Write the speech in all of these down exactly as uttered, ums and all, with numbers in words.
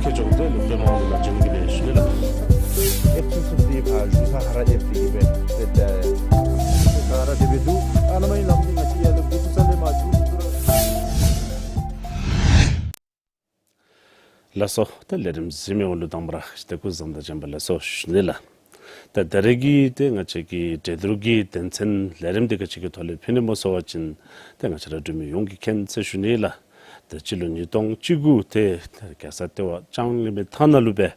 ལས་ལུ་སྟོན་མ་འོང་ལ་འབྱོན་གྱི་སྦེ་ཞུ་ནི་ལགས། ཨེབ་ཚུ་ཚུ་འདི་ཕར་གཞུང་ས་ཧ་ར་ཨེབ་འདི་གི་སྦེ་ཏེ་ད་ཧ་ར་དེ་སྦེ་འདུག། ཨ་ནཱ་མ་ཡིན་ལམ་འདི་ང་བཅས་ཡར་ལུ་འགོ་བཙུགས་ས་ལས་མར་འགྱོ་འགྱོ་ར། ལགས་སོ། ད་ལས་རིམ་གཟིགས་མི་འོང་ལུ་དང་པ་ར་ཏེ་སྐུ་གཟུགས་བཟང་དང་བྱོན་པ་ལེགས་སོ་ཞུ་ནི་ལགས། ད་ད་རེས་ཀྱི་ཏེ་ང་བཅས་ཀྱི་འགྲན་བསྡུར་གྱི་དོན་ཚན་ལས་རིམ་འདི་ག་ཅི་གི་ཐོག་ལས་ཕུལ་ནི་སྨོ་ཟེར་བ་ཅིན་ཏེ་ང་བཅས་ར་འབྲུག་མི་ཡོངས་ཀྱིས་མཁྱེན་ཟེར་ཞུ་ནི་ལགས། ཏེ་སྤྱི་ལོ་ཉིས་སྟོང་བཅུ་དགུ་ཏེ་རྒྱལ་ས་ལྟེ་བ་ལྕང་གླིང་པའི་ཐང་ནང་ལུ་སྦེ་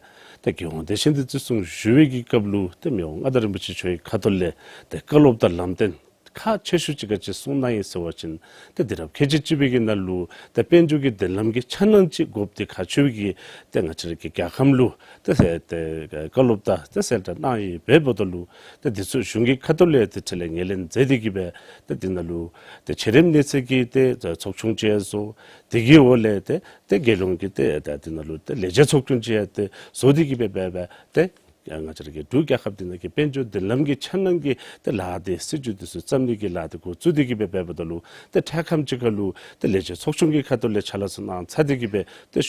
ཏེ་རྒྱལ་ཡོངས་དད་ཞེན་འདི་བརྩི་སྲུང་ཞུ་བའི་གི་སྐབས་ལུ་ཏེ་མི་དབང་མངའ་བདག་རིན་པོ་ཆེ་མཆོག་གི་ཁ་ཐུག་ལས་ཏེ་བཀའ་སློབ་དང་ལམ་སྟོན་ཁག་ཆེ་ཤོས་ཅིག་ག་ཅི་གསུངས་གནང་ཡི་ཟེར་བ་ཅིན་ཏེ་དུས་རབས་ཁལ་གཅིག་གཅིག་པའི་གི་ནང་ལུ་ཏེ་དཔལ་འབྱོར་གྱི་མདུན་ལམ་གྱི་འཆར་སྣང་ཅིག་དགོཔ་འདི་ཁག་ཆེ་བའི་གི་ཏེ་ང་བཅས་ར་གི་རྒྱལ་ཁམས་ལུ་ཏེ་ཟེར་ཏེ་བཀའ་སློབ་དང་ཏེ་གསལ་བསྒྲགས་གནང་ཡི། འབདཝ་ད་ལུ་ཏེ་འདི་ཚུ་གཞུང་གི་ཁ་ཐུག་ལས་ཏེ་ཁྲིད་ལས་ངོས་ལེན་མཛད་དེ་གི་སྦེ་ཏེ་འདི་ནང་ལུ་ཏེ་ཆེ་རིམ་གནས་ཚད་ཀྱི་ཏེ་ཚོགས་ཆུང་ཅིག་བཟོ། དེ་གི་འོག་ལས་ཏེ་ཏེ་རྒྱལ་ཡོངས་ཀྱི་ཏེ་ད་འདི་ནང་ལུ་ཏེ་ལས་བྱེད་ཚོགས་ཆུང་ཅིག་ཡང་ཏེ་བཟོ་སྟེ་གི་སྦེ་འབད་འབད་ཏེ་ང་བཅས་ར་གི་འབྲུག་རྒྱལ་ཁབ་འདི་ནང་གི་དཔལ་འབྱོར་མདུན་ལམ་གྱི་འཆར་སྣང་གི་ཏེ་ལཱ་འདི་སྲིད་བྱུས་འདི་ཚུ་བརྩམ་ནི་གི་ལཱ་འདི་འགོ་བཙུགས་ཏེ་གི་སྦེ་འབདཝ་ད་ལུ་ཏེ་འཕྲལ་ཁམས་ཅིག་ཁར་ལུ་ཏེ་ལས་བྱེད་ཚོགས་ཆུང་གི་ཁ་ཐུག་ལས་ཕྱག་ལཱ་ཚུ་གནང་ཚར་ཏེ་གི་སྦེ་ཏེ་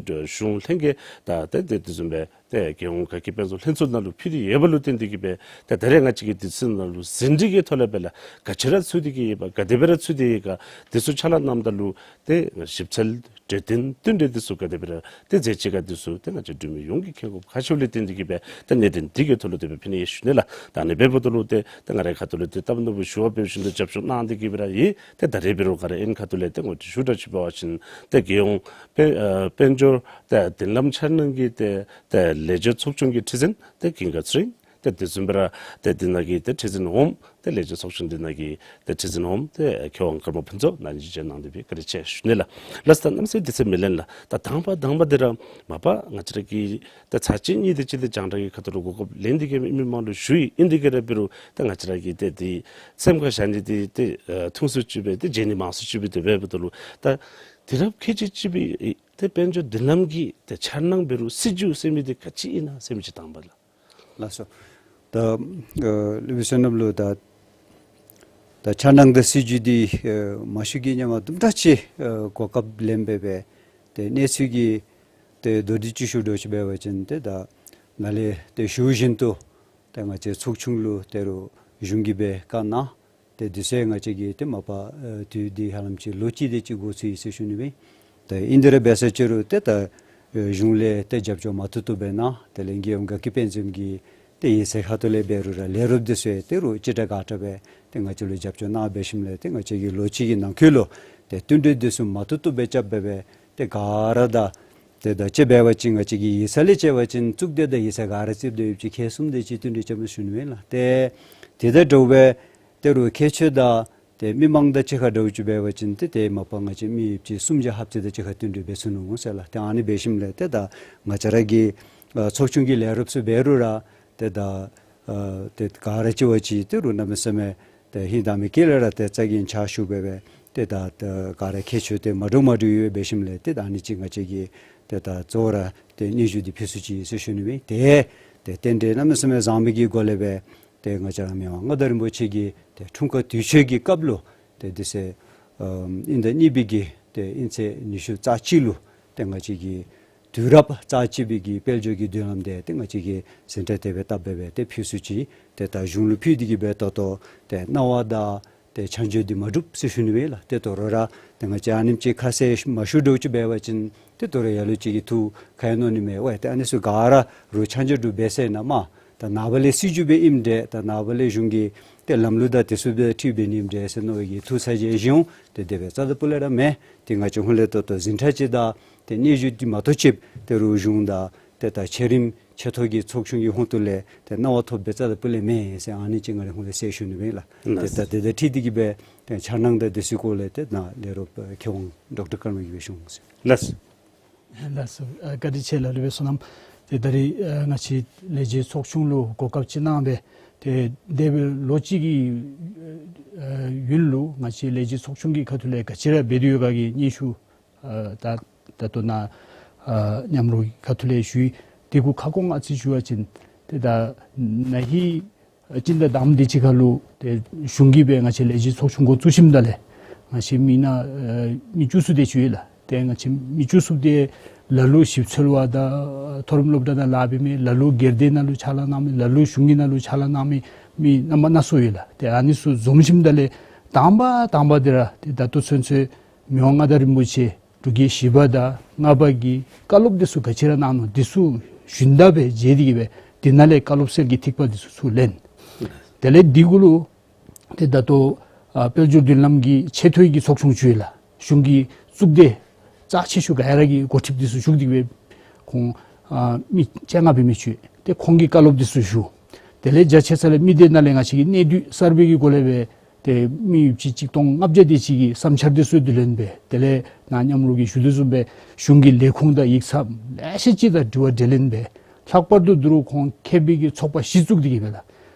ཏེ་གཞུང་ལྷན་རྒྱས་དང་ཏེ་དེ་དེ་བཟུམ་སྦེ་ཏེ་རྒྱལ་ཡོངས་དགའ་སྐྱིད་དཔལ་འཛོམས་ལྷན་ཚོགས་ནང་ལུ་ཕུལ་ཏེ་ཡོདཔ་ལུ་བརྟེན་ཏེ་གི་སྦེ་ཏེ་ད་རེས་ང་བཅས་ཀྱིས་འདི་ཚུ་ནང་ལུ་ཟིན་བྲིས་ཀྱི་ཐོག་ལས་སྦེ་ལགས་ག་ཅི་ར་ཚུད་དེ་གི་ཡོད་པ་ག་དེ་སྦེ་ར་ཚུད་དེ་ཡོད་ག་འདི་ཚུ་ཕྱག་ལཱ་གནངམ་ད་ལུ་ཏེ་ཞིབ་འཚོལ་གྲོས་བསྟུན་བསྟུན་གྲོས་འདི་ཚུ་ག་དེ་སྦེ་ར་ཏེ་མཛད་ཅི་ག་འདི་ཚུ་ཏེ་ང་བཅས་འབྲུག་མི་ཡོངས་ཀྱིས་མཁྱེན་དགོཔ་ཁག་ཆེཝ་ལས་བརྟེན་ཏེ་གི་སྦེ་ཏེ་གནད་དོན་འདི་གི་ཐོག་ལུ་དེ་སྦེ་ཕུལ་ནི་ཡོད་ཞུ་ནི་ལགས། ད་ཨ་ནི་འབདཝ་ད་ལུ་ཏེ་ད་ང་རའི་ཁ་ཐུག་ལུ་ཏེ་སྟབས་ནོར་བུ་ཞུ་བ་འབད་བ་ཅིན་ཏེ་རྒྱབ་སྐྱོར་གནང་སྟེ་གི་སྦེ་ར་ཡོད། ཏེ་ད་རེས་འབད་རུང་ག་ར་ཨིན་ཁ་ཐུག་ལས་ཏེ་ངོ་སྤྲོད་ཞུ་དགོཔ་ཅིག་འབད་བ་ཅིན་ཏེ་རྒྱལ་ཡོངས་དཔལ་ཨ་དཔལ་འབྱོར་ཏེ་མདུན་ལམ་འཆར་སྣང་གི་ཏེ་ཏེ་ལས་བྱེད་ཚོགས་ཆུང་གི་ཁྲི་འཛིན་ཏེ་ཀུན་དགའ་ཚེ་རིང་། ཏེ་དེ་བཟུམ་སྦེ་ར་ཏེ་འདི་ནང་གི་ཏེ་ཁྲི་འཛིན་འོགམ་ཏེ་ལས་བྱེད་ཚོགས་ཆུང་འདི་ནང་གི་ཏེ་ཁྲི་འཛིན་འོགམ་ཏེ་མཁས་དབང་ཀརྨ་ཕུན་ཚོགས་ནཱ་ཉིནམ་གཅིག་གནང་སྟེ་སྦེ་བཀའ་དྲིན་ཆེ་ཞུ་ནི་ལགས། ལགས་སོ། ད་གནམ་མེད་ས་མེད་དུས་ཚོད་མི་ལེན་ལགས། ད་དང་པ་དང་པ་འདི་ར་མ་པ་ང་བཅས་ར་གི་ད་ཚར་གཅིག་གཉིས་དེ་ཅིག་ཏེ་རྒྱང་བསྒྲགས་ཀྱི་ཁ་ཐུག་ལུ་གོ་སྐབས་ལེན་ཏེ་གི་མི་མང་ལུ་ཞུ་ཡི། ཨིན་ཏེ་གི་ར་འབད་རུང་ད་ང་བཅས་ར་གི་ཏེ་འདི་སེམས་ཁར་བཞག་ནི་འདི་ཏེ་ཨ་ཐུང་སུ་ཅིག་སྦེ་ཏེ་བརྗེད་ནི་མང་སུ་ཅིག་སྦེ་ཏེ་འབདཝ་ད་ལུ་ད་དུས་རབས་ཁལ་གཅིག་གཅིག་པའི་ཏེ་དཔལ་འབྱོར་མདུན་ལམ་གྱི་ཏེ་འཆར་སྣང་འབད་རུང་སྲིད་བྱུས་ཟེར་མི་འདི་ག་ཅི་ཨིན་ན་ཟེར་མི་ཅིག་དང་པ་ལགས། ལགས་སོ། ད་ཨ་ལུ་བི་སོ་ནམ་ལུ་ད་ད་འཆར་སྣང་དང་སྲིད་བྱུས་འདི་ཨ་མ་ཤུ་གི་ཉམ་དུམ་གྲ་ཅིག་ཨ་གོ་སྐབས་ལེན་སྦེ་སྦེ་ཏེ་གནས་ཚུལ་གྱི་ཏེ་མདོར་བསྡུས་ཅིག་ཞུ་དགོཔ་ཅིག་འབད་བ་ཅིན་ཏེ་ད་ནཱ་ལས་ཏེ་ཞུ་བཞིན་དུ་ཏེ་ང་བཅས་ཚོགས་ཆུང་ལུ་ད་རུང་གཞུང་གིས་སྦེ་བཀའ་གནང་། ཏེ་དུས་ཚོད་ང་བཅས་ཀྱིས་ཏེ་མ་པ་ཨ་དུས་འདི་ཧ་ལམ་ཅིག་ལོ་གཅིག་དེ་ཅིག་འགོར་ཚུད་ཡི་ཟེར་ཞུ་ནི་སྦེ། ཏེ་ཨིན་དེ་ར་འབད་ས་ཅིག་རུང་ཏེ་ད་ཨ་གཞུང་ལས་ཏེ་རྒྱབ་སྐྱོར་མ་ཐུབ་ཐུབ་སྦེ་གནང་། དེ་ལས་རྒྱལ་ཡོངས་དགའ་སྐྱིད་དཔལ་འཛོམས་ཀྱི་ཏེ་ཡིག་ཚང་ཁ་ཐུག་ལས་འབད་རུང་ར་ལས་རོགསཔ་འདི་ཚུ་ཡང་ཏེ་རུང་ཅི་དྲག་ག་དྲག་སྦེ་ཏེ་ང་བཅས་ལུ་རྒྱབ་སྐྱོར་གནང་འབད་ཞིནམ་ལས་ཏེ་ང་བཅས་ཀྱིས་ལོ་གཅིག་གི་ནང་འཁོད་ལུ་ཏེ་བསྟུན་གྲོས་འདི་ཚུ་མ་ཐུབ་ཐུབ་སྦེ་རྐྱབ་སྦེ་སྦེ་ཏེ་ག་ར་ད་ཏེ་ད་དཔྱེ་འབད་བ་ཅིན་ང་བཅས་ཀྱི་ཡིག་ཚང་ལས་དཔྱེ་བ་ཅིན་གཙུག་སྡེ་དང་ཡིག་ཚང་ག་ར་རྩིསཔ་སྡོད་ཡོདཔ་ཅིག་ཁལ་གསུམ་དེ་ཅིག་བསྟུན་གྲོས་རྐྱབ་ནུག་ཞུ་ནི་ཨིན་ལགས། ཏེ་དེ་དང་འདྲཝ་སྦེ་ཏེ་རུང་ཁྱད་ཆོས་དང་ཏེ་མི་མང་དང་གཅིག་ཁར་འདྲཝ་ཅིག་འབད་བ་ཅིན་ཏེ་ཏེ་མ་པ་ང་བཅས་མི་ཡོདཔ་ཅིག་སུམ་བརྒྱ་ལྷགཔ་ཅིག་དང་གཅིག་ཁར་བསྟུན་གྲོས་འབད་ཚུགས་ནུག་ཟེར་ལགས། ཏེ་ཨ་ནི་འབད་ཞིནམ་ལས་ཏེ་ད་ང་བཅས་ར་གི་ཨ་ཚོགས་ཆུང་གི་ལས་རོགསཔ་ཚུ་འབད་རུང་ར་ཏེ་ད་ཨ་ཏེ་ག་ར་གཅིག་བ་གཅིག་ཏེ་རུང་གནམ་མེད་ས་མེད་ཏེ་ཧིང་དྭངས་མའི་དཀྱིལ་ལས་ར་ཏེ་རྩ་འགེངས་ཕྱག་ཞུ་སྦེ་སྦེ་ཏེ་ད་ད་ག་ར་ཁྱད་ཆོས་ཏེ་མ་འདྲཝ་མ་འདྲཝ་ཡོད་པས། འབད་ཞིནམ་ལས་ཏེ་ད་ཨ་ནི་ཅིག་ང་བཅས་ཀྱིས་ཏེ་ད་གཙོ་བོ་ར་ཏེ་སྙན་ཞུ་འདི་ཕུལ་ཚུགས་ཅི་ཟེར་ཞུ་ནི་སྦེ། ཏེ་ཏེ་རྟེན་འབྲེལ་གནམ་མེད་ས་མེད་བཟང་མི་གི་སྒོ་ལས་སྦེ་ཏེ་ང་བཅས་ར་མི་དབང་མངའ་བདག་རིན་པོ་ཆེ་གི་ཏེ་འཁྲུངས་སྐར་དུས་མཆོད་ཀྱི་སྐབས་ལུ་ཏེ་དུས་ཚོད་ཨ་དབྱིན་ཟླ་གཉིས་པའི་གི་ཏེ་དབྱིན་ཚེས་ཉི་ཤུ་རྩ་གཅིག་ལུ་ཏེ་ང་བཅས་ཀྱི་དུས་རབས་རྩ་གཅིག་པའི་གི་དཔལ་འབྱོར་གྱི་མདུན་ལམ་འདི་ཏེ་ང་བཅས་ཀྱིས་ཟིན་བྲིས་དེ་སྦེ་བཏབ་སྦེ་སྦེ་ཏེ་ཕུལ་ཚུགས་ཅི། ཏེ་ད་གཞུང་ལུ་ཕུལ་ཏེ་གི་སྦེ་ད་ལྟོ་ཏེ་གནང་བ་དང་ཏེ་ཆ་འཇོག་འདི་མ་གྲུབ་ཟེར་ཞུ་ནི་སྦེ་ལགས། ཏེ་དོ་རུང་ར་ཏེ་ང་བཅས་ཨ་ནེམ་ཅིག་ཁ་གསལ་མ་ཞུ་འདྲཝ་ཅིག་འབད་བ་ཅིན་ཏེ་དོ་རུང་ལ་ལུ་ཅིག་གིས་ཐུགས་ཁ་ཡང་མནོ་ནི་མས། ཝའེ་ཏེ་ཨ་ནི་ཚུ་ག་ར་རུང་ཆ་འཇོག་གྲུབ་འབད་ཟེར་ན་མ་ད་ནངས་པ་ལས་སྲིད་བྱུས་སྦེ་ཨིནམ་འདྲས། ད་ནངས་པ་ལས་གཞུང་གི་ཏེ་ལམ་ལུགས་དང་དེ་ཚུ་སྦེ་འཁྲིལ་འབད་ནི་ཨིནམ་འདྲས་ཟེར་མནོ་བའི་གི་ཐུགས་ཚ་གྱང་བཞེསཔ་འོང་ཏེ་དེ་སྦེ་རྩ་དང་སྤུ་ལས་ར་མེན། ཏེ་ང་བཅས་ཧོངས་ལས་ད་ལྟོ་ཟིན་བྲིས་ཅིག་དང་ཏེ་སྙན་ཞུ་འདི་མ་གཏོགས་ཅིག་ཏེ་རུང་གཞུང་དང་ཏེ་ད་ཆེ་རིམ་ཆེ་མཐོ་གི་ཚོགས་ཆུང་གི་ཧོངས་ཏོ་ལས་ཏེ་གནང་བ་ཐོབ་སྦེ་རྩ་དང་སྤུ་ལས་མེན་ཟེར་ཨ་ནི་ཅིག་ང་རའི་ཧོངས་ལས་གསལ་ཞུ་ནི་སྦེ་ལགས། ཏེ་ད་དེ་དང་འཁྲིལ་ཏེ་གི་སྦེ་ཏེ་འཆར་སྣང་དང་དེ་ཚུ་སྐོར་ལས་ཏེ་ནཱ་ལས་རོགསཔ་མཁས་དབང་ཌོག་ཊར་ཀརྨ་གིས་སྦེ་ཞུ་འོང་ཟེར། ལགས། ལགས་སོ། ཨ་བཀའ་དྲིན་ཆེ་ལགས་ལུ་བི་སོ་ནམ། ཏེ་ད་རེས་ཨ་ང་བཅས་ལས་བྱེད་ཚོགས་ཆུང་ལུ་གོ་སྐབས་ཅིག་གནང་སྦེ་ཏེ་འདས་པའི་ལོ་གཅིག་གི་ཨ་ཡུན་ལུ་ང་བཅས་ལས་བྱེད་ཚོགས་ཆུང་གི་ཁ་ཐུག་ལས་ག་ཅི་ར་འབད་དེ་ཡོད་ག་གི་སྙན་ཞུ་ཨ་ད་ད་ལྟོ་ནཱ་ཨ་མཉམ་རོགས་ཁ་ཐུག་ལས་ཞུ་ཡི། དེ་གུ་ཁ་སྐོང་ཨ་ཙི་ཞུ་བ་ཅིན་ཏེ་ད་ན་ཧིང་ཨ་སྤྱི་ཟླ་དང་པ་དེ་ཅིག་ཁར་ལུ་ཏེ་གཞུང་གིས་སྦེ་ང་བཅས་ལས་བྱེད་ཚོགས་ཆུང་འགོ་བཙུགས་ཞིནམ་ད་ལས་ང་བཅས་མི་ནཱ་ཨ་མི་བཅུ་གསུམ་དེ་ཅིག་ཡོད་ལགས། ཏེ་ང་བཅས་མི་བཅུ་གསུམ་དེ་ ལ་ལུ་ཞིབ་འཚོལ་བ་དང་མཐོ་རིམ་སློབ་གྲྭ་ནང་ལཱ་འབད་མི་ལ་ལུ་སྒེར་སྡེ་ནང་ལུ་ཕྱག་ལཱ་གནང་མི་ལ་ལུ་གཞུང་གི་ནང་ལུ་ཕྱག་ལཱ་གནང་མི་མི་རྣམ་པ་སྣ་ཚོགས་ཡོད་ལགས། ཏེ་ཨ་ནི་ཚུ་འཛོམས་ཞིནམ་ད་ལས་དང་པ་དང་པ་འདི་ར་ཏེ་ད་ལྟོ་ཚུན་ཚོད་མི་དབང་མངའ་བདག་རིན་པོ་ཆེ་འབྲུག་རྒྱལ་བཞི་པ་དང་ལྔ་པ་གི་བཀའ་སློབ་འདི་ཚུ་ག་ཅི་ར་གནང་ནུག་འདི་ཚུ་ཞུན་དག་སྦེ་མཇལ་ཏེ་གིས་སྦེ་འདི་ནང་ལས་བཀའ་སློབ་གསེར་གྱི་ཐིགས་པ་འདི་ཚུ་ཚུར་ལེན། དེ་ལས་འདི་གུ་ལུ་ཏེ་ད་ལྟོ་ཨ་དཔལ་འབྱོར་མདུན་ལམ་གྱི་ཆེ་མཐོའི་གི་ཚོགས་ཆུང་ཚུ་ཡོད་ལགས། གཞུང་གི་གཙུག་སྡེ་རྩ་ཆེ་ཤོས་ག་ར་གི་འགོ་ཁྲིདཔ་འདི་ཚུ་བཞུགས་ཏེ་སྦེ་ཁོང་ཨ་མི་བཅོ་ལྔ་འབད་མི་ཚུ་ཏེ་ཁོང་གིས་བཀའ་སློབ་འདི་ཚུ་ཞུ། དེ་ལས་རྒྱ་ཆེ་ས་ལས་མི་སྡེ་ནང་ལས་ང་བཅས་ཀྱི་གནས་སྡུད་གསརཔ་གི་སྒོ་ལས་སྦེ་ཏེ་མི་ཡོདཔ་ཅིག་ཆིག་སྟོང་ལྔ་བརྒྱ་དེ་ཅིག་གི་བསམ་འཆར་འདི་ཚུ་བསྡུ་ལེན་འབད། དེ་ལས་ནཱ་མཉམ་རོགས་ཀྱིས་ཞུ་དོ་བཟུམ་སྦེ་གཞུང་གི་ལས་ཁུངས་དང་ཡིག་ཚང་ལེ་ཤ་ཅིག་དང་དྲི་བ་འབྲེལ་ལེན་འབད། ལྷག་པར་དུ་འདི་རུ་ཁོང་མཁས་པའི་གི་ཚོགས་པ་བཞི་བཙུགས་ཏེ་གིས་སྦེ་ལགས།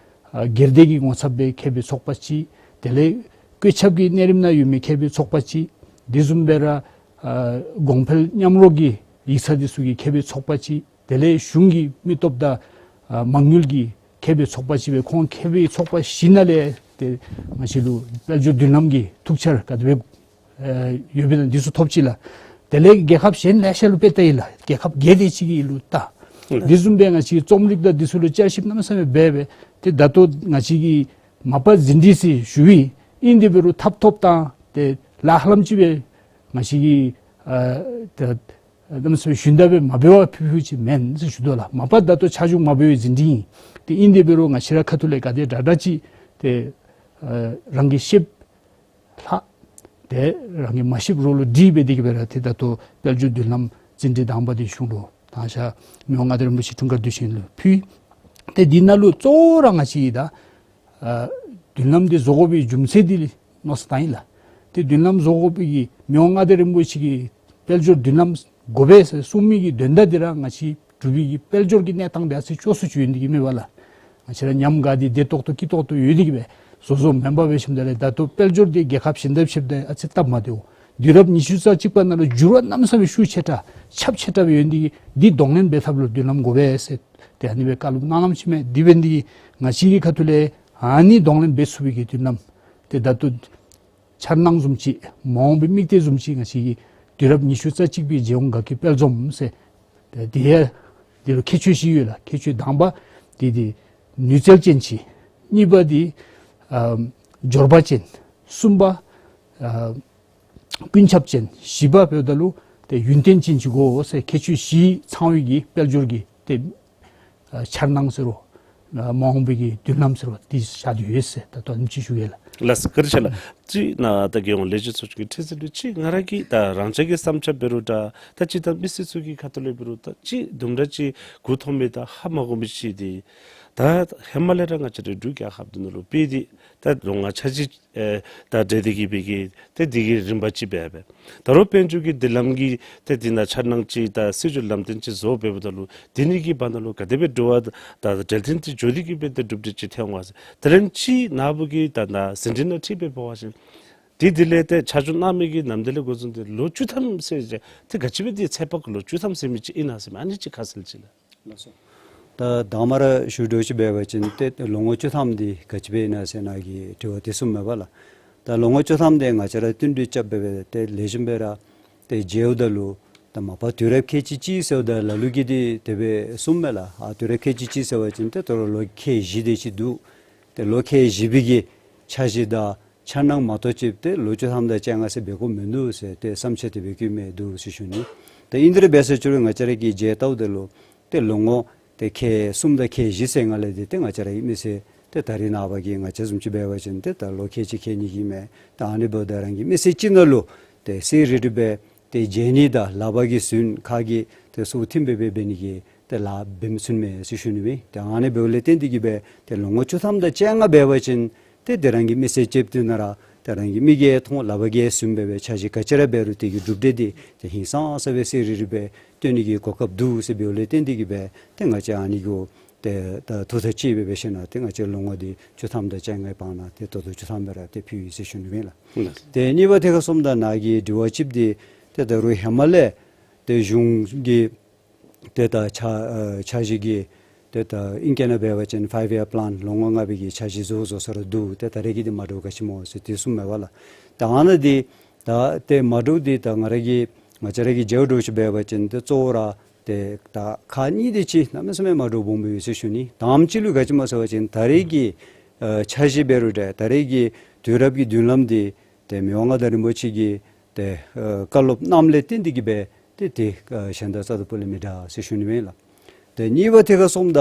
ཨ་སྒེར་སྡེ་གི་ངོ་ཚབ་སྦེ་མཁས་པའི་ཚོགས་པ་ཅིག། དེ་ལས་བཀོད་ཁྱབ་ཀྱི་གནས་རིམ་ནང་ཡོད་མི་མཁས་པའི་ཚོགས་པ་ཅིག། དེ་བཟུམ་སྦེ་ར་ཨ་གོང་འཕེལ་མཉམ་རོགས་ཀྱི་ཡིག་ཚང་འདི་ཚུ་གི་མཁས་པའི་ཚོགས་པ་ཅིག། དེ་ལས་གཞུང་གི་མི་སྟོབས་དང་ཨ་མ་དངུལ་གྱི་མཁས་པའི་ཚོགས་པ་ཅིག་སྦེ་ཁོང་མཁས་པའི་ཚོགས་པ་བཞི་ནང་ལས་ཏེ་ང་བཅས་ལུ་དཔལ་འབྱོར་མདུན་ལམ་གྱི་ཐུགས་འཆར་ག་དེ་སྦེ་ཨེ་ཡོད་པས་ན་འདི་ཚུ་ཐོབ་ཅི་ལགས། དེ་ལས་རྒྱལ་ཁབ་གཞན་ལེ་ཤ་ལུ་དཔེ་བལྟ་ཡི་ལགས། རྒྱལ་ཁབ་བརྒྱད་དེ་ཅིག་གི་ལུ་བལྟ། ཨུམ་དེ་བཟུམ་སྦེ་ང་བཅས་རྩོམ་རིག་དང་འདི་ཚུ་ལུ་བསྐྱར་ཞིབ་གནམ་མེད་ས་མེད་འབད་འབད། ཏེ་ད་ལྟོ་ང་བཅས་ཀྱིས་མ་པ་ཟིན་བྲིས་ཟེར་ཞུ་ཡི། ཨིན་དེ་འབད་རུང་ཐབ་ཐོབ་དང་ཏེ་ལཱ་ཧ་ལམ་ཅིག་སྦེ་ང་བཅས་ཀྱིས་ཨ་ཏེ་གནམ་མེད་ས་མེད་ཞུན་དག་སྦེ་མ་འབད་བར་ཕུལ་ཕུལཝ་ཅིག་མེན་ཟེར་ཞུ་དོ་ལགས། མ་པ་ད་ལྟོ་ཆ་འཇོག་མ་འབད་བའི་ཟིན་བྲིས་ཨིན། ཏེ་ཨིན་དེ་འབད་རུང་ང་བཅས་ར་ཁ་ཐུག་ལས་ག་དེ་དྲག་དྲག་ཅིག་ཏེ་ཨ་རང་གིས་ཤེསཔ་ལྷག། ཏེ་རང་གིས་མ་ཤེསཔ་རོགས་ལུ་དྲིས་འབད་དེ་གིས་སྦེ་ར་ཏེ་ད་ལྟོ་དཔལ་འབྱོར་མདུན་ལམ་ཟིན་བྲིས་དང་པ་འདི་གཞུང་ལུ་ད་ཤ་མི་དབང་མངའ་བདག་རིན་པོ་ཆེ་འཁྲུངས་སྐར་དུས་ཆེན་ལུ་ཕུལ། ཏེ་འདི་ནང་ལུ་གཙོ་བོ་ར་ང་བཅས་ཀྱིས་ད་ཨ་མདུན་ལམ་འདི་བཟོ་དགོ་པའི་རྒྱུ་མཚན་འདི་མནོ་བསམ་བཏང་ཡི་ལགས། ཏེ་མདུན་ལམ་བཟོ་དགོ་པའི་གི་མི་དབང་མངའ་བདག་རིན་པོ་ཆེ་གིས་དཔལ་འབྱོར་མདུན་ལམ་དགོ་པས་ཟེར་གསུངས་མི་གི་དོན་དག་འདི་ར་ང་བཅས་འབྲུག་པའི་གི་དཔལ་འབྱོར་གྱི་གནས་སྟངས་འབད་ས་ཅིག་ཅོག་ཙེ་ཅིག་ཡོད་ནི་འདི་གིས་མས་པ་ལགས། ང་བཅས་ར་ཉམས་དགའ་སྟེ་བདེ་ཏོག་ཏོ་སྐྱིད་ཏོག་ཏོ་ཡོད་ནི་འདི་གིས་སྦེ་བཟོ་བཟོཝ་མེན་པར་འབད་ཞིནམ་ད་ལས་ད་ལྟོ་དཔལ་འབྱོར་འདི་རྒྱལ་ཁབ་གཞན་དང་ཕྱདཔ་ད་ཨ་ཙི་སྟབས་མ་བདེཝ། དུས་རབས་ཉི་ཤུ་རྩ་གཅིག་པ་ནང་ལུ་འགྱུར་བ་གནམ་མེད་ས་མེད་ཤུགས་ཆེ་དྲགས་ཁྱབ་ཆེ་དྲགས་སྦེ་ཡོད་ནི་འདི་གིས་འདི་གདོང་ལེན་འབད་ཐབས་ལུ་མདུན་ལམ་དགོ་པས་ཟེར་ཏེ་ཨ་ནི་སྦེ་བཀའ་སློབ་གནང་གནངམ་ཅིག་མས། དེ་འབད་ནི་འདི་གིས་ང་བཅས་ཀྱི་ཁ་ཐུག་ལས་ཨ་ནི་གདོང་ལེན་འབད་ཚུགས་པའི་གི་མདུན་ལམ་ཏེ་ད་ལྟོ་འཆར་སྣང་བཟུམ་ཅིག་མ་འོངས་པའི་དམིགས་གཏད་བཟུམ་ཅིག་ང་བཅས་ཀྱི་དུས་རབས་ཉི་ཤུ་རྩ་གཅིག་པའི་རྒྱལ་ཡོངས་དགའ་སྐྱིད་དཔལ་འཛོམས་ཟེར་ཏེ་དེ་ཡང་འདི་ལུ་ཁྱད་ཆོས་བཞི་ཡོད་ལགས། ཁྱད་ཆོས་དང་པ་འདི་འདི་ནུས་རྩལ་ཅན་ཅིག། གཉིས་པ་འདི་ཨ་འབྱོར་པ་ཅན། གསུམ་པ་ཨ་ཀུན་ཁྱབ་ཅན། བཞི་པ་འབདཝ་ད་ལུ་ཏེ་ཡུན་བརྟན་ཅན་ཅིག་དགོ་ཟེར་ཁྱད་ཆོས་བཞི་ཚང་བའི་གི་དཔལ་འབྱོར་གྱི་ཏེ་ཨ་འཆར་སྣང་ཟེར་རུང་ཨ་མ་འོངས་པའི་གི་མདུན་ལམ་ཟེར་རུང་འདི་བཞག་སྟེ་ཡོད་ཟེར་ད་ལྟོ་ཨ་ནེམ་ཅིག་ཞུ་གེ་ལགས། ལགས་སོ། བཀའ་དྲིན་ཆེ་ལགས། ཅིག་ནཱ་ད་རྒྱལ་ཡོངས་ལས་བྱེད་ཚོགས་ཆུང་གི་ཁྲི་འཛིན་ལུ་ཅིག་ང་ར་གིས་ད་རང་ཅག་གི་བསམ་འཆར་འབད་རུང་འདྲ་ད་ཅིག་ད་མི་སེར་ཚུ་གི་ཁ་ཐུག་ལས་འབད་རུང་ད་ཅིག་དུམ་གྲ་ཅིག་གུ་མཐོང་མི་ད་ཧ་མ་གོ་མི་ཅིག་འདི་ད་ཧེ་མ་ལས་ར་ང་བཅས་རའི་འབྲུག་རྒྱལ་ཁབ་འདི་ནང་ལུ་དཔེ་འདི་ད་ལོ་ལྔ་འཆར་གཞི་ཨེ་ད་འབྲེལ་ཏེ་གིས་སྦེ་གི་ཏེ་འདི་གི་རིམ་པ་ཅིག་འབད་འབད། ད་རུང་དཔལ་འབྱོར་གྱི་མདུན་ལམ་གྱི་ཏེ་འདི་ནང་འཆར་སྣང་ཅིག་དང་སྲིད་བྱུས་ལམ་སྟོན་ཅིག་བཟོ་འབདཝ་ད་ལུ་འདི་གཉིས་ཀྱི་བར་ན་ལུ་ག་དེ་སྦེ་འགྲོ་བ་ད་འབྲེལ་མཐུད་དེ་འགྱོ་སྟེ་གིས་སྦེ་ཏེ་གྲུབ་འབྲས་ཅིག་ཐོན་འོང་ཟེར། དེ་རིང་ཅིག་ནཱ་བུ་གིས་ད་ནཱ་ཟིན་བྲིས་ནང་ཁྲིད་སྦེ་འབད་བ་ཅིན་འདི་འདི་ལས་ཏེ་ཆ་འཇོག་གནང་མི་གི་ནམ་དེ་ལས་འགོ་བཟུང་སྟེ་ལོ་བཅུ་ཐམ་ཟེར་ཏེ་ག་ཅི་སྦེ་འདི་ཚེ་དཔག་གི་ལོ་བཅུ་ཐམ་ཟེར་མི་ཅིག་ཨིན་ན་ཟེར་མི་ཨ་ནི་ཅིག་ཁ་གསལ་ཅིག་ལགས། ལགས་སོ། ད་དང་པ་ར་ཞུ་དོ་ཅིག་འབད་བ་ཅིན་ཏེ་ལོ་ངོ་བཅུ་ཐམ་འདི་ག་ཅི་སྦེ་ཨིན་ན་ཟེར་ནཱ་གིས་དྲི་བ་དེ་གསུངམ་མས་པ་ལགས། ད་ལོ་ངོ་བཅུ་ཐམ་འདི་ང་བཅས་ར་བསྟུན་གྲོས་རྐྱབ་སྦེ་སྦེ་ཏེ་ལེགས་ཤོམ་སྦེ་ར་ཏེ་མཇལཝ་ད་ལུ་ད་མ་པ་དུས་རབས་ཁལ་གཅིག་གཅིག་ཟེརཝ་ད་ལ་ལུ་གིས་འདི་དེ་སྦེ་གསུངམ་མས་ལགས། ཨ་དུས་རབས་ཁལ་གཅིག་གཅིག་ཟེར་བ་ཅིན་ཏེ་ད་རུང་ལོ་ཁལ་བཞི་དེ་ཅིག་འདུག། ཏེ་ལོ་ཁལ་བཞི་པའི་གི་འཆར་གཞི་དང་འཆར་སྣང་མ་གཏོགས་ཅིག་ཏེ་ལོ་བཅུ་ཐམ་དང་བཅོ་ལྔ་ཟེར་འབད་དགོཔ་མིན་འདུག་ཟེར་ཏེ་བསམ་འཆར་དེ་སྦེ་བཀོད་མི་འདུག་ཟེར་ཞུ་ནི། ད་ཨིན་དེ་ར་འབད་ཟེར་ཅི་རུང་ང་བཅས་ར་གིས་མཇལ་བལྟཝ་ད་ལུ་ཏེ་ལོ་ངོ་ཏེ་ཁལ་གསུམ་དང་ཁལ་བཞི་ཟེར་ང་ལས་འདི་ཏེ་ང་བཅས་ར་གི་མི་སེར་ཏེ་ད་རེས་ནངས་པ་གི་ང་བཅས་བཟུམ་ཅིག་འབད་བ་ཅིན་ཏེ་ད་ལོ་ཁལ་གཅིག་ཁལ་གཉིས་ཀྱི་མས། ད་ཨ་ནི་འབདཝ་ད་རང་གི་མི་ཚེ་གཅིག་ནང་ལུ་ཏེ་གསལ་རི་རི་སྦེ་ཏེ་མཇལ་ནི་དང་ལག་པ་གིས་ཟུན་ཁ་གིས་ཏེ་སྲོག་ཐིམ་སྦེ་སྦེ་འབད་ནི་གི་ཏེ་ལཱ་འབད་མི་ཚུགས་མས་ཟེར་ཞུ་ནི་མས། ཏེ་ཨ་ནི་འབདཝ་ལས་བརྟེན་ཏེ་གིས་སྦེ་ཏེ་ལོ་ངོ་བཅུ་ཐམ་དང་བཅོ་ལྔ་འབད་བ་ཅིན་ཏེ་དེ་རང་གི་མི་ཚེ་ཅིག་འདི་ནང་ར་ཏེ་རང་གི་མིག་གིས་མཐོང་ལག་པ་གིས་ཟུན་སྦེ་སྦེ་འཆར་གཞི་ག་ཅི་ར་འབད་རུང་དེ་གི་གྲུབ་འབྲས་འདི་ཏེ་ཧིང་སངས་ས་སྦེ་གསལ་རི་རི་སྦེ་སྟོན་ནི་གི་གོ་སྐབས་འདུག་ཟེར་འབདཝ་ལས་བརྟེན་ཏེ་གིས་སྦེ་ཏེ་ང་བཅས་ཨ་ནི་གུ་ཏེ་ད་ཐུགས་ཐག་བཅད་སྦེ་སྦེ་ཞིནམ་ལས་ཏེ་ང་བཅས་ལོ་ངོ་འདི་བཅུ་ཐམ་དང་བཅོ་ལྔའི་བར་ན་ཏེ་ད་ལྟོ་བཅུ་ཐམ་སྦེ་ར་ཏེ་ཕུལ་ཡི་ཟེར་ཞུ་ནི་མས་ལགས། ལགས། ཏེ་གཉིས་པ་ཏེ་ཁ་གསུམ་དང་ནཱ་གི་དྲི་བ་གཅིག་འདི་ཏེ་ད་རུང་ཧེ་མ་ལས་ཏེ་གཞུང་གི་ཏེ་ད་འཆར་ཨ་འཆར་གཞི་གི་ཏེ་ད་ཨིང་སྐད་ནང་འབད་བ་ཅིན་ཕའིབ་ཡར་པ་ལཱན་ལོ་ངོ་ལྔ་པའི་གི་འཆར་གཞི་བཟོ་བཟོ་ས་ར་འདུག། ཏེ་ད་རེས་ཀྱི་འདི་མ་འདྲཝ་ག་ཅི་སྨོ་ཟེར་དེ་གསུངམ་མས་པ་ལགས། ད་ཨ་ནཱ་འདི་ད་ཏེ་མ་འདྲཝ་འདི་ད་ང་ར་གི་ ང་བཅས་ར་གིས་མཇལ་དོ་ཅིག་འབད་བ་ཅིན་ཏེ་གཙོ་བོ་ར་ཏེ་ད་ཁག་གཉིས་དེ་ཅིག་གནམ་མེད་ས་མེད་མ་འདྲཝ་སྦོམ་སྦེ་ཡོད་ཟེར་ཞུ་ནི། དང་པ་ཅིག་ལུ་ག་ཅི་སྨོ་ཟེར་བ་ཅིན་ད་རེས་ཀྱི་ཨ་འཆར་གཞི་འབད་རུང་འདྲ་ད་རེས་ཀྱི་དུས་རབས་ཀྱི་མདུན་ལམ་འདི་ཏེ་མི་དབང་མངའ་བདག་རིན་པོ་ཆེ་གི་ཏེ་ཨ་བཀའ་སློབ་གནངམ་ལས་བརྟེན་ཏེ་གིས་སྦེ་ཏེ་དེ་ཨ་གཞན་དང་རྩ་དང་པོ་ལས་མི་འདྲ་ཟེར་ཞུ་ནི་མས་ལགས། ཏེ་གཉིས་པ་དེ་ཁར་སོངམ་ད་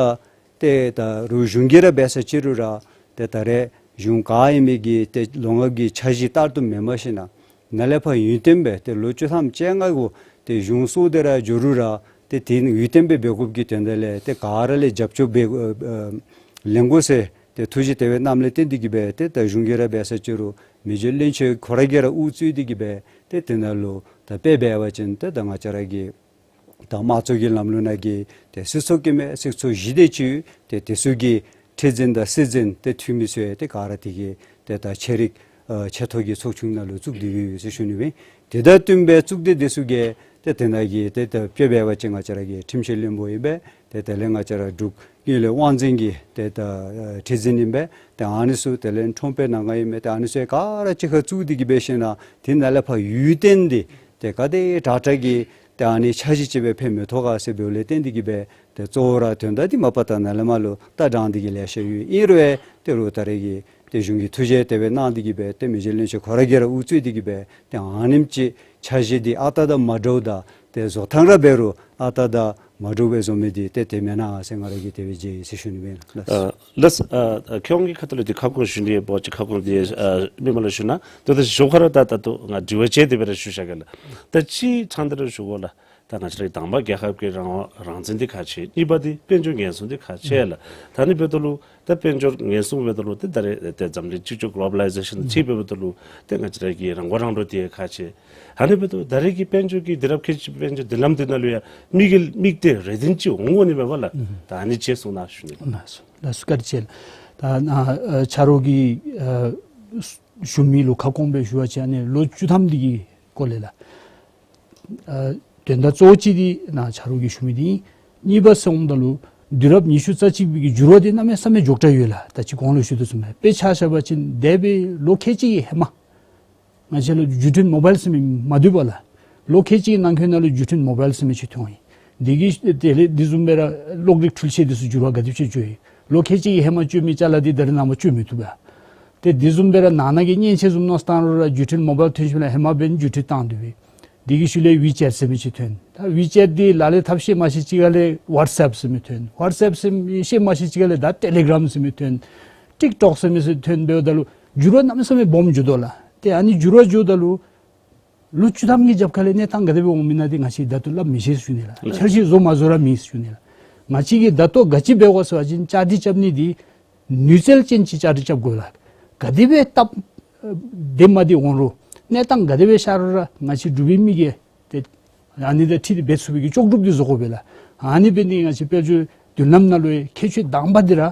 ཏེ་ད་རུང་གཞུང་གིས་ར་འབད་ས་ཅིག་རུང་ར་ཏེ་ད་རེས་གཞུང་ག་ཨིན་མི་གི་ཏེ་ལོ་ལྔ་གི་འཆར་གཞི་ལྟར་དུ་མེན་པར་ཞིན་ན་ནཱ་ལས་ཕར་ཡུན་བརྟན་སྦེ་ཏེ་ལོ་བཅུ་ཐམ་བཅོ་ལྔ་གུ་ཏེ་གཞུང་སོང་སྟེ་ར་འགྱོ་རུང་ར་ཏེ་དེ་ཡུན་བརྟན་སྦེ་འབད་དགོཔ་གི་དོན་དག་ལས་ཏེ་ག་ར་ལས་རྒྱབ་སྐྱོར་འབད་ཨ་ཨ་ལེན་དགོ་ཟེར་ཏེ་ཐུགས་བཞེད་དེ་སྦེ་གནངམ་ལས་བརྟེན་ཏེ་གིས་སྦེ་ཏེ་ད་གཞུང་གིས་ར་འབད་ས་ཅིག་རུང་མི་རྗེ་བློན་ཆེན་ཁོ་ར་གིས་ར་དབུ་གཙོས་ཏེ་གིས་སྦེ་ཏེ་དེ་ནང་ལུ་ད་དཔེ་འབད་བ་ཅིན་ཏེ་ད་ང་བཅས་ར་གི་ད་དམངས་གཙོ་གི་ལམ་ལུགས་ནང་གི་ཏེ་སྲིད་ཚོགས་ཀྱི་མས་སྲིད་ཚོགས་བཞི་དེ་ཅིག་ཏེ་དེ་ཚུ་གི་ཁྲི་འཛིན་དང་སྲིད་འཛིན་ཏེ་འཐུས་མི་ཚུ་ཡང་ཏེ་ག་ར་དེ་གི་ཏེ་ད་ཆེ་རིགས་ཨ་ཆེ་མཐོ་གི་ཚོགས་ཆུང་ནང་ལུ་བཙུགས་ཏེ་ཡོད་ཟེར་ཞུ་ནི་སྦེ། དེ་དང་བསྟུན་པའི་གཙུག་སྡེ་དེ་ཚུ་གིས་ཏེ་དེ་ནང་གི་ཏེ་ད་དཔེ་འབད་བ་ཅིན་ང་བཅས་ར་གི་ཁྲིམས་ཞིབ་བློན་པོ་ཨིན་པས། ཏེ་དེ་ལས་ང་བཅས་ར་འབྲུག་དངུལ་ལས་དབང་འཛིན་གྱི་ཏེ་ད་ཨ་ཁྲི་འཛིན་ཨིན་པས། ཏེ་ཨ་ནི་ཚུ་དེ་ལས་ཁྲོམ་དཔོན་ནང་ང་ཨིན་པས། ཏེ་ཨ་ནི་ཚུ་ག་ར་གཅིག་ཁར་བཙུགས་ཏེ་གིས་འབད་ཞིན་ན་དེ་ནང་ལས་ཕར་ཡུན་བརྟན་འདི་ཏེ་ག་དེ་དྲག་དྲག་གི་ཏེ་ཨ་ནི་འཆར་གཞི་ཅིག་སྦེ་ཕན་མི་ཐོགས་ག་ཟེར་འབདཝ་ལས་བརྟེན་ཏེ་གིས་སྦེ་ཏེ་གཙོ་བོ་ར་དོན་དག་འདི་མ་པ་ད་ནཱ་ལས་མར་ལུ་ད་དྲང་སྟེ་གིས་ལེ་ཤ་ཡོད། ཨིན་རུང་ཏེ་རུང་ད་རེས་ཀྱི་ཏེ་གཞུང་གིས་ཐུགས་བཞེད་དེ་སྦེ་གནང་སྟེ་གིས་སྦེ་ཏེ་མི་རྗེ་བློན་ཆེན་ཁོ་ར་གིས་ར་དབུ་གཙོས་ཏེ་གིས་སྦེ་ཏེ་ཨ་ནེམ་ཅིག་འཆར་གཞི་འདི་ཨ་རྟག་དང་མ་འདྲཝ་དང་ཏེ་བཟོ་ཐངས་ར་འབད་རུང་ཨ་རྟག་དང་མ་འདྲཝ་སྦེ་བཟོ་མི་འདི་ཏེ་དེ་མེན་ན་ཟེར་ང་ར་གིས་དེ་སྦེ་མཇལ་ཡི་ཟེར་ཞུ་ནི་མས་ལགས། ཨ་ལགས། ཨ་ཁྱོད་ཀྱི་ཁ་ཐུག་ལས་ཏེ་ཁ་སྐོང་ཞུ་ནི་ཡོད་པ་ཅིན་ཁ་སྐོང་འདི་ཨ་མི་མང་ལུ་ཞུ་ན། ད་ལྟོ་ཞོར་ཁར་ད་ད་ལྟོ་ང་དྲི་བ་ཅིག་དེ་སྦེ་ར་ཞུ་བཞག་གེ་ལགས། ད་སྤྱིར་བཏང་འདི་ར་ཞུ་དགོ་ལགས། ད་ང་བཅས་ར་དང་པ་རྒྱལ་ཁབ་ཀྱི་རང་དབང་རང་བཙན་འདི་ཁག་ཆེ། གཉིས་པ་འདི་དཔལ་འབྱོར་ཉེན་སྲུང་འདི་ཁག་ཆེ་ལགས། ད་ཨ་ནི་འབདཝ་ད་ལུ་ད་དཔལ་འབྱོར་ཉེན་སྲུང་འབདཝ་ད་ལུ་ཏེ་ད་རེས་ཏེ་འཛམ་གླིང་སྤྱི་ཚོགས་གོ་ལོ་བ་ལའི་ཟེ་ཤཱན་ཅིག་འབདཝ་ད་ལུ་ཏེ་ང་བཅས་ར་གི་རང་མགོ་རང་འདྲོངས་འདི་ཁག་ཆེ། ཨ་ནི་འབདཝ་ད་ད་རེས་ཀྱི་དཔལ་འབྱོར་གྱི་དུས་རབས་ཁལ་གཅིག་དཔལ་འབྱོར་མདུན་ལམ་འདི་ནང་ལུ་ཡང་དམིགས་ཀྱི་དམིགས་གཏད་རེ་འདུན་ཅིག་འོང་དགོ་ནི་མས་པ་ལགས། ད་ཨ་ནི་ཅིག་གསུང་གནང་ཞུ་ནི། ལགས་སོ། ལགས་སོ། བཀའ་དྲིན་ཆེ་ལགས། ད་ནཱ་ཨ་ཆ་རོགས་ཀྱིས་ཨ་ཞུ་མི་ལུ་ཁ་སྐོང་སྦེ་ཞུ་བ་ཅིན་ཨ་ནི་ལོ་བཅུ་ཐམ་འདི་གི་སྐོར་ལས་ལགས། ཨ་དོན་དག་གཙོ་བོ་ཅིག་འདི་ནཱ་ཆ་རོགས་ཀྱིས་ཞུ་མི་འདི་ཨིན། གཉིས་པ་ཟེར་འོངམ་ད་ལུ་དུས་རབས་ཉི་ཤུ་རྩ་གཅིག་པའི་གི་འགྱུར་བ་འདི་གནམ་མེད་ས་མེད་མགྱོགས་དྲགས་ཡོད་ལགས། ད་ཅི་གོང་ལུ་ཞུ་དོ་བཟུམ་སྦེ་དཔེ་ཆ་བཞག་པ་ཅིན་འདས་པའི་ལོ་ཁལ་གཅིག་གི་ཧེ་མ་ང་བཅས་ལུ་བརྒྱུད་འཕྲིན་མོ་བཱའིལ་ཟེར་མི་མ་འདུག་པ་ལགས། ལོ་ཁལ་གཅིག་གི་ནང་འཁོད་ནང་ལུ་བརྒྱུད་འཕྲིན་མོ་བཱའིལ་ཟེར་མི་ཅིག་ཐོན་ཡི། འདི་གིས་དེ་ལས་འདི་བཟུམ་སྦེ་ར་གློག་རིག་འཕྲུལ་ཆས་འདི་ཚུ་འགྱུར་བ་ག་དེ་ཅིག་བྱུང་ཡི། ལོ་ཁལ་གཅིག་གི་ཧེ་མ་སྤྱོད་མི་ཅ་ལ་འདི་ད་རེས་ནངས་པ་སྤྱོད་མི་བཏུབ་པས། ཏེ་འདི་བཟུམ་སྦེ་ར་ནང་ན་གི་མཉེན་ཆས་བཟུམ་མནོ་བསམ་བཏང་རུང་ར་བརྒྱུད་འཕྲིན་མོ་བཱའིལ་ཐོན་ཞིནམ་ལས་ཧེ་མ་འབདན་བརྒྱུད་འཕྲིན་བཏང་སྡོད་པས། འདི་གི་ཤུལ་ལས་ཝི་ཅེཊ་ཟེར་མི་ཅིག་ཐོན། ད་ཝི་ཅེཊ་འདི་ལག་ལེན་འཐབ་ཤེས་མ་ཤེས་ཅིག་ཁ་ལས་ཝཊསི་ཨེཔ་ཟེར་མི་ཐོན། ཝཊསི་ཨེཔ་ཟེར་མི་ཤེས་མ་ཤེས་ཅིག་ཁ་ལས་ད་ཊེ་ལི་གརམ་ཟེར་མི་ཐོན། ཊིཀ་ཊོཀ་ཟེར་མི་ཚུ་ཐོན་འབདཝ་ད་ལུ་འགྱུར་བ་གནམ་མེད་ས་མེད་སྦོམ་འགྱོ་དོ་ལགས། ཏེ་ཨ་ནི་འགྱུར་བ་འགྱོཝ་ད་ལུ་ལོ་བཅུ་ཐམ་གྱི་རྒྱབ་ཁ་ལས་གནས་སྟངས་ག་དེ་སྦེ་འོང་མི་ན་འདི་ང་བཅས་ད་ལྟོ་སླབ་མི་ཤེས་ཟེར་ཞུ་ནི་ལགས། འཆར་གཞི་བཟོ་མ་བཟོ་ར་མེད་ཟེར་ཞུ་ནི་ལགས། ང་བཅས་ཀྱིས་ད་ལྟོ་ག་ཅི་འབད་དགོ་ཟེར་བ་ཅིན་བཅའ་སྒྲིག་རྐྱབ་ནི་འདི་ནུས་རྩལ་ཅན་ཅིག་བཅའ་སྒྲིག་རྐྱབ་དགོ་ལགས། ག་དེ་སྦེ་སྟབས་ཨ་བདེ་མ་བདེ་འོང་རུང་གནས་སྟངས་ག་དེ་སྦེ་ཤར་རུང་ར་ང་བཅས་འབྲུག་པའི་མི་གིས་ཏེ་ཨ་ནི་དང་འཁྲིལ་ཏེ་འབད་ཚུགས་པའི་གི་ལྕོགས་གྲུབ་འདི་བཟོ་དགོ་པས་ལགས། ཨ་ནི་འབད་ནི་ང་བཅས་དཔལ་འབྱོར་མདུན་ལམ་ནང་ལུ་ཡང་ཁྱད་ཆོས་དང་པ་འདི་ར་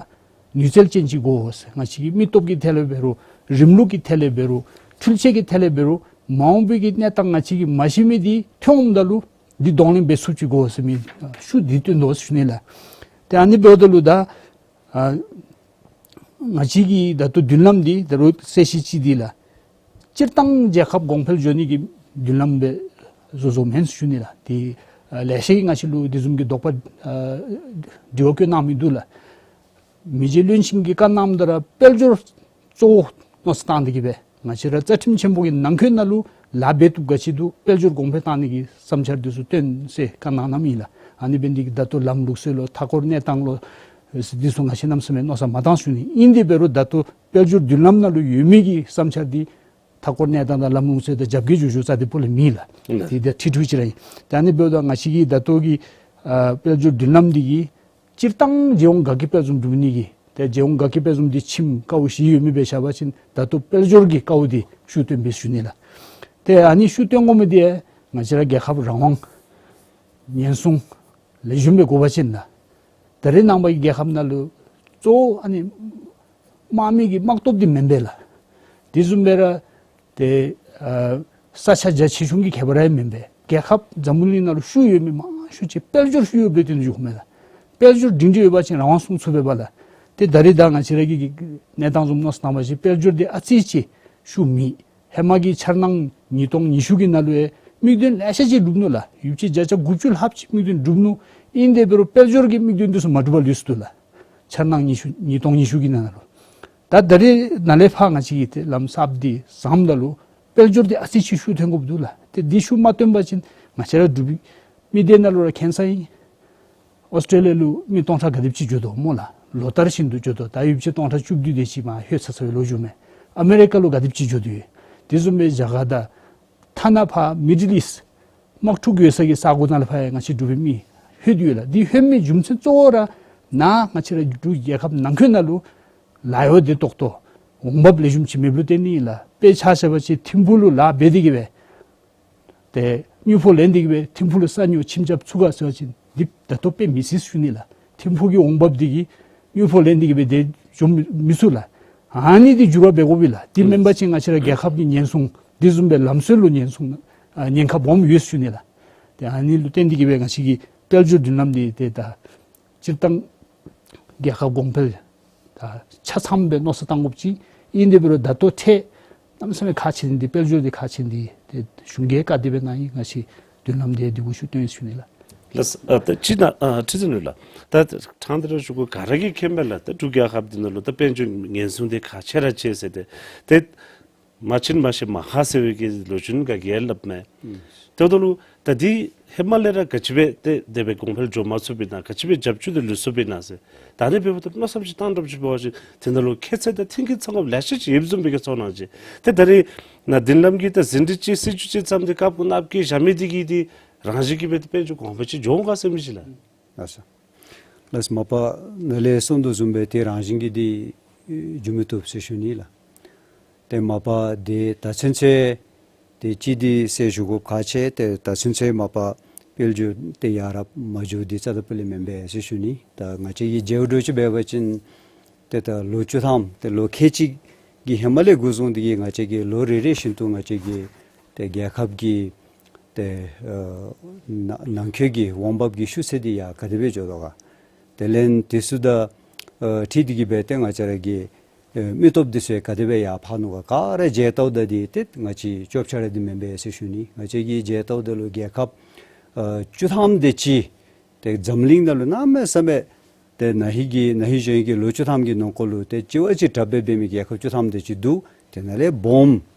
ནུས་རྩལ་ཅན་ཅིག་དགོ་ཟེར། ང་བཅས་ཀྱི་མི་སྟོབས་ཀྱི་ཐད་ལས་འབད་རུང་རིམ་ལུགས་ཀྱི་ཐད་ལས་འབད་རུང་འཕྲུལ་ཆས་ཀྱི་ཐད་ལས་འབད་རུང་མ་འོངས་པའི་གི་གནས་སྟངས་ང་བཅས་ཀྱིས་མ་ཤེས་མི་འདི་ཐོན་འོངམ་ད་ལུ་འདི་གདོང་ལེན་འབད་ཚུགསཔ་ཅིག་དགོ་ཟེར་མི་ཤུགས་འདི་བཏོན་དོ་ཟེར་ཞུ་ནི་ལགས། ཏེ་ཨ་ནི་འབདཝ་ད་ལུ་ད་ཨ་ང་བཅས་ཀྱི་ད་ལྟོ་མདུན་ལམ་འདི་ད་རུང་གསལ་ཤེས་ཅིག་འདི་ལགས། སྤྱིར་བཏང་རྒྱལ་ཁབ་གོང་འཕེལ་འགྱོ་ནི་གི་མདུན་ལམ་སྦེ་བཟོ་བཟོཝ་མེན་ཟེར་ཞུ་ནི་ལགས། ཏེ་ཨ་ལེ་ཤ་གིས་ང་བཅས་ལུ་དེ་བཟུམ་གྱི་དོགས་པ་ཨ་དྲི་བ་བཀོད་གནང་མི་འདུག་ལགས། མི་རྗེ་བློན་ཆེན་གྱིས་བཀའ་གནངམ་ད་ར་དཔལ་འབྱོར་གཙོ་བོ་མནོ་བསམ་བཏང་སྟེ་གིས་སྦེ་ང་བཅས་ར་རྩ་ཁྲིམས་ཆེན་པོ་གི་ནང་འཁོད་ནང་ལུ་ལཱ་འབད་བཏུབ་ག་ཅི་འདུག། དཔལ་འབྱོར་གོང་འཕེལ་བཏང་ནི་གི་བསམ་འཆར་འདི་ཚུ་བཏོན་ཟེར་བཀའ་གནང་གནངམ་ཨིན་ལགས། ཨ་ནི་འབད་ནི་འདི་གིས་ད་ལྟོ་ལམ་ལུགས་སྲོལ་ལོ་མཐའ་འཁོར་གནས་སྟངས་ལོ་འདི་ཚུ་ང་བཅས་གནམ་མེད་ས་མེད་མནོ་བསམ་མ་བཏང་ཟེར་ཞུ་ནི། ཨིན་དེ་འབད་རུང་ད་ལྟོ་དཔལ་འབྱོར་མདུན་ལམ་ནང་ལུ་ཡོད་མི་གི་བསམ་འཆར་འདི་མཐའ་འཁོར་གནས་སྟངས་དང་ལམ་ལུགས་སྲོལ་དང་རྒྱབ་འགལ་འགྱོ་འགྱོཝ་རྩ་དེ་སྤུ་ལས་མེད་ལགས། ཨིན་ལགས། དེ་དང་འཁྲིལ་འཁྲིལཝ་ཅིག་ར་ཨིན། ཏེ་ཨ་ནི་འབདཝ་ད་ང་བཅས་ཀྱི་ད་ལྟོ་གི་ཨ་དཔལ་འབྱོར་མདུན་ལམ་འདི་གིས་སྤྱིར་བཏང་རྒྱལ་ཡོངས་དགའ་སྐྱིད་དཔལ་འཛོམས་སྒྲུབ་ནི་གི་ཏེ་རྒྱལ་ཡོངས་དགའ་སྐྱིད་དཔལ་འཛོམས་འདི་ཁྱིམ་དཀའཝ་བཞི་ཡོད་མི་སྦེ་བཞག་པ་ཅིན་ད་ལྟོ་དཔལ་འབྱོར་གྱི་དཀའཝ་འདི་ཤུགས་བཏོན་པས་ཞུ་ནི་ལགས། ཏེ་ཨ་ནི་ཤུགས་བཏོན་དགོ་མི་འདི་ང་བཅས་ར་རྒྱལ་ཁབ་རང་དབང་ཉེན་སྲུང་ལེགས་ཤོམ་སྦེ་དགོ་པ་ཅིན་ལགས། ད་རེས་ནངས་པ་གི་རྒྱལ་ཁབ་ནང་ལུ་གཙོ་བོ་ཨ་ནི་དམག་མི་གི་དམག་སྟོབས་འདི་མེན་པས་ལགས། དེ་བཟུམ་སྦེ་ར་ཏེ་ཨ་ས་ཆ་རྒྱ་ཆེ་ཆུང་གི་ཁྱད་པར་ཡང་མེན་པས། རྒྱལ་ཁབ་འཛམ་བུ་གླིང་ནང་ལུ་ཤུགས་ཡོད་མི་མང་ཤོས་ཅིག་དཔལ་འབྱོར་ཤུགས་ཡོདཔ་ལས་བརྟེན་ཏེ་འགྱོཝ་མས་ལགས། དཔལ་འབྱོར་སྒྲིང་སྒྲི་ཡོད་པ་ཅིན་རང་དབང་བཟུང་ཚུགས་པས་པ་ལགས། ཏེ་ད་རེས་ད་ང་བཅས་ར་གི་གནས་སྟངས་བཟུམ་མནོ་བསམ་བཏང་བ་ཅིན་དཔལ་འབྱོར་འདི་ཨ་ཙི་ཅིག་ཤུགས་མེད། ཧེ་མ་གི་འཆར་སྣང་ཉིས་སྟོང་ཉི་ཤུ་གི་ནང་ལུ་ཡང་ དམིགས་དོན་ལེ་ཤ་ཅིག་འགྲུབ་ནུག་ལགས། ཡོདཔ་ཅིག་བརྒྱ་ཆ་དགུ་བཅུ་ལྷགཔ་ཅིག་དམིགས་དོན་འགྲུབ་ནུག། ཨིན་དེ་འབད་རུང་དཔལ་འབྱོར་གྱི་དམིགས་དོན་འདི་ཚུ་མ་འགྲུབ་པར་ལུས་སོ་ནུག་ལགས། འཆར་སྣང་ཉི་ཤུ་ཉིས་སྟོང་ཉི་ཤུ་གི་ནང་ན་ལུ། ད་ད་རེས་ནཱ་ལས་ཕར་ང་བཅས་ཀྱིས་ཏེ་ལམ་གསརཔ་འདི་བཟུམ་ད་ལུ་དཔལ་འབྱོར་འདི་ཨ་ཙི་ཅིག་ཤུགས་ཐོན་དགོཔ་འདུག་ལགས། ཏེ་འདི་ཤུགས་མ་ཐོན་པ་ཅིན་ང་བཅས་ར་འབྲུག་པའི་མི་སྡེ་ནང་ལུ་ར་མཁྱེན་གསལ་ཨིན། ཨོསི་ཊྲེ་ལི་ཡ་ལུ་མི་སྟོང་ཕྲག་ག་དེམ་ཅིག་འགྱོ་དོ་སྨོ་ལགས། ལོ་ལྟར་བཞིན་དུ་འགྱོ་དོ། ད་ཡོདཔ་ཅིག་སྟོང་ཕྲག་བཅུ་བདུན་དེ་ཅིག་མར་ལྷོད་ཚར་ཚར་བའི་ལོ་རྒྱུས་མས། ཨ་མི་རི་ཀ་ལུ་ག་དེམ་ཅིག་འགྱོ་དོ་ཡོད། དེ་བཟུམ་སྦེ་རྒྱ་གར་དང་ཐ་ན་ཕར་མི་ཌལ་ཨིསཊ་དམག་འཁྲུག་ཡོད་ས་གི་ས་གོ་ནང་ལུ་ཕར་ཡང་ང་བཅས་འབྲུག་པའི་མི་ལྷོད་དེ་ཡོད་ལགས། འདི་ལྷོད་མི་རྒྱུ་མཚན་གཙོ་བོ་ར་ནཱ་ང་བཅས་ར་འབྲུག་རྒྱལ་ཁབ་ནང་འཁོད་ནང་ལུ་ལཱ་གཡོག་འདི་ཏོག་ཏོ་འོང་འབབ་ལེགས་ཤོམ་ཅིག་མེདཔ་ལུ་བརྟེན་ནི་ཨིན་ལགས། དཔེ་ཆ་བཞག་པ་ཅིན་ཐིམ་ཕུག་ལུ་ལཱ་འབད་དེ་གིས་སྦེ་ཏེ་དངུལ་ཕོགས་ལེན་ཏེ་གིས་སྦེ་ཐིམ་ཕུག་ལུ་ས་ཉོ་ཁྱིམ་རྐྱབ་ཚུགས་ག་ཟེར་བ་ཅིན་འདི་ད་ལྟོ་དཔེ་མི་སྲིད་ཞུ་ནི་ལགས། ཐིམ་ཕུག་གི་འོང་འབབ་འདི་གིས་དངུལ་ཕོགས་ལེན་ཏེ་གིས་སྦེ་དེ་འགྱོ་མི་མི་ཚུགས་ལགས། ཨ་ནི་འདི་འགྱུར་བ་འབད་དགོ་པས་ལགས། འདི་མེན་པ་ཅིན་ང་བཅས་ར་རྒྱལ་ཁབ་ཀྱི་ཉེན་སྲུང་དེ་བཟུམ་སྦེ་ལམ་སྲོལ་ལུ་ཉེན་སྲུང་ཨ་ཉེན་ཁ་སྦོམ་ཡོད་ཞུ་ནི་ལགས། ཏེ་ཨ་ནི་ལུ་བརྟེན་ཏེ་གིས་སྦེ་ང་བཅས་ཀྱི་དཔལ་འབྱོར་མདུན་ལམ་འདི་ཏེ་ད་སྤྱིར་བཏང་རྒྱལ་ཁབ་གོང་འཕེལ་ད་ཆ་ཚང་སྦེ་མནོ་བསམ་བཏང་དགོཔ་ཅིག་ཨིན། དེ་འབད་རུང་ད་ལྟོ་ཐད་གནམ་མེད་ས་མེད་ཁག་ཆེ་ནི་འདི་དཔལ་འབྱོར་འདི་ཁག་ཆེ་ནི་འདི་ཏེ་གཞུང་གིས་བཀའ་དྲིན་འབད་གནང་ཡི། ང་བཅས་མདུན་ལམ་འདི་འདི་གུ་ཤུགས་བཏོན་ཞུ་ནི་ལགས། ལགས་སོ། ཨ་ད་ཅི་ན་ཨ་ཁྲི་འཛིན་ལགས། ད་ཕྲང་སྟེ་ར་ཞུ་དགོ། ག་ར་གིས་མཁྱེན་པས་ལགས། ད་འབྲུག་རྒྱལ་ཁབ་འདི་ནང་ལུ་ད་དཔལ་འབྱོར་ཉེན་སྲུང་འདི་ཁག་ཆེ་ར་ཆེ་ཟེར་ཏེ་ཏེ་མ་བྱིན་མ་ཤེས་མ་ཧ་ཟེར་བའི་གི་ལོ་རྒྱུས་ག་གིས་སླབ་མས། ཨུམ། དེ་འབདཝ་ད་ལུ་ད་འདི་ཧེ་མ་ལས་ར་ག་ཅི་སྦེ་ཏེ་དེ་སྦེ་གོང་འཕེལ་འགྱོ་མ་ཚུགས་པས་ན། ག་ཅི་སྦེ་རྒྱབ་སྐྱོར་འདི་ལུས་སོང་པས་ན་ཟེར། ད་ཨ་ནི་འབདཝ་ད་མནོ་བསམ་ཅིག་བཏང་དྲགཔ་ཅིག་འབད་བ་ཅིན་དེ་ནང་ལུ་ཁྱད་ཚད་དང་མཐུན་རྐྱེན་ཚང་འབབ་ལེ་ཤ་ཅིག་ཡོདཔ་བཟུམ་སྦེ་གི་ཚོར་སྣང་ཅིག། ཏེ་ད་རེས་ནཱ་མདུན་ལམ་གྱི་ད་ཟིན་བྲིས་ཅིག་སྲིད་བྱུས་ཅིག་བརྩམས་ཏེ་སྐབས་གུ་ནཱ་བཀལ་བཞག་མི་འདི་གིས་འདི་རང་བཞིན་གྱིས་སྦེ་ཏེ་དཔལ་འབྱོར་གོང་འཕེལ་ཅིག་འགྱོ་འོང་ག་ཟེར་མི་ཅིག་ལགས། ལགས་སོ། ལགས་སོ། མ་པ་ནཱ་ལས་གསུངས་དོ་བཟུམ་སྦེ་ཏེ་རང་བཞིན་གྱིས་འདི་འགྱོ་མི་བཏུབ་ཟེར་ཞུ་ནི་ལགས། ཏེ་མ་པ་འདི་ད་ཚུན་ཚོད་ཏེ་ཅིག་འདི་ཟེར་ཞུ་དགོཔ་ཁག་ཆེ། ཏེ་ད་ཚུན་ཚོད་མ་པ་དཔལ་འབྱོར་ཏེ་ཡར་ར་མ་འགྱོ་འདི་རྩ་དང་པོ་ལས་མེན་པས་ཟེར་ཞུ་ནི། ད་ང་བཅས་ཀྱིས་མཇལ་དོ་ཅིག་འབད་བ་ཅིན་ཏེ་ད་ལོ་བཅུ་ཐམ་ཏེ་ལོ་ཁལ་གཅིག་གི་ཧེ་མ་ལས་འགོ་བཟུང་སྟེ་གིས་ང་བཅས་ཀྱིས་ལོ་རེ་རེ་བཞིན་དུ་ང་བཅས་ཀྱི་ཏེ་རྒྱལ་ཁབ་ཀྱི་ཏེ་ཨ་ནང་ནང་འཁོད་ཀྱི་འོང་འབབ་ཀྱི་ཤུགས་ཚད་འདི་ཡར་ག་དེ་སྦེ་འགྱོ་དོ་ག། དེ་ལས་དེ་ཚུ་དང་ཨ་འཁྲིལ་ཏེ་གིས་སྦེ་ཏེ་ང་བཅས་ར་གི་ཨེ་མི་སྟོབས་འདི་ཚུ་ག་དེ་སྦེ་ཡར་འཕར་ནུག་ག། ག་ར་མཇལ་བལྟཝ་ད་འདི་ཏེ་ང་བཅས་ཅོག་ཆ་ར་འདི་མེན་པས་ཟེར་ཞུ་ནི། ང་བཅས་ཀྱིས་མཇལ་བལྟཝ་ད་ལུ་རྒྱལ་ཁབ་ཨ་བཅུ་ཐམ་དེ་ཅིག་ཏེ་འཛམ་གླིང་ནང་ལུ་གནམ་མེད་ས་མེད་ཏེ་ན་ཧིང་གི་ན་ཧིང་གཞེས་ཧིང་གི་ལོ་བཅུ་ཐམ་གྱི་ནང་འཁོད་ལུ་ཏེ་གཅིག་བ་གཅིག་དྲག་སྦེ་འབད་མི་རྒྱལ་ཁབ་བཅུ་ཐམ་དེ་ཅིག་འདུག། དེ་ནང་ལས་སྦོམ་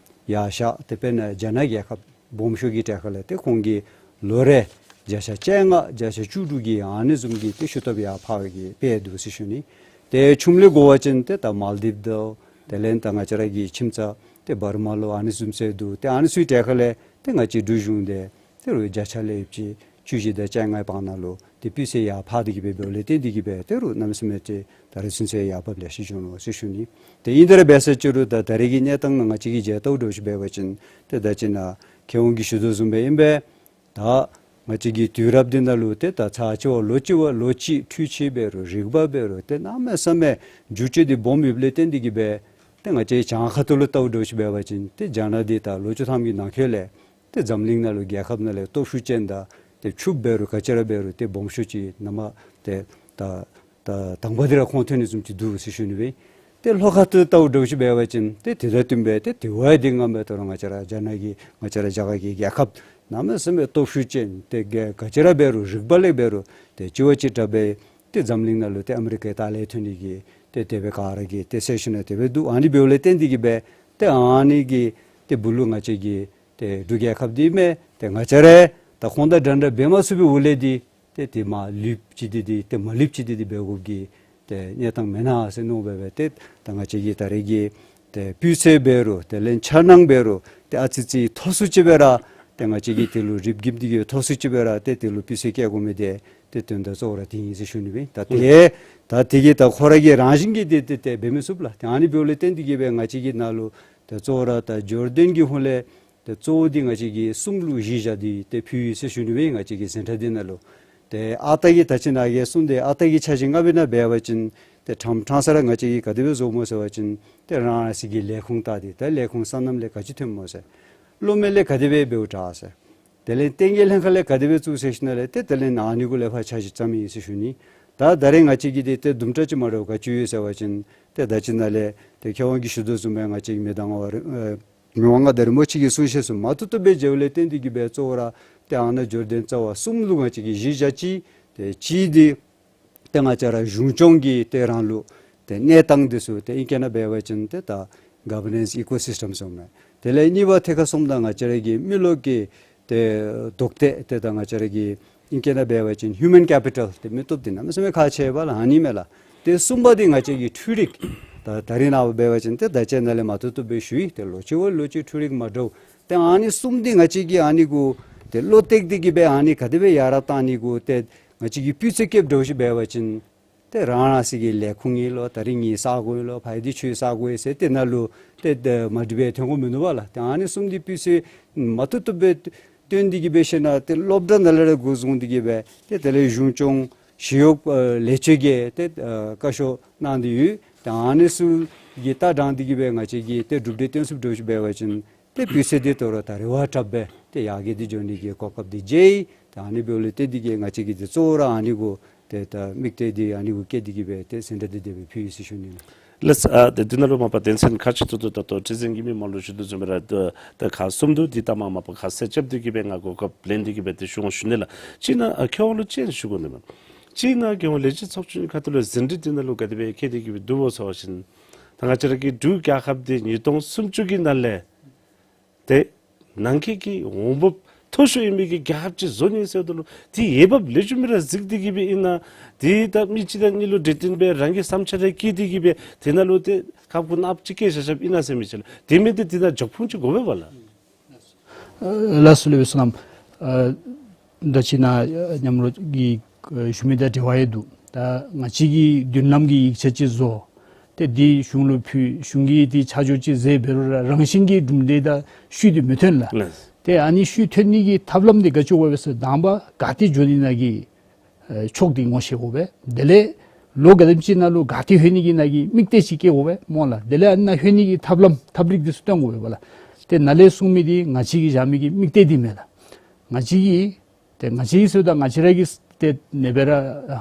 ཡར་ཤར་ཏེ་དཔེར་ན་རྒྱ་ནག་རྒྱལ་ཁབ་སྦོམ་ཤོས་ཀྱི་གྲས་ཁ་ལས་ཏེ་ཁོང་གིས་ལོ་རེ་བརྒྱ་ཆ་བཅོ་ལྔ་བརྒྱ་ཆ་བཅུ་དྲུག་གི་ཨ་ནི་བཟུམ་གྱི་ཏེ་ཤུགས་སྟོབས་ཡར་འཕར་བའི་གི་དཔེ་འདུག་ཟེར་ཞུ་ནི། ཏེ་ཆུམ་ལས་བགོ་བ་ཅིན་ཏེ་ད་མཱལ་དིབ་དང་དེ་ལས་ད་ང་བཅས་ར་གི་ཁྱིམ་ཚང་ཏེ་འབར་མ་ལུ་ཨ་ནི་བཟུམ་ཚུ་འདུག། ཏེ་ཨ་ནི་ཚུའི་གྲས་ཁ་ལས་ཏེ་ང་བཅས་འབྲུག་གཞུང་འདི་ཏེ་རུང་བརྒྱ་ཆ་ལས་ཡོདཔ་ཅིག་བཅུ་བཞི་དང་བཅོ་ལྔའི་བར་ན་ལུ་ཏེ་སྤུས་ཚད་ཡར་འཕར་ཏེ་གིས་སྦེ་འབདཝ་ལས་བརྟེན་ཏེ་གིས་སྦེ་ཏེ་རུང་གནམ་མེད་ས་མེད་ཏེ་ད་རེས་ཚུན་ཚོད་ཡར་བབས་ལེ་ཤ་བྱུང་ནུག་ཟེར་ཞུ་ནི། ཏེ་ཨིན་ཏེ་ར་འབད་ཟེར་ཅི་རུང་ད་ད་རེས་ཀྱི་གནས་སྟངས་ནང་ང་བཅས་ཀྱིས་མཇལ་བལྟཝ་འདྲཝ་ཅིག་འབད་བ་ཅིན་ཏེ་ད་ཅི་ནཱ་མཁས་དབང་གིས་ཞུ་དོ་བཟུམ་སྦེ་ཨིན་པས། ད་ང་བཅས་ཀྱི་དུས་རབས་འདི་ནང་ལུ་ཏེ་ད་ཚར་གཅིག་བ་ལོ་གཅིག་བ་ལོ་གཅིག་འཕྲུལ་ཆས་འབད་རུང་རིག་པ་འབད་རུང་ཏེ་གནམ་མེད་ས་མེད་འགྱུར་བཅོས་འདི་སྦོམ་ཡོདཔ་ལས་བརྟེན་ཏེ་གིས་སྦེ་ཏེ་ང་བཅས་གྱངས་ཁ་ཐུག་ལུ་བལྟཝ་འདྲཝ་ཅིག་འབད་བ་ཅིན་ཏེ་རྒྱ་ནག་འདི་ད་ལོ་བཅུ་ཐམ་གྱི་ནང་འཁོད་ལས་ཏེ་འཛམ་གླིང་ནང་ལུ་རྒྱལ་ཁབ་ནང་ལས་སྟོབས་ཤུགས་ཅན་དང་ཏེ་ཕྱུགཔོ་འབད་རུང་ག་ཅི་ར་འབད་རུང་ཏེ་སྦོམ་ཤོས་ཅིག་ནང་མ་ཏེ་ད་ད་དང་པ་འདི་ར་ཁོང་ཐོན་ནི་བཟུམ་ཅིག་འདུག་ཟེར་ཞུ་ནི་སྦེ། ཏེ་ལྷོ་ཁ་ཐུག་བལྟཝ་འདྲཝ་ཅིག་འབད་བ་ཅིན་ཏེ་དེ་དང་བསྟུན་སྦེ་ཏེ་དེ་བ་འདི་ང་མེད་དོ་རུང་ང་བཅས་ར་རྒྱ་ནག་གི་ང་བཅས་ར་རྒྱ་གར་གྱི་རྒྱལ་ཁབ་གནམ་མེད་ས་མེད་སྟོབས་ཤུགས་ཅན་ཏེ་ག་ག་ཅི་ར་འབད་རུང་རིག་པ་ལས་འབད་རུང་ཏེ་གཅིག་བ་གཅིག་དྲག་སྦེ་ཏེ་འཛམ་གླིང་ནང་ལུ་ཏེ་ཨ་མི་རི་ཀའི་ལྟག་ལས་ཐོན་ནི་གི་ཏེ་དེ་སྦེ་ག་ར་གིས་ཏེ་ཟེར་ཞུ་ནི་དེ་སྦེ་འདུག། ཨ་ནི་འབདཝ་ལས་བརྟེན་ཏེ་གིས་སྦེ་ཏེ་ཨ་ནི་གི་ཏེ་སྦུག་ལུ་ང་བཅས་ཀྱི་ཏེ་འབྲུག་རྒྱལ་ཁབ་འདི་མས། ཏེ་ང་བཅས་ར་ད་ཁོང་དང་འདྲན་འདྲ་འབད་མ་ཚུགས་པའི་འོག་ལས་འདི་ཏེ་དེ་མ་ལུསཔ་ཅིག་འདི་འདི་ཏེ་མ་ལུསཔ་ཅིག་འདི་འདི་འབད་དགོཔ་གི་ཏེ་གནས་སྟངས་མེན་ན་ཟེར་མནོ་སྦེ་སྦེ་ཏེ་ད་ང་བཅས་ཀྱི་ད་རེས་ཀྱི་ཏེ་སྤུས་ཚད་འབད་རུང་དེ་ལས་འཆར་སྣང་འབད་རུང་ཏེ་ཨ་ཙི་ཅིག་མཐོ་སུ་ཅིག་སྦེ་ར་ཏེ་ང་བཅས་ཀྱིས་དེ་ལུ་རིགཔ་རྒསཔ་འདི་གིས་མཐོ་སུ་ཅིག་སྦེ་ར་ཏེ་དེ་ལུ་སྤུས་ཚད་བསྐྱེད་དགོ་མི་འདི་ཏེ་དོན་དག་གཙོ་བོ་ར་འདི་ཨིན་ཟེར་ཞུ་ནི་སྦེ། ད་ཏེ་ད་དེ་གིས་ད་ཁོ་ར་གི་རང་བཞིན་གྱིས་ཏེ་ཏེ་ཏེ་འབད་མི་ཚུགས་ལགས། ཏེ་ཨ་ནི་འབདཝ་ལས་བརྟེན་ཏེ་གིས་སྦེ་ང་བཅས་ཀྱི་ནང་ལུ་ཏེ་གཙོ་བོ་ར་ད་འབྱོར་ལྡན་གྱི་ཧོང་ལས་ཏེ་གཙོ་བོ་འདི་ང་བཅས་ཀྱིས་གསུམ་ལུ་གཞི་བཞག་སྟེ་ཏེ་ཕུལ་ཡི་ཟེར་ཞུ་ནི་སྦེ། ང་བཅས་ཀྱི་འཛིན་གྲྭ་འདི་ནང་ལུ་ཏེ་ཨ་རྟག་གི་ད་ཅི་ནཱ་གིས་གསུངས་ཏེ་ཨ་རྟག་གི་ཆ་བཞག་ང་སྦེ་ནཱ་འབད་བ་ཅིན་ཏེ་ཕྲང་ཕྲང་ས་ར་ང་བཅས་ཀྱིས་ག་དེ་སྦེ་བཟོཝ་སྨོ་ཟེར་བ་ཅིན་ཏེ་རང་རང་སོ་གི་ལས་ཁུངས་བལྟ་སྟེ་ད་ལས་ཁུངས་སོ་ནམ་ལས་ག་ཅི་ཐོནམ་སྨོ་ཟེར། སློབ་མའི་ལས་ག་དེ་སྦེ་འབདཝ་དྲག་ཟེར། དེ་ལས་ལྟེ་གནས་ལྷན་ཁག་ལས་ག་དེ་སྦེ་བཙུགས་ཟེར་ཞུ་ནི་ལས་ཏེ་དེ་ལས་ནཱ་ཨ་ནི་གུ་ལས་ཕར་ཆ་བཞག་བརྩམས་ཡི་ཟེར་ཞུ་ནི། ད་ད་རེས་ང་བཅས་ཀྱི་འདི་ཏེ་དུམ་གྲ་ཅིག་མ་འདྲཝ་ག་ཅི་ཡོད་ཟེར་བ་ཅིན་ཏེ་ད་ཅི་ནཱ་ལས་ཏེ་མཁས་དབང་གིས་ཞུ་དོ་བཟུམ་སྦེ་ང་བཅས་ཀྱི་མི་དང་བར་ཨེ་ མི་དབང་མངའ་བདག་རིན་པོ་ཆེ་གི་གསུང་བཤད་ཚུ་མ་ཐུབ་ཐུབ་སྦེ་མཇལཝ་ལས་བརྟེན་ཏེ་གི་སྦེ་གཙོ་བོ་ར་ཏེ་ཨ་ནཱ་འབྱོར་ལྡན་རྩ་བ་གསུམ་ལུ་ང་བཅས་ཀྱིས་གཞི་བཞག་ཅི། ཏེ་གཅིག་འདི་ཏེ་ང་བཅས་ར་གཞུང་སྐྱོང་གི་ཏེ་རང་ལུགས་ཏེ་གནས་སྟངས་འདི་ཚུ་ཏེ་ཨིང་སྐད་ནང་འབད་བ་ཅིན་ཏེ་ད་ག་བར་ནེནསི་ཨི་ཀོ་སིསི་ཊེམ་ཟེར་མས། དེ་ལས་གཉིས་པ་ཐད་ཁར་སོངམ་ད་ང་བཅས་ར་གི་མི་རློབས་ཀྱི་ཏེ་ལྡོག་ཐད་ཏེ་ད་ང་བཅས་ར་གི་ཨིང་སྐད་ནང་འབད་བ་ཅིན་ཧིའུ་མཱན་ཀེ་པི་ཊལ་ཏེ་མི་སྟོབས་འདི་གནམ་མེད་ས་མེད་ཁག་ཆེ་བས་ལགས། ཨ་ནི་མས་ལགས། ཏེ་གསུམ་པ་འདི་ང་བཅས་ཀྱི་འཕྲུལ་རིག། ད་ད་རིས་ནངས་པ་འབད་བ་ཅིན་ཏེ་ད་ཅི་ནཱ་ལས་མ་ཐུབ་ཐུབ་སྦེ་ཞུ་ཡི། ཏེ་ལོ་གཅིག་བ་ལོ་གཅིག་འཕྲུལ་རིག་མ་འདྲཝ། ཏེ་ཨ་ནི་གསུམ་འདི་ང་བཅས་ཀྱིས་ཨ་ནི་གུ་ཏེ་བློ་གཏད་དེ་གི་སྦེ་ཨ་ནི་ག་དེ་སྦེ་ཡར་བཏང་ནི་གུ་ཏེ་ང་བཅས་ཀྱིས་སྤུས་ཚད་བསྐྱེདཔ་འདྲཝ་ཅིག་འབད་བ་ཅིན་ཏེ་རང་རང་སོའི་གི་ལས་ཁུངས་ཨིན་ལོ། ད་རིས་ངེའི་ས་གོ་ཨིན་ལོ། ཕ་ཡི་འདི་ཁྱོད་ས་གོ་ཨིན་ཟེར་ཏེ་ནཱ་ལུ་ཏེ་ཏེ་མ་འགྲིག་པའི་ཐོན་དགོཔ་མིན་འདུག་པ་ལགས། ཏེ་ཨ་ནི་གསུམ་འདི་སྤུས་ཚད་མ་ཐུབ་ཐུབ་སྦེ་བཏོན་ཏེ་གི་སྦེ་ཤེས་ན་ཏེ་སློབ་གྲྭ་ནང་ལས་ར་འགོ་བཟུང་སྟེ་གི་སྦེ་ཏེ་དེ་ལས་གཞུང་སྐྱོང་ཞི་གཡོག་ཨ་ལས་བྱེདཔ་གིས་ཏེ་ཨ་བཀའ་ཤོག་གནང་སྟེ་ཡོད། ཏེ་ཨ་ནི་ཚུ་གི་ལྟ་སྟངས་འདི་གི་སྦེ་ང་བཅས་ཀྱིས་ཏེ་གྲུབ་འབྲས་བཏོན་ཚུགསཔ་འདྲཝ་ཅིག་འབད་བ་ཅིན་ཏེ་སྤུས་ཚད་འདི་དོ་རུང་ད་རེས་བ་དྲགཔ་སྦེ་ཏེ་ཡར་རྒྱས་ཏེ་འགྱོ་ནི་གི་གོ་སྐབས་འདི་མཇལ་ཡི། ཏེ་ཨ་ནི་འབདཝ་ལས་བརྟེན་ཏེ་གི་ང་བཅས་ཀྱིས་ཏེ་གཙོ་བོ་ར་ཨ་ནི་གུ་ཏེ་ད་དམིགས་གཏད་འདི་ཨ་ནི་གུ་བསྐྱེད་དེ་གི་སྦེ་ཏེ་སེམས་ཁྲལ་འདི་དེ་སྦེ་ཕུལ་ཡི་ཟེར་ཞུ་ནི་ལགས། ལགས། ཨ་ཏེ་འདི་ནང་ལུ་མ་པ་དོན་ཚན་ཁག་ཆེ་ཏོག་ཏོ་ད་ལྟོ་ཁྲི་འཛིན་གྱིས་མི་མང་ལུ་ཞུ་དོ་བཟུམ་སྦེ་ར་ད་ད་ཁག་གསུམ་འདུག། འདི་ལྟ་མ་མ་པ་ཁག་གསལ་རྐྱབ་སྟེ་གི་སྦེ་ང་གོ་སྐབས་ལེན་ཏེ་གི་སྦེ་ཏེ་ཞུ་འོང་ཞུ་ནི་ལགས། གཅིག་ནཱ་ཨ་མཁས་དབང་ལུ་གཅིག་ཞུ་དགོ་ནི་མས། གཅིག་ནཱ་རྒྱལ་ཡོངས་ལས་བྱེད་ཚོགས་ཆུང་ཁ་ཐུག་ལུ་ཟིན་བྲིས་འདི་ནང་ལུ་ག་དེ་སྦེ་བཀོད་དེ་གི་སྦེ་འདུག་གོ་ཟེར་བ་ཅིན་ད་ང་བཅས་ར་གི་འབྲུག་རྒྱལ་ཁབ་འདི་ཉིས་སྟོང་སུམ་ཅུ་གི་ནང་ལས་ཏེ་ནང་འཁོད་ཀྱི་འོང་འབབ་མཐོ་ཤོས་ཨིན་མི་གི་རྒྱལ་ཁབ་ཅིག་བཟོ་ནི་ཟེརཝ་ད་ལུ་དེ་འོས་འབབ་ལེགས་ཤོམ་སྦེ་ར་གཟིགས་ཏེ་གི་སྦེ་ཨིན་ན། དེ་ད་མི་གཅིག་དང་གཉིས་ལུ་འབྲེལ་བསྟུན་སྦེ་རང་གི་བསམ་འཆར་རེ་བཀོད་དེ་གི་སྦེ་དེ་ནང་ལུ་ཏེ་ཁབ་གུ་ནགཔ་ཅིག་བཀལ་བཞག་བཞགཔ་ཨིན་ན་ཟེར་མི་ཅིག་ལགས། དེ་མེན་ཏེ་དེ་ནང་འཇོག་ཕུང་ཅིག་དགོ་པས་པ་ལགས། ལགས་སོ་ལགས་སོ་ནམ། ཨ་ད་ཅི་ནཱ་ཨ་མཉམ་རོགས་ཀྱིས་ཨ་ཞུ་མི་དང་འབྲེལ་བ་ཡོད་འདུག། ད་ང་བཅས་ཀྱིས་མདུན་ལམ་གྱི་ཡིག་ཆ་ཅིག་བཟོ། ཏེ་འདི་གཞུང་ལུ་ཕུལ། གཞུང་གིས་འདི་ཆ་འཇོག་ཅིག་མཛད་འབད་རུང་ར་རང་བཞིན་གྱིས་གྲུབ་འབྲས་དང་ཤུལ་འདི་མི་ཐོན་ལགས། ལགས། ཏེ་ཨ་ནི་ཤུལ་ཐོན་ནི་གི་ཐབས་ལམ་འདི་ག་ཅི་དགོ་པས་ཟེར་དང་པ་ག་ཏེ་འགྱོ་ནི་ན་གི་ཨེ་ཕྱོགས་འདི་ངོ་ཤེས་དགོ་པས། དེ་ལས་ལོ་ག་དེམ་ཅིག་ནང་ལུ་ག་ཏེ་ལྷོད་ནི་གི་ནང་གི་དམིགས་གཏད་ཅིག་བསྐྱེད་དགོ་པས་སྨོ་ལགས། དེ་ལས་ཨ་ནཱ་ལྷོད་ནི་གི་ཐབས་ལམ་ཐབས་རིག་འདི་ཚུ་སྟོན་དགོ་པས་པ་ལགས། ཏེ་ནཱ་ལས་གསུངས་མི་འདི་ང་བཅས་ཀྱིས་བཞག་མི་གི་དམིགས་གཏད་འདི་མེན་ལགས། ང་བཅས་ཀྱིས་ཏེ་ང་བཅས་ཀྱིས་ཟེརཝ་ད་ང་བཅས་ར་གིས་ཏེ་ཨ་ནི་སྦེ་ར་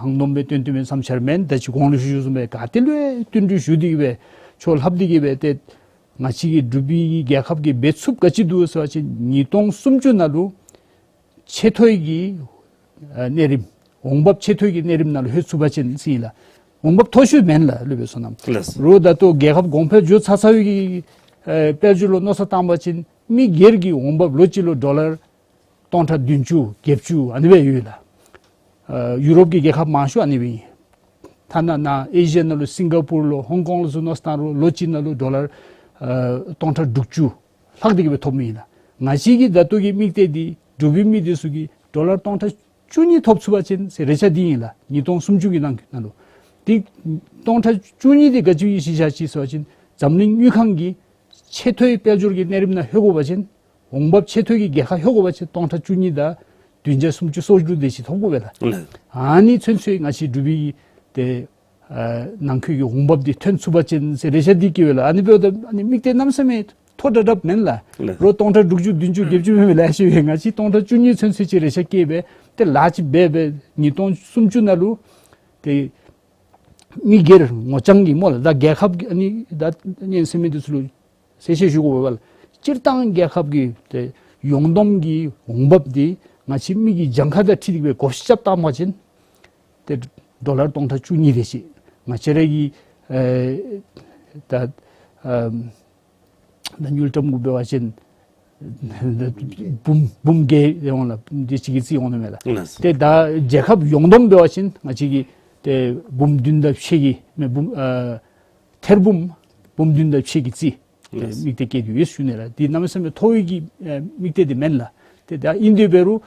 ཧང་སྟོང་སྦེ་བཏོན་བཏོན་མི་བསམ་འཆར་མེན། ད་ཅི་གོང་ལུ་ཞུ་ཞུ་བཟུམ་སྦེ་ག་ཏེ་ལུ་བསྟུན་གྲོས་ཞུ་སྟེ་གི་སྦེ་ཕྱོགས་ལྷབ་སྟེ་གི་སྦེ་ཏེ་ང་བཅས་ཀྱི་འབྲུག་པའི་གི་རྒྱལ་ཁབ་ཀྱིས་འབད་ཚུགསཔ་ག་ཅི་འདུག་ཟེར་བ་ཅིན་ཉིས་སྟོང་སུམ་ཅུ་ནང་ལུ་ཆེ་མཐོའི་གི་ཨ་གནས་རིམ་འོང་འབབ་ཆེ་མཐོའི་གི་གནས་རིམ་ནང་ལུ་ལྷོད་ཚུགས་པ་ཅིན་ཟེར་ཨིན་ལགས། འོང་འབབ་མཐོ་ཤོས་མེན་ལགས་ལུ་སྦེ་སོང་ནམ། ལགས། རོགས་ད་ལྟོ་རྒྱལ་ཁབ་གོང་འཕེལ་འགྱོ་ཚར་ཚར་བའི་གི་ཨེ་དཔལ་འབྱོར་ལུ་མནོ་བསམ་བཏང་པ་ཅིན་མི་སྒེར་གྱི་འོང་འབབ་ལོ་གཅིག་ལུ་ཌོ་ལར་སྟོང་ཕྲག་བདུན་ཅུ་བརྒྱད་ཅུ་ཨ་ནི་སྦེ་ཡོད་ལགས། ཨ་ཡུ་རོབ་ཀྱི་རྒྱལ་ཁབ་མང་ཤོས་ཨ་ནི་སྦེ་ཨིན། ཐ་ན་ནཱ་ཨེ་ཤི་ཡ་ནང་ལུ་སིང་ག་པུར་ལོ་ཧོང་ཀོང་ལོ་ཚུ་མནོ་བསམ་བཏང་རུང་ལོ་གཅིག་ནང་ལུ་ཌོ་ལར་ཨ་སྟོང་ཕྲག་དྲུག་ཅུ་ལྷག་སྟེ་གི་སྦེ་ཐོབ་མི་ཨིན་ལགས། ང་བཅས་ཀྱི་ད་ལྟོ་གི་དམིགས་གཏད་འདི་འབྲུག་པའི་མི་འདི་ཚུ་གིས་ཌོ་ལར་སྟོང་ཕྲག་བཅུ་གཉིས་ཐོབ་ཚུགས་པ་ཅིན་ཟེར་རེ་ཆ་འདི་ཨིན་ལགས། ཉིས་སྟོང་སུམ་ཅུ་གི་ནང་ནང་ལུ་འདི་སྟོང་ཕྲག་བཅུ་གཉིས་འདི་ག་ཅི་གི་གཞི་བཞག་ཅི་ཟེར་བ་ཅིན་འཛམ་གླིང་དངུལ་ཁང་གིས་ཆེ་མཐོའི་དཔལ་འབྱོར་གྱི་གནས་རིམ་ནང་ལྷོད་དགོ་པ་ཅིན་འོང་འབབ་ཆེ་མཐོའི་གི་རྒྱལ་ཁབ་ལྷོད་དགོ་པ་ཅིན་སྟོང་ཕྲག་བཅུ་གཉིས་དང་བདུན་བརྒྱ་སུམ་ཅུ་སོ་དྲུག་དེ་ཅིག་ཐོབ་དགོ་པས་ལགས། ལགས། ཨ་ནི་ཚུན་ཚོད་ང་བཅས་འབྲུག་པའི་གི་ཏེ་ཨ་ནང་འཁོད་ཀྱི་འོང་འབབ་འདི་ཐོན་ཚུགས་པ་ཅིན་ཟེར་རེ་ཆ་འདི་བསྐྱེདཔ་ལགས། ཨ་ནི་འབདཝ་ད་ཨ་ནི་དམིགས་གཏད་གནམ་མེད་ས་མེད་མཐོ་དྲགས་དྲགསཔ་མེན་ལགས། ལགས། རོགས་སྟོང་ཕྲག་དྲུག་ཅུ་བདུན་ཅུ་བརྒྱད་ཅུ་མེན་པས་ལགས། ཤེས་པས། ང་བཅས་སྟོང་ཕྲག་བཅུ་གཉིས་ཚུན་ཚོད་ཅིག་རེ་ཆ་བསྐྱེད་སྦེ་ཏེ་ལཱ་ཅིག་འབད་སྦེ་ཉིས་སྟོང་སུམ་ཅུ་ནང་ལུ་ཏེ་མི་སྒེར་ངོ་རྐྱང་གི་སྨོ་ལགས། ད་རྒྱལ་ཁབ་ཀྱི་ཨ་ནི་ད་ཉན་སེམས་མི་འདི་ཚུ་ལུ་གསལ་བཤད་ཞུ་དགོ་པས་ལགས། སྤྱིར་བཏང་རྒྱལ་ཁབ་ཀྱི་ཏེ་ཡོངས་བསྡོམས་ཀྱི་འོང་འབབ་འདི་ང་བཅས་མི་གི་གྱངས་ཁ་དང་འཁྲིལ་ཏེ་སྦེ་བགོ་བཤའ་རྐྱབ་བཏང་པ་ཅིན་ཏེ་ཌོ་ལར་སྟོང་ཕྲག་བཅུ་གཉིས་དེ་ཅིག་ང་བཅས་ར་གི་ཨེ་ད་ཨ་ད་དངུལ་ཀྲམ་གུ་འབད་བ་ཅིན་འབུམ་འབུམ་བརྒྱད་འོང་ལགས། འདི་ཅིག་གི་རྩིས་འོང་ནི་མས་ལགས། ལགས། ཏེ་ད་རྒྱལ་ཁབ་ཡོངས་བསྡོམས་འབད་བ་ཅིན་ང་བཅས་ཀྱི་ཏེ་འབུམ་བདུན་དང་ཕྱེད་ཀྱི་མེན་འབུམ་ཨ་ཐེར་འབུམ་འབུམ་བདུན་དང་ཕྱེད་ཀྱི་རྩིས་ཏེ་ལགས། དམིགས་གཏད་བསྐྱེད་དེ་ཡོད་ཞུ་ནི་ལགས། འདི་གནམ་མེད་ས་མེད་མཐོ་བའི་གི་ཨེ་དམིགས་གཏད་འདི་མེན་ལགས། ཏེ་ད་ཨིན་དེ་འབད་རུང་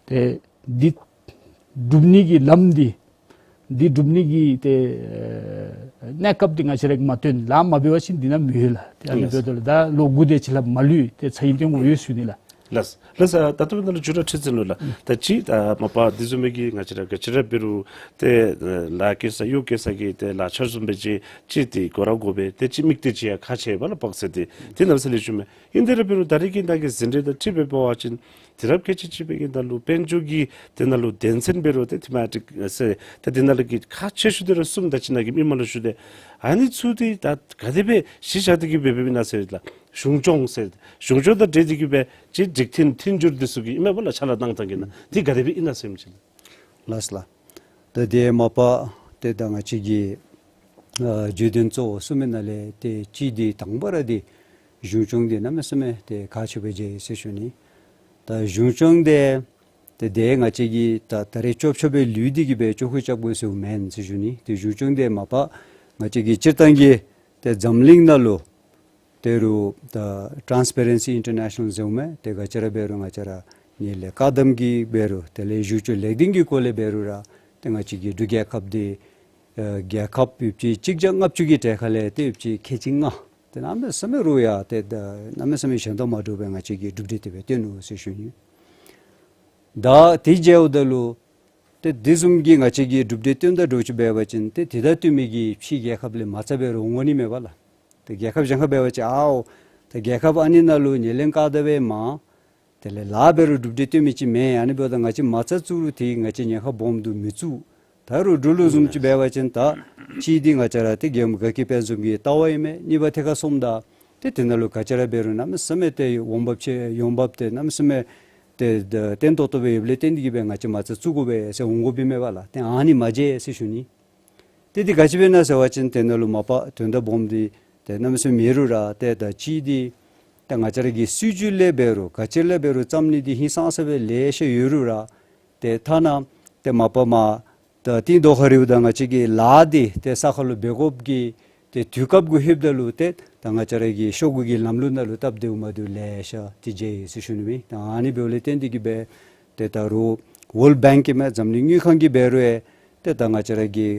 ཏེ་འདི་སྒྲུབ་ནི་གི་ལམ་འདི་འདི་སྒྲུབ་ནི་གི་ཏེ་ཨེ་གནས་སྐབས་འདི་ང་བཅས་ར་གིས་མ་བཏོན་ལཱ་མ་འབད་བ་ཅིན་འདི་ནང་མི་ཡོད་ལགས། ཏེ་ཨ་ནི་ལགས། འབདཝ་ད་ལུ་ད་ལོ་དགུ་དེ་ཅིག་ལྷག་མ་ལུས་ཏེ་ཚ་ཡིན་སྟོན་དགོ་ཡོད་ཞུ་ནི་ལགས། ལགས། ལགས་སོ། ད་ལྟོ་ནཱ་ལུ་མཇུག་ར་ཁྲི་འཛིན་ལུ་ལགས། ད་ཅི་ད་མ་པ་འདི་བཟུམ་མའི་གི་ང་བཅས་ར་ག་ཅི་ར་འབད་རུང་ཏེ་ལཱ་བཀལ་ས་གཡོག་བཀལ་ས་གི་ཏེ་ལག་ཆ་བཟུམ་སྦེ་ཅིག་ཅིག་ཏེ་དགོ་ར་དགོ་པས། ཏེ་ཅིག་དམིགས་གཏད་ཅིག་ཡང་ཁག་ཆེ་བས་ལགས། དཔག་ཚད་འདི་ཏེ་གནམ་ས་ལེགས་ཤོམ་མས། ཨིན་དེ་ར་འབད་རུང་ད་རེས་ཀྱི་ནཱ་གི་ཟིན་བྲིས་དང་འཁྲིལ་སྦེ་འབད་བ་ཅིན་དུས་རབས་བསྐལ་ཆ་གཅིག་པའི་གི་ནང་ལུ་དཔལ་འབྱོར་གྱི་དེ་ནང་ལུ་དོན་ཚན་འབད་རུང་ཏེ་ཐི་མེ་ཊིཀ་ཟེར་ད་དེ་ནང་ལུ་གི་ཁག་ཆེ་ཤོས་དེ་ར་གསུམ་ད་ཅི་ནཱ་གི་མི་མང་ལུ་ཞུ་སྟེ་ཨ་ནི་ཚུ་འདི་ད་ག་དེ་སྦེ་གཞི་བཞག་སྟེ་གི་འབད་འབདཝ་ཨིན་ན་ཟེར་ལགས། གཞུང་སྐྱོང་ཟེར། གཞུང་སྐྱོང་དང་འབྲེལ་ཏེ་གི་སྦེ་ཅིག་སྒྲིག་མཐུན་མཐུན་འགྱུར་འདི་ཚུ་གི་ཨིན་མས་པ་ལགས། ཕྱག་ལཱ་གནང་ཐངས་ཀྱི་ནང་འདི་ག་དེ་སྦེ་ཨིན་ན་ཟེར་མི་ཅིག་ལགས། ལགས་ལགས། ད་དེ་མ་པ་ཏེ་ད་ང་བཅས་ཀྱི་ཨ་བརྗོད་དོན་གཙོ་བོ་གསུམ་ནང་ལས་ཏེ་གཅིག་འདི་དང་པ་ར་འདི་གཞུང་སྐྱོང་འདི་གནམ་མེད་ས་མེད་ཏེ་ཁག་ཆེ་བའི་བརྗེད་ཡི་ཟེར་ཞུ་ནི། ད་གཞུང་སྐྱོང་འདི་ཏེ་དེ་ང་བཅས་ཀྱིས་ད་ད་རེས་ཅོབ་ཅོབ་སྦེ་ལུས་ཏེ་གི་སྦེ་ཅོག་ཁུ་རྐྱབ་དགོ་ཟེརཝ་མེན་ཟེར་ཞུ་ནི། ཏེ་གཞུང་སྐྱོང་འདི་མ་པ་ང་བཅས་ཀྱིས་སྤྱིར་བཏང་གི་ཏེ་འཛམ་གླིང་ནང་ལུ་ད་རུང་ད་Transparency International ཟེརཝ་མས། ཏེ་ག་ཅི་ར་འབད་རུང་ང་བཅས་ར་ཉེ་ལས་བཀག་དམ་གྱི་འབད་རུང་དེ་ལས་བཞུགས་ཚུ་ལེགས་ལྡན་གྱི་སྐོར་ལས་འབད་རུང་ར་ཏེ་ང་བཅས་ཀྱི་འབྲུག་རྒྱལ་ཁབ་འདི་ཨ་རྒྱལ་ཁབ་ཡོད་པ་ཅིན་གཅིག་བརྒྱ་ལྔ་བཅུ་གི་གྲས་ཁ་ལས་ཏེ་ཡོད་པ་ཅིན་ཁལ་གཅིག་ལྔ་ཏེ་གནམ་མེད་ས་མེད་རུང་ཡང་ཏེ་ད་གནམ་མེད་ས་མེད་ཞན་དོ་མ་འདྲཝ་སྦེ་ང་བཅས་ཀྱིས་གྲུབ་འབྲས་དེ་སྦེ་བཏོན་ནུག་ཟེར་ཞུ་ནི། ད་དེ་བརྗེདཔ་ད་ལུ་ཏེ་དེ་བཟུམ་གྱི་ང་བཅས་ཀྱིས་གྲུབ་འབྲས་བཏོན་ད་འདྲཝ་ཅིག་འབད་བ་ཅིན་ཏེ་དེ་དང་བསྟུན་མི་གི་ཕྱི་རྒྱལ་ཁབ་ལས་མ་རྩ་འབད་རུང་འོང་ནི་མས་པ་ལགས། ཏེ་རྒྱལ་ཁབ་གཞན་ཁར་འབད་བ་ཅིན་ཨའོ་ད་རྒྱལ་ཁབ་ཨ་ནི་ནང་ལུ་ཉེ་ལམ་བཀག་དམ་འབད་མ་དེ་ལས་ལཱ་འབད་རུང་གྲུབ་འབྲས་བཏོན་མི་ཅིག་མེད། ཨ་ནི་འབདཝ་ད་ང་བཅས་མ་རྩ་བཙུགས་རུང་ཏེ་ང་བཅས་ཉེན་ཁ་སྦོམ་འདུག་མི་བཙུགས། ད་རུང་འབྲུག་ལུ་བཟུམ་ཅིག་འབད་བ་ཅིན་ད་གཅིག་འདི་ང་བཅས་ར་ཏེ་རྒྱལ་ཡུམ་དགའ་སྐྱིད་དཔལ་འཛོམས་ཀྱི་ལྟ་བ་ཨིན་མས། གཉིས་པ་ཐད་ཁར་སོངམ་ད་ཏེ་དེ་ནང་ལུ་ག་ཅི་ར་འབད་རུང་གནམ་མེད་ས་མེད་ཏེ་འོང་འབབ་ཆེ་འོང་འབབ་ཏེ་གནམ་མེད་ས་མེད་ཏེ་ད་བརྟན་ཏོག་ཏོ་སྦེ་ཡོདཔ་ལས་བརྟེན་ཏེ་གི་སྦེ་ང་བཅས་མ་རྩ་བཙུགས་དགོ་པས་ཟེར་འོང་དགོཔ་ཨིན་མས་པ་ལགས། ཏེ་ཨ་ནི་མ་བརྗེད་ཟེར་ཞུ་ནི། ཏེ་འདི་ག་ཅི་འབད་ན་ཟེར་བ་ཅིན་དེ་ནང་ལུ་མ་པ་དོན་དག་སྦོམ་འདི་ཏེ་གནམ་མེད་ས་མེད་མེད་རུང་ར་ཏེ་ད་གཅིག་འདི་ཏེ་ང་བཅས་ར་གི་སྲིད་བྱུས་ལས་འབད་རུང་ག་ཅི་ལས་འབད་རུང་བརྩམ་ནི་འདི་ཧིང་སངས་ས་སྦེ་ལེ་ཤ་ཡོད་རུང་ར་ཏེ་ཐ་ན་ཏེ་མ་པ་མ་ད་ཏེ་དོ་ཁར་རིཝ་ད་ང་བཅས་ཀྱི་ལཱ་འདི་ཏེ་ས་ཁར་ལུ་འབད་དགོཔ་གི་ཏེ་དུས་སྐབས་གུ་ལྷོདཔ་ད་ལུ་ཏེ་ད་ང་བཅས་ར་གི་ཤོག་གུ་གི་ལམ་ལུགས་ནང་ལུ་སྟབས་བདེཝ་མ་བདེཝ་ལེ་ཤ་ཏེ་མཇལ་ཡི་ཟེར་ཞུ་ནི་མས། ད་ཨ་ནི་འབདཝ་ལས་བརྟེན་ཏེ་གི་སྦེ་ཏེ་ད་རུང་ཝཱོལཌ་བེངཀ་གི་མས་འཛམ་གླིང་དངུལ་ཁང་གིས་འབད་རུང་ཡང་ཏེ་ད་ང་བཅས་ར་གི་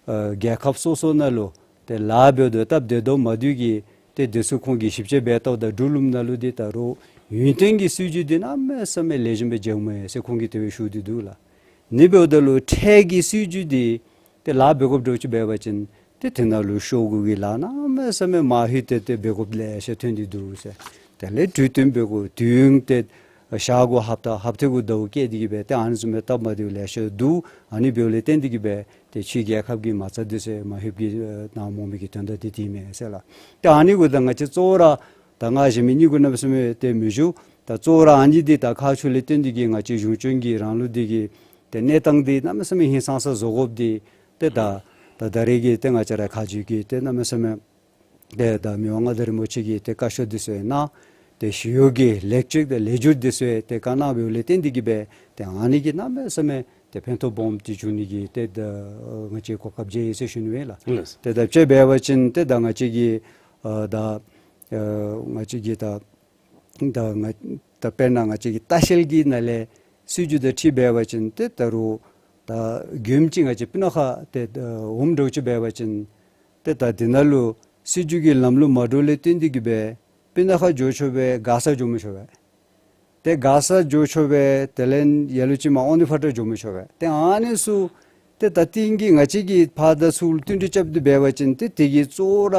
ཨ་རྒྱལ་ཁབ་སོ་སོ་ནང་ལུ་ཏེ་ལཱ་འབདཝ་ད་སྟབས་བདེ་དོ་མ་བདེཝ་གི་ཏེ་དེ་ཚུ་ཁོང་གིས་ཞིབ་དཔྱད་འབད་བལྟཝ་ད་འབྲུག་ལུ་ནང་ལུ་འདི་ད་རུང་ཡུན་བརྟན་གྱི་སྲིད་བྱུས་འདི་གནམ་མེད་ས་མེད་ལེགས་ཤོམ་སྦེ་མཇལཝ་མས་ཟེར་ཁོང་གིས་དེ་སྦེ་ཞུ་སྟེ་འདུག་ལགས། ཨ་ནི་འབདཝ་ད་ལུ་འཕྲལ་གྱི་སྲིད་བྱུས་འདི་ཏེ་ལཱ་འབད་དགོཔ་འདྲཝ་ཅིག་འབད་བ་ཅིན་ཏེ་དེ་ནང་ལུ་ཤོག་གུ་གི་ལཱ་གནམ་མེད་ས་མེད་མ་ལྷོད་དེ་ཏེ་འབད་དགོཔ་ལེ་ཤ་ཐོན་ཏེ་འདུག་ཟེར། དེ་ལས་གྲོས་བསྟུན་འབད་དགོ། དུས་ཡུན་ཏེ་ཞག་དགུ་ཧབ་ཏ་ཧབ་ཏ་གུ་ཟླཝ་བཀལ་ཏེ་གི་སྦེ་ཏེ་ཨ་ནི་བཟུམ་སྦེ་སྟབས་མ་བདེཝ་ལེ་ཤ་འདུག། ཨ་ནི་འབདཝ་ལས་བརྟེན་ཏེ་གི་སྦེ་ཏེ་ཕྱི་རྒྱལ་ཁབ་ཀྱི་མ་རྩ་འདི་ཚུ་མ་ལྷོདཔ་གི་ཨ་ནཱ་མོང་མི་གི་དོན་དག་འདི་འདི་མས་ཟེར་ལགས། ཏེ་ཨ་ནི་གུ་ད་ང་བཅས་གཙོ་བོ་ར་ད་ང་གཞན་མི་གཉིས་གུ་གནམ་མེད་ས་མེད་ཏེ་མི་ཞུ། ད་གཙོ་བོ་ར་ཨ་ནི་འདི་ད་ཁག་ཆེཝ་ལས་བརྟེན་ཏེ་གི་ང་བཅས་གཞུང་སྐྱོང་གི་རང་ལུགས་འདི་གི་ཏེ་གནས་སྟངས་འདི་གནམ་མེད་ས་མེད་ཧིང་སངས་ས་བཟོ་དགོཔ་འདི་ཏེ་ད་ད་ད་རེས་ཀྱི་ཏེ་ང་བཅས་ར་ཁ་བརྗེ་གི་ཏེ་གནམ་མེད་ས་མེད་ཏེ་ད་མི་དབང་མངའ་བདག་རིན་པོ་ཆེ་གིས་ཏེ་བཀའ་ཤོག་འདི་ཚུ་ཡང་གནང་། ཏེ་ཞི་གཡོག་གི་ལེགས་བཅོས་དང་ལེགས་བསྒྱུར་འདི་ཚུ་ཡང་ཏེ་བཀའ་གནང་བའི་ལས་བརྟེན་ཏེ་གི་སྦེ་ཏེ་ཨ་ནི་གིས་གནམ་མེད་ས་མེད་ཏེ་ཕན་ཐོགས་སྦོམ་འདི་བྱུང་ནི་གི་ཏེ་ད་ང་བཅས་གོ་སྐབས་མཇལ་ཡི་ཟེར་ཞུ་ནི་ཨིན་ལགས། ལགས། ཏེ་ད་དཔྱེ་འབད་བ་ཅིན་ཏེ་ད་ང་བཅས་ཀྱི་ཨ་ད་ཨ་ང་བཅས་ཀྱི་ད་ད་ང་ད་དཔེར་ན་ང་བཅས་ཀྱི་ལྟ་བཤལ་གྱི་ནང་ལས་སྲིད་བྱུས་དང་འཁྲིལ་འབད་བ་ཅིན་ཏེ་ད་རུང་ད་མགྱོནམ་ཅིག་ང་བཅས་སྤུ་ན་ཁ་ཏེ་ད་འོངམ་འདྲཝ་ཅིག་འབད་བ་ཅིན་ཏེ་ད་འདི་ནང་ལུ་སྲིད་བྱུས་ཀྱི་ལམ་ལུགས་མ་འདྲཝ་ལས་བརྟེན་ཏེ་གི་སྦེ་སྤུ་ན་ཁ་འགྱོ་ཆོག་པས། མགར་ས་འགྱོ་མི་ཆོག་པས། ཏེ་མགར་ས་འགྱོ་ཆོག་པས། དེ་ལས་ལ་ལུ་ཅིག་མར་ཨོ་ནི་ཕ་ཏྲ་འགྱོ་མི་ཆོག་པས། ཏེ་ཨ་ནི་ཚུ་ཏེ་ད་ཏིང་གི་ང་བཅས་ཀྱིས་ཕར་དང་ཚུར་བསྟུན་གྲོས་རྐྱབ་སྟེ་འབད་བ་ཅིན་ཏེ་དེ་གི་གཙོ་བོ་ར་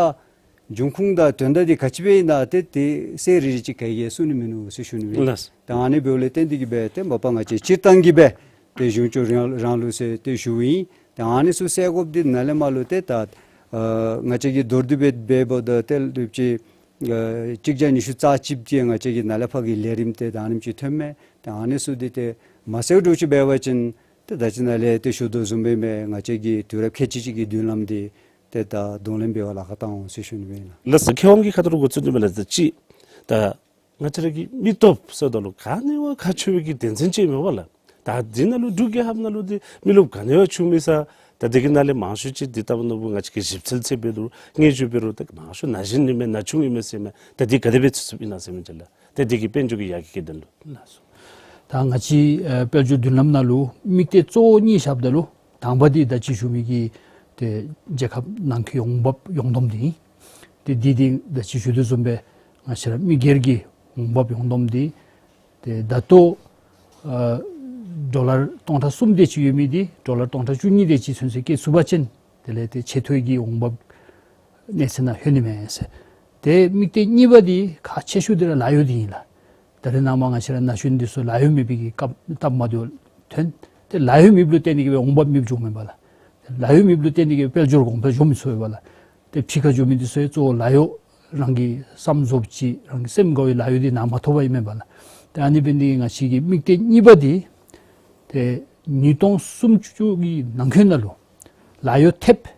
འབྱུང་ཁུངས་དང་དོན་དག་འདི་ག་ཅི་སྦེ་ཨིན་ན་ཏེ་ཏེ་གསལ་རི་རི་ཅིག་ག་གིས་ཡང་གསུང་ནི་མིན་ནུག་ཟེར་ཞུ་ནི་ཨིན། ལགས། ཏེ་ཨ་ནི་འབདཝ་ལས་བརྟེན་ཏེ་གི་སྦེ་ཏེ་མ་པ་ང་བཅས་སྤྱིར་བཏང་གི་སྦེ་ཏེ་གཞུང་སྐྱོང་རང་རང་ལུགས་ཟེར་ཏེ་ཞུཝ་ཨིན། ཏེ་ཨ་ནི་ཚུ་སེལ་དགོཔ་འདི་ནཱ་ལས་མར་ལུ་ཏེ་ད་ཨ་ང་བཅས་ཀྱིས་མདོར་བསྡུས་སྦེ་འབདཝ་ད་ཏེ་ལུ་ཅིག་ཨ་གཅིག་བརྒྱ་ཉི་ཤུ་རྩ་གཅིག་ཅིག་ང་བཅས་ཀྱིས་ནཱ་ལས་ཕར་གྱི་ལས་རིམ་ཏེ་ད་ཨ་ནེམ་ཅིག་ཐོནམ་མས། ཏེ་ཨ་ནི་ཚུ་འདི་ཏེ་མ་སེལཝ་འདྲཝ་ཅིག་འབད་བ་ཅིན་ཏེ་ད་ཅི་ནཱ་ལས་ཏེ་ཞུ་དོ་བཟུམ་སྦེ་མས། ང་བཅས་ཀྱིས་དུས་རབས་ཁལ་གཅིག་གཅིག་གི་མདུན་ལམ་འདི་ཏེ་ད་གདོང་ལེན་འབད་བར་ལཱ་ཁག་བཏང་འོང་ཟེར་ཞུ་ནི་ཨིན་ལགས། ལགས་སོ། མཁས་དབང་གིས་ཁ་ཐུག་ལུ་འགོ་བཙུགས་ནི་མས་ལགས། ད་ཅི་ད་ང་བཅས་ར་གི་མི་སྟོབས་ཟེརཝ་ད་ལུ་ག་ནི་བ་ཁག་ཆེ་བའི་གི་དོན་ཚན་ཅིག་མས་པ་ལགས། ད་འདི་ནང་ལུ་འབྲུག་རྒྱལ་ཁབ་ནང་ལུ་འདི་མི་རློབས་ག་ནི་བ་བྱུང་མི་ས། ད་འདི་གི་ནང་ལས་མང་ཤོས་ཅིག་འདི་ལྟ་བུ་ནོར་བུ་ང་བཅས་ཀྱིས་ཞིབ་འཚོལ་འཚོལ་འབད་རུང་སྙན་ཞུ་འབད་རུང་ད་མང་ཤོས་ན་གཞོན་ཨིན་མས་ན་ཆུང་ཨིན་མས་ཟེར་མས། ད་འདི་ག་དེ་སྦེ་ཚུད་ཚུདཔ་ཨིན་ན་ཟེར་མི་ཅིག་ལགས། ད་འདི་གི་དཔལ་འབྱོར་གྱི་ཡ་གི་གི་དོན་ལུ། ལགས་སོ། ད་ང་བཅས་ཨ་དཔལ་འབྱོར་མདུན་ལམ་ནང་ལུ་དམིགས་གཏད་གཙོ་བོ་གཉིས་བཞགཔ་ད་ལུ་དང་པ་འདི་ད་ཅི་ཞུ་མི་གི་ཏེ་རྒྱལ་ཁབ་ནང་འཁོད་འོང་འབབ་ཡོངས་བསྡོམས་འདི་ཨིན། ཏེ་འདི་འདི་ད་ཅི་ཞུ་དོ་བཟུམ་སྦེ་ང་བཅས་ར་མི་སྒེར་གྱི་འོང་འབབ་ཡོངས་བསྡོམས་འདི་ཏེ་ད་ལྟོ་ཨ་ཌོ་ལར་སྟོང་ཕྲག་གསུམ་དེ་ཅིག་ཡོད་མི་འདི་ཌོ་ལར་སྟོང་ཕྲག་བཅུ་གཉིས་དེ་ཅིག་ཚུན་ཚོད་བསྐྱེད་ཚུགས་པ་ཅིན་དེ་ལས་ཏེ་ཆེ་མཐོའི་གི་འོང་འབབ་གནས་ཚད་ནང་ལྷོད་ནི་མས་ཟེར། ཏེ་དམིགས་གཏད་གཉིས་པ་འདི་ཁག་ཆེ་ཤོས་འདི་ར་ལཱ་གཡོག་འདི་ཨིན་ལགས། ད་རེས་ནངས་པ་ང་བཅས་ར་ན་གཞོན་འདི་ཚུ་ལཱ་གཡོག་མེད་པའི་གི་སྐབས་སྟབས་མ་བདེཝ་ཐོན། ཏེ་ལཱ་གཡོག་མེདཔ་ལུ་བརྟེན་ཏེ་གི་སྦེ་འོང་འབབ་མེདཔ་འགྱོཝ་མས་པ་ལགས། ལཱ་གཡོག་མེདཔ་ལུ་བརྟེན་ཏེ་གི་དཔལ་འབྱོར་གོང་འཕེལ་འགྱོ་མི་ཚུགས་པས་པ་ལགས། ཏེ་ཕྱི་ཁར་འགྱོ་མི་འདི་ཚུ་ཡང་གཙོ་བོ་ལཱ་གཡོག་ རང་གི་བསམ་རྫོགསཔ་ཅིག་རང་གི་སེམས་དགའ་བའི་ལཱ་གཡོག་འདི་ནཱ་མ་ཐོབ་པ་ཨིན་མས་པ་ལགས། ཏེ་ཨ་ནི་འབད་ནི་འདི་གིས་ང་བཅས་ཀྱི་དམིགས་གཏད་གཉིས་པ་འདི་ཏེ་ཉིས་སྟོང་སུམ་ཅུ་གི་ནང་འཁོད་ནང་ལུ་ལཱ་གཡོག་ཐེབས་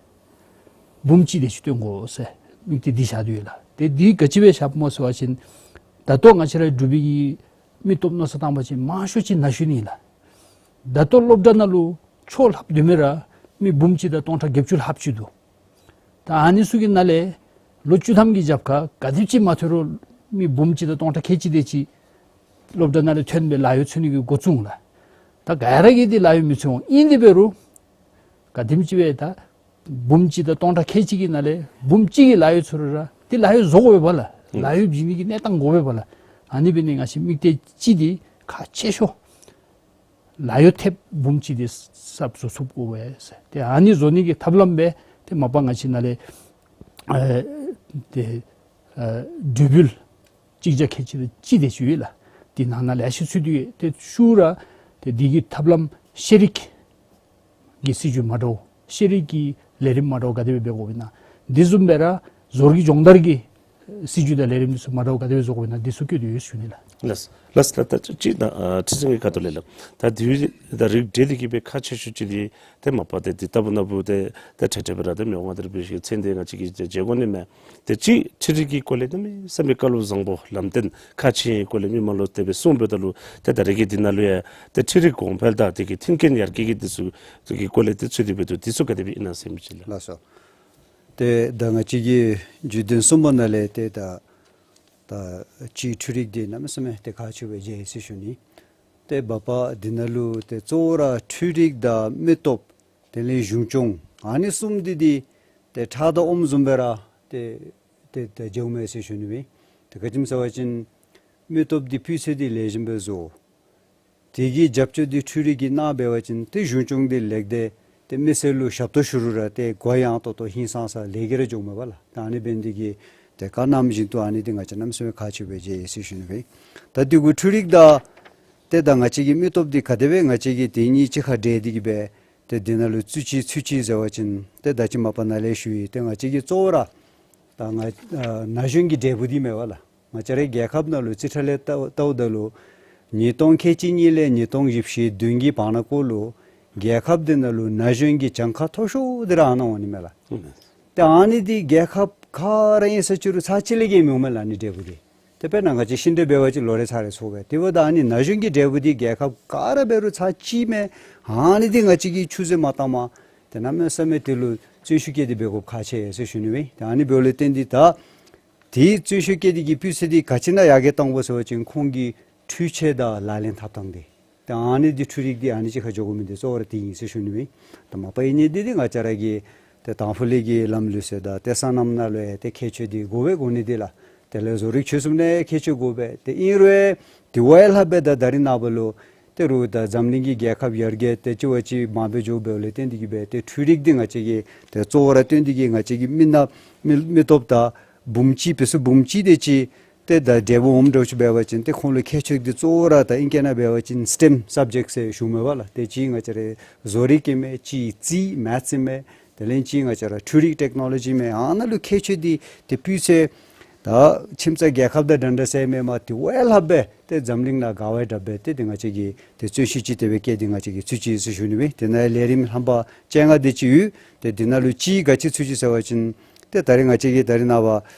འབུམ་གཅིག་དེ་ཅིག་བཏོན་དགོ་ཟེར་དམིགས་གཏད་འདི་བཞག་སྟེ་ཡོད་ལགས། ཏེ་འདི་ག་ཅི་སྦེ་བཞགཔ་སྨོ་ཟེར་བ་ཅིན་ད་ལྟོ་ང་བཅས་ར་འབྲུག་པའི་གི་མི་སྟོབས་མནོ་བསམ་བཏང་པ་ཅིན་མང་ཤོས་ཅིག་ན་གཞོན་ཨིན་ལགས། ད་ལྟོ་སློབ་གྲྭ་ནང་ལུ་ཆོས་ལྷབ་སྡོད་མི་ར་མི་འབུམ་གཅིག་དང་སྟོང་ཕྲག་བརྒྱད་ཅུ་ལྷགཔ་ཅིག་འདུག། ད་ཨ་ནི་ཚུ་གི་ནང་ལས་ལོ་བཅུ་ཐམ་གྱི་རྒྱབ་ཁར་ག་དེམ་ཅིག་མ་ཐོན་རུང་མི་འབུམ་གཅིག་དང་སྟོང་ཕྲག་ཁལ་གཅིག་དེ་ཅིག་སློབ་གྲྭ་ནང་ལས་ཐོན་སྦེ་ལཱ་གཡོག་འཚོལ་ནི་གི་འགོ་བཙུགས་འོང་ལགས། ད་ག་ར་གིས་འདི་ལཱ་གཡོག་མི་འཚོལ་འོང་། ཨིན་དེ་འབད་རུང་ག་དེམ་ཅིག་སྦེ་ད་འབུམ་གཅིག་དང་སྟོང་ཕྲག་ཁལ་གཅིག་གི་ནང་ལས་འབུམ་གཅིག་གིས་ལཱ་གཡོག་འཚོལ་རུང་ར་འདི་ལཱ་གཡོག་བཟོ་དགོ་པས་པ་ལགས། ཨུམ། ལཱ་གཡོག་བྱིན་ནི་གི་གནས་སྟངས་དགོ་པས་པ་ལགས། ཨ་ནི་འབད་ནི་ང་བཅས་དམིགས་གཏད་གཅིག་འདི་ཁག་ཆེ་ཤོས་ལཱ་གཡོག་ཐེབས་འབུམ་གཅིག་འདི་གསརཔ་བཟོ་ཚུགས་དགོ་པས་ཟེར། ཏེ་ཨ་ནི་བཟོ་ནི་གི་ཐབས་ལམ་སྦེ་ཏེ་མ་པ་ང་བཅས་ནཱ་ལས་ཨེ་ཏེ་ཨེ་འབྲས་འབུལ་གཅིག་བརྒྱ་ཁལ་གཅིག་ལུ་གཅིག་དེ་ཅིག་ཡོད་ལགས། འདི་ནང་ན་ལེ་ཤ་ཚུད་དེ་ཡོད། ཏེ་ཤུལ་ར་ཏེ་འདི་གི་ཐབས་ལམ་ཤེས་རིག་གི་སྲིད་བྱུས་མ་འདྲཝ་ཤེས་རིག་གི་ལས་རིམ་མ་འདྲཝ་ག་དེ་སྦེ་འབད་དགོཔ་ཨིན་ན། འདི་བཟུམ་སྦེ་ར་བཟོ་རིག་སྦྱོང་བརྡར་གྱི་སྲིད་བྱུས་དང་ལས་རིམ་འདི་ཚུ་མ་འདྲཝ་ག་དེ་སྦེ་བཟོ་དགོཔ་ཨིན་ན་འདི་ཚུ་བཀོད་དེ་ཡོད་ཟེར་ཞུ་ནི་ལགས། ལགས་ལགས། ད་ཅིག་ད་ཨ་ཁྲི་འཛིན་གྱི་ཁ་ཐུག་ལས་ལགས། ད་འདི་ད་རིགས་འགྲེ་འདི་གིས་སྦེ་ཁག་ཆེ་ཤོས་ཅིག་འདི་ཏེ་མ་པ་ཏེ་འདི་ལྟ་བུ་ན་བུ་ཏེ་ཏེ་ཁྲེ་ཁྲེ་སྦེ་ར་ཏེ་མི་དབང་མངའ་བདག་རིན་པོ་ཆེ་གི་མཚན་འདི་ང་བཅས་ཀྱིས་མཇལ་དགོ་ནི་མས། ཏེ་ཅིག་འཕྲུལ་རིག་གི་སྐོར་ལས་གནམ་མེད་ས་མེད་བཀའ་སློབ་བཟང་པོ་ལམ་སྟོན་ཁག་ཆེ་བའི་སྐོར་ལས་མི་མང་ལུ་དེ་སྦེ་གསུངས་པའི་ད་ལུ་ཏེ་ད་རེས་ཀྱི་འདི་ནང་ལུ་ཡང་ཏེ་འཕྲུལ་རིག་གོང་འཕེལ་དང་དེ་གི་མཐུན་རྐྱེན་ཡར་རྒྱས་ཀྱི་འདི་ཚུ་གི་སྐོར་ལས་ཏེ་ཚུད་དེ་སྦེ་འདུག། འདི་ཚུ་ག་དེ་སྦེ་ཨིན་ན་ཟེར་མི་ཅིག་ལགས། ལགས་སོ། ཏེ་ད་ང་བཅས་ཀྱི་བརྗོད་དོན་གསུམ་པ་ནང་ལས་ཏེ་ད་ད་ཅིག་འཕྲུལ་རིག་འདི་གནམ་མེད་ས་མེད་ཏེ་ཁག་ཆེ་བའི་རྒྱ་ཡི་ཟེར་ཞུ་ནི། ཏེ་མ་པ་འདི་ནང་ལུ་ཏེ་གཙོ་བོ་ར་འཕྲུལ་རིག་དང་མི་སྟོབས་དེ་ལས་གཞུང་སྐྱོང་ཨ་ནི་གསུམ་འདི་འདི་ཏེ་ཁྲག་དང་ཨོམ་བཟུམ་སྦེ་ར་ཏེ་ཏེ་ཏེ་འགྱོཝ་མས་ཟེར་ཞུ་ནི་སྦེ། ཏེ་ག་ཅི་སྨོ་ཟེར་བ་ཅིན་མི་སྟོབས་འདི་སྤུས་ཚད་འདི་ལེགས་ཤོམ་སྦེ་བཟོ། དེ་གི་རྒྱབ་སྐྱོར་འདི་འཕྲུལ་རིག་གིས་གནང་འབད་བ་ཅིན་ཏེ་གཞུང་སྐྱོང་འདི་ལེགས་ཏེ་ཏེ་མི་སེར་ལུ་ཞབས་ཏོག་ཞུ་རུང་ར་ཏེ་གུ་ཡངས་ཏོག་ཏོ་ཧིང་སངས་ས་ལེགས་ཀྱི་ར་འགྱོཝ་མས་པ་ལགས། ད་ཨ་ནི་འབད་ནི་འདི་གིས་ཏེ་བཀའ་གནང་བཞིན་དུ་ཨ་ནི་འདི་ང་བཅས་གནམ་མེད་ས་མེད་ཁག་ཆེ་བའི་རྒྱ་ཡི་ཟེར་ཞུ་ནི་སྦེ། ད་འདི་གུ་འཕྲུལ་རིག་དང་ཏེ་ད་ང་བཅས་ཀྱི་མི་སྟོབས་འདི་ག་དེ་སྦེ་ང་བཅས་ཀྱིས་དེ་གཉིས་གཅིག་ཁར་འདྲེས་ཏེ་གི་སྦེ་ཏེ་འདི་ནང་ལུ་བཙུགས་ཅི་ཚུད་ཅི་ཟེར་བ་ཅིན་ཏེ་ད་ཅི་མ་པ་ནཱ་ལས་ཞུ་ཡི། ཏེ་ང་བཅས་ཀྱིས་གཙོ་བོ་ར་ད་ང་ཨ་ན་གཞོན་གྱི་འབྲས་བུ་འདི་མས་པ་ལགས། ང་བཅས་རའི་རྒྱལ་ཁབ་ནང་ལུ་རྩིས་ཁྲ་ལས་ལྟཝ་ལྟཝ་ད་ལུ་ཉིས་སྟོང་ཁལ་གཅིག་གཉིས་ལས་ཉིས་སྟོང་བཞི་བཅུ་ཞེ་བདུན་གྱི་བར་ན་ཀོ་ལུ་རྒྱལ་ཁབ་འདི་ནང་ལུ་ན་གཞོན་གྱི་གྱངས་ཁ་མཐོ་ཤོས་འདི་ར་ཨ་ནཱ་འོང་ནི་མས་ལགས། ཨུམ། ཏེ་ཨ་ནི་འདི་རྒྱལ་ཁབ་ག་ར་ཨིན་ས་ཅི་རུང་ཚར་གཅིག་ལས་བརྒལ་མི་འོང་མས་ལགས་ཨ་ནི་འབྲས་བུ་འདི། ཏེ་དཔེར་ན་ང་བཅས་ཤིང་འབྲས་འབད་བ་ཅིན་ལོ་རེ་ཚར་རེ་ཚོགས་པས། དེ་འབདཝ་ད་ཨ་ནི་ན་གཞོན་གྱི་འབྲས་བུ་འདི་རྒྱལ་ཁབ་ག་ར་འབད་རུང་ཚར་གཅིག་མས། ཨ་ནི་འདི་ང་བཅས་ཀྱིས་ཆུད་ཟོས་མ་བཏངམ་ཏེ་གནམ་མེད་ས་མེད་དེ་ལུ་བརྩོན་ཤུགས་བསྐྱེད་དེ་འབད་དགོཔ་ཁག་ཆེ་ཟེར་ཞུ་ནི་སྦེ། ཏེ་ཨ་ནི་འབདཝ་ལས་བརྟེན་ཏེ་ད་དེའི་བརྩོན་ཤུགས་བསྐྱེད་དེ་གི་སྤུས་ཚད་འདི་ག་ཅི་ནང་ཡར་རྒྱས་བཏང་དགོ་ཟེར་བ་ཅིན་ཁོང་གི་འཕྲུལ་ཆས་དང་ལག་ལེན་འཐབ་ཐངས་འདི། ཏེ་ཨ་ནི་འདི་འཕྲུལ་རིག་འདི་ཨ་ནི་གཅིག་ཁར་འགྱོ་དགོ་མི་འདི་གཙོ་བོ་ར་དེ་ཨིན་ཟེར་ཞུ་ནི་སྦེ། ད་མ་པ་ཨིན་ནི་འདི་འདི་ང་བཅས་ར་གི་ཏེ་དང་ཕུ་ལས་ཀྱི་ལམ་ལུགས་ཟེར་ད་ཏེ་སོ་ནམ་ནང་ལུ་ཡང་ཏེ་ཁྱད་ཆོས་འདི་དགོ་པས་དགོ་ནི་འདི་ལགས། དེ་ལས་བཟོ་རིག་ཆོས་གསུམ་ནང་ཡང་ཁྱད་ཆོས་དགོ་པས། ཏེ་ཨིན་རུང་དེ་བ་ཡང་ལྷག་པའི་ད་ད་རིས་ནངས་པ་ལུ་ཏེ་རུང་ད་འཛམ་གླིང་གི་རྒྱལ་ཁབ་ཡར་རྒྱས་ཏེ་ཅི་བ་ཅིག་མང་སྦེ་འགྱོ་འབདཝ་ལས་བརྟེན་ཏེ་གི་སྦེ་ཏེ་འཕྲུལ་རིག་འདི་ང་བཅས་ཀྱིས་ཏེ་གཙོ་བོ་ར་བཏོན་ཏེ་གི་ང་བཅས་ཀྱི་མི་ནག་མི་མི་སྟོབས་ད་འབུམ་གཅིག་བུད་ས་འབུམ་གཅིག་དེ་ཅིག་ཏེ་ད་འབྲས་བུ་འོངམ་འདྲཝ་ཅིག་འབད་བ་ཅིན་ཏེ་ཁོང་ལུ་ཁྱད་ཆོས་འདི་གཙོ་བོ་ར་ད་ཨིང་སྐད་ནང་འབད་བ་ཅིན་སི་ཊེམ་སབ་ཇེཀཊ་ཟེར་ཞུཝ་མས་པ་ལགས། ཏེ་ཅིག་ང་བཅས་རའི་བཟོ་རིག་ཨིན་མས། ཅིག་རྩིས་མེཐསི་ཨིན་མས། དེ་ལས་ཅིག་ང་བཅས་ར་འཕྲུལ་རིག་ཊེཀ་ནོ་ལོ་ཇི་ཨིན་མས། ཨ་ནཱ་ལུ་ཁྱད་ཆོས་འདི་ཏེ་སྤུས་ཚད་ད་ཁྱིམ་ཚང་རྒྱལ་ཁབ་དང་འདྲན་འདྲ་ཟེར་མེན་པར་དེ་བ་ཡང་ལྷག་པའི་ཏེ་འཛམ་གླིང་ནང་ག་བ་ཡང་དྲག་པའི་ཏེ་ཏེ་ང་བཅས་ཀྱིས་ཏེ་བརྩོན་ཤུགས་ཅིག་དེ་སྦེ་བསྐྱེད་དེ་ང་བཅས་ཀྱིས་ཚུད་ཅི་ཟེར་ཞུ་ནི་སྦེ། དེ་ནང་ལས་རིམ་རྣམ་པ་བཅོ་ལྔ་དེ་ཅིག་ཡོད། ཏེ་དེ་ནང་ལུ་ཅིག་ག་ཅི་ཚུད་ཅི་ཟེར་བ་ཅིན་ཏེ་ད་རིས་ང་བཅས་ཀྱིས་ད་རིས་ནངས་པ་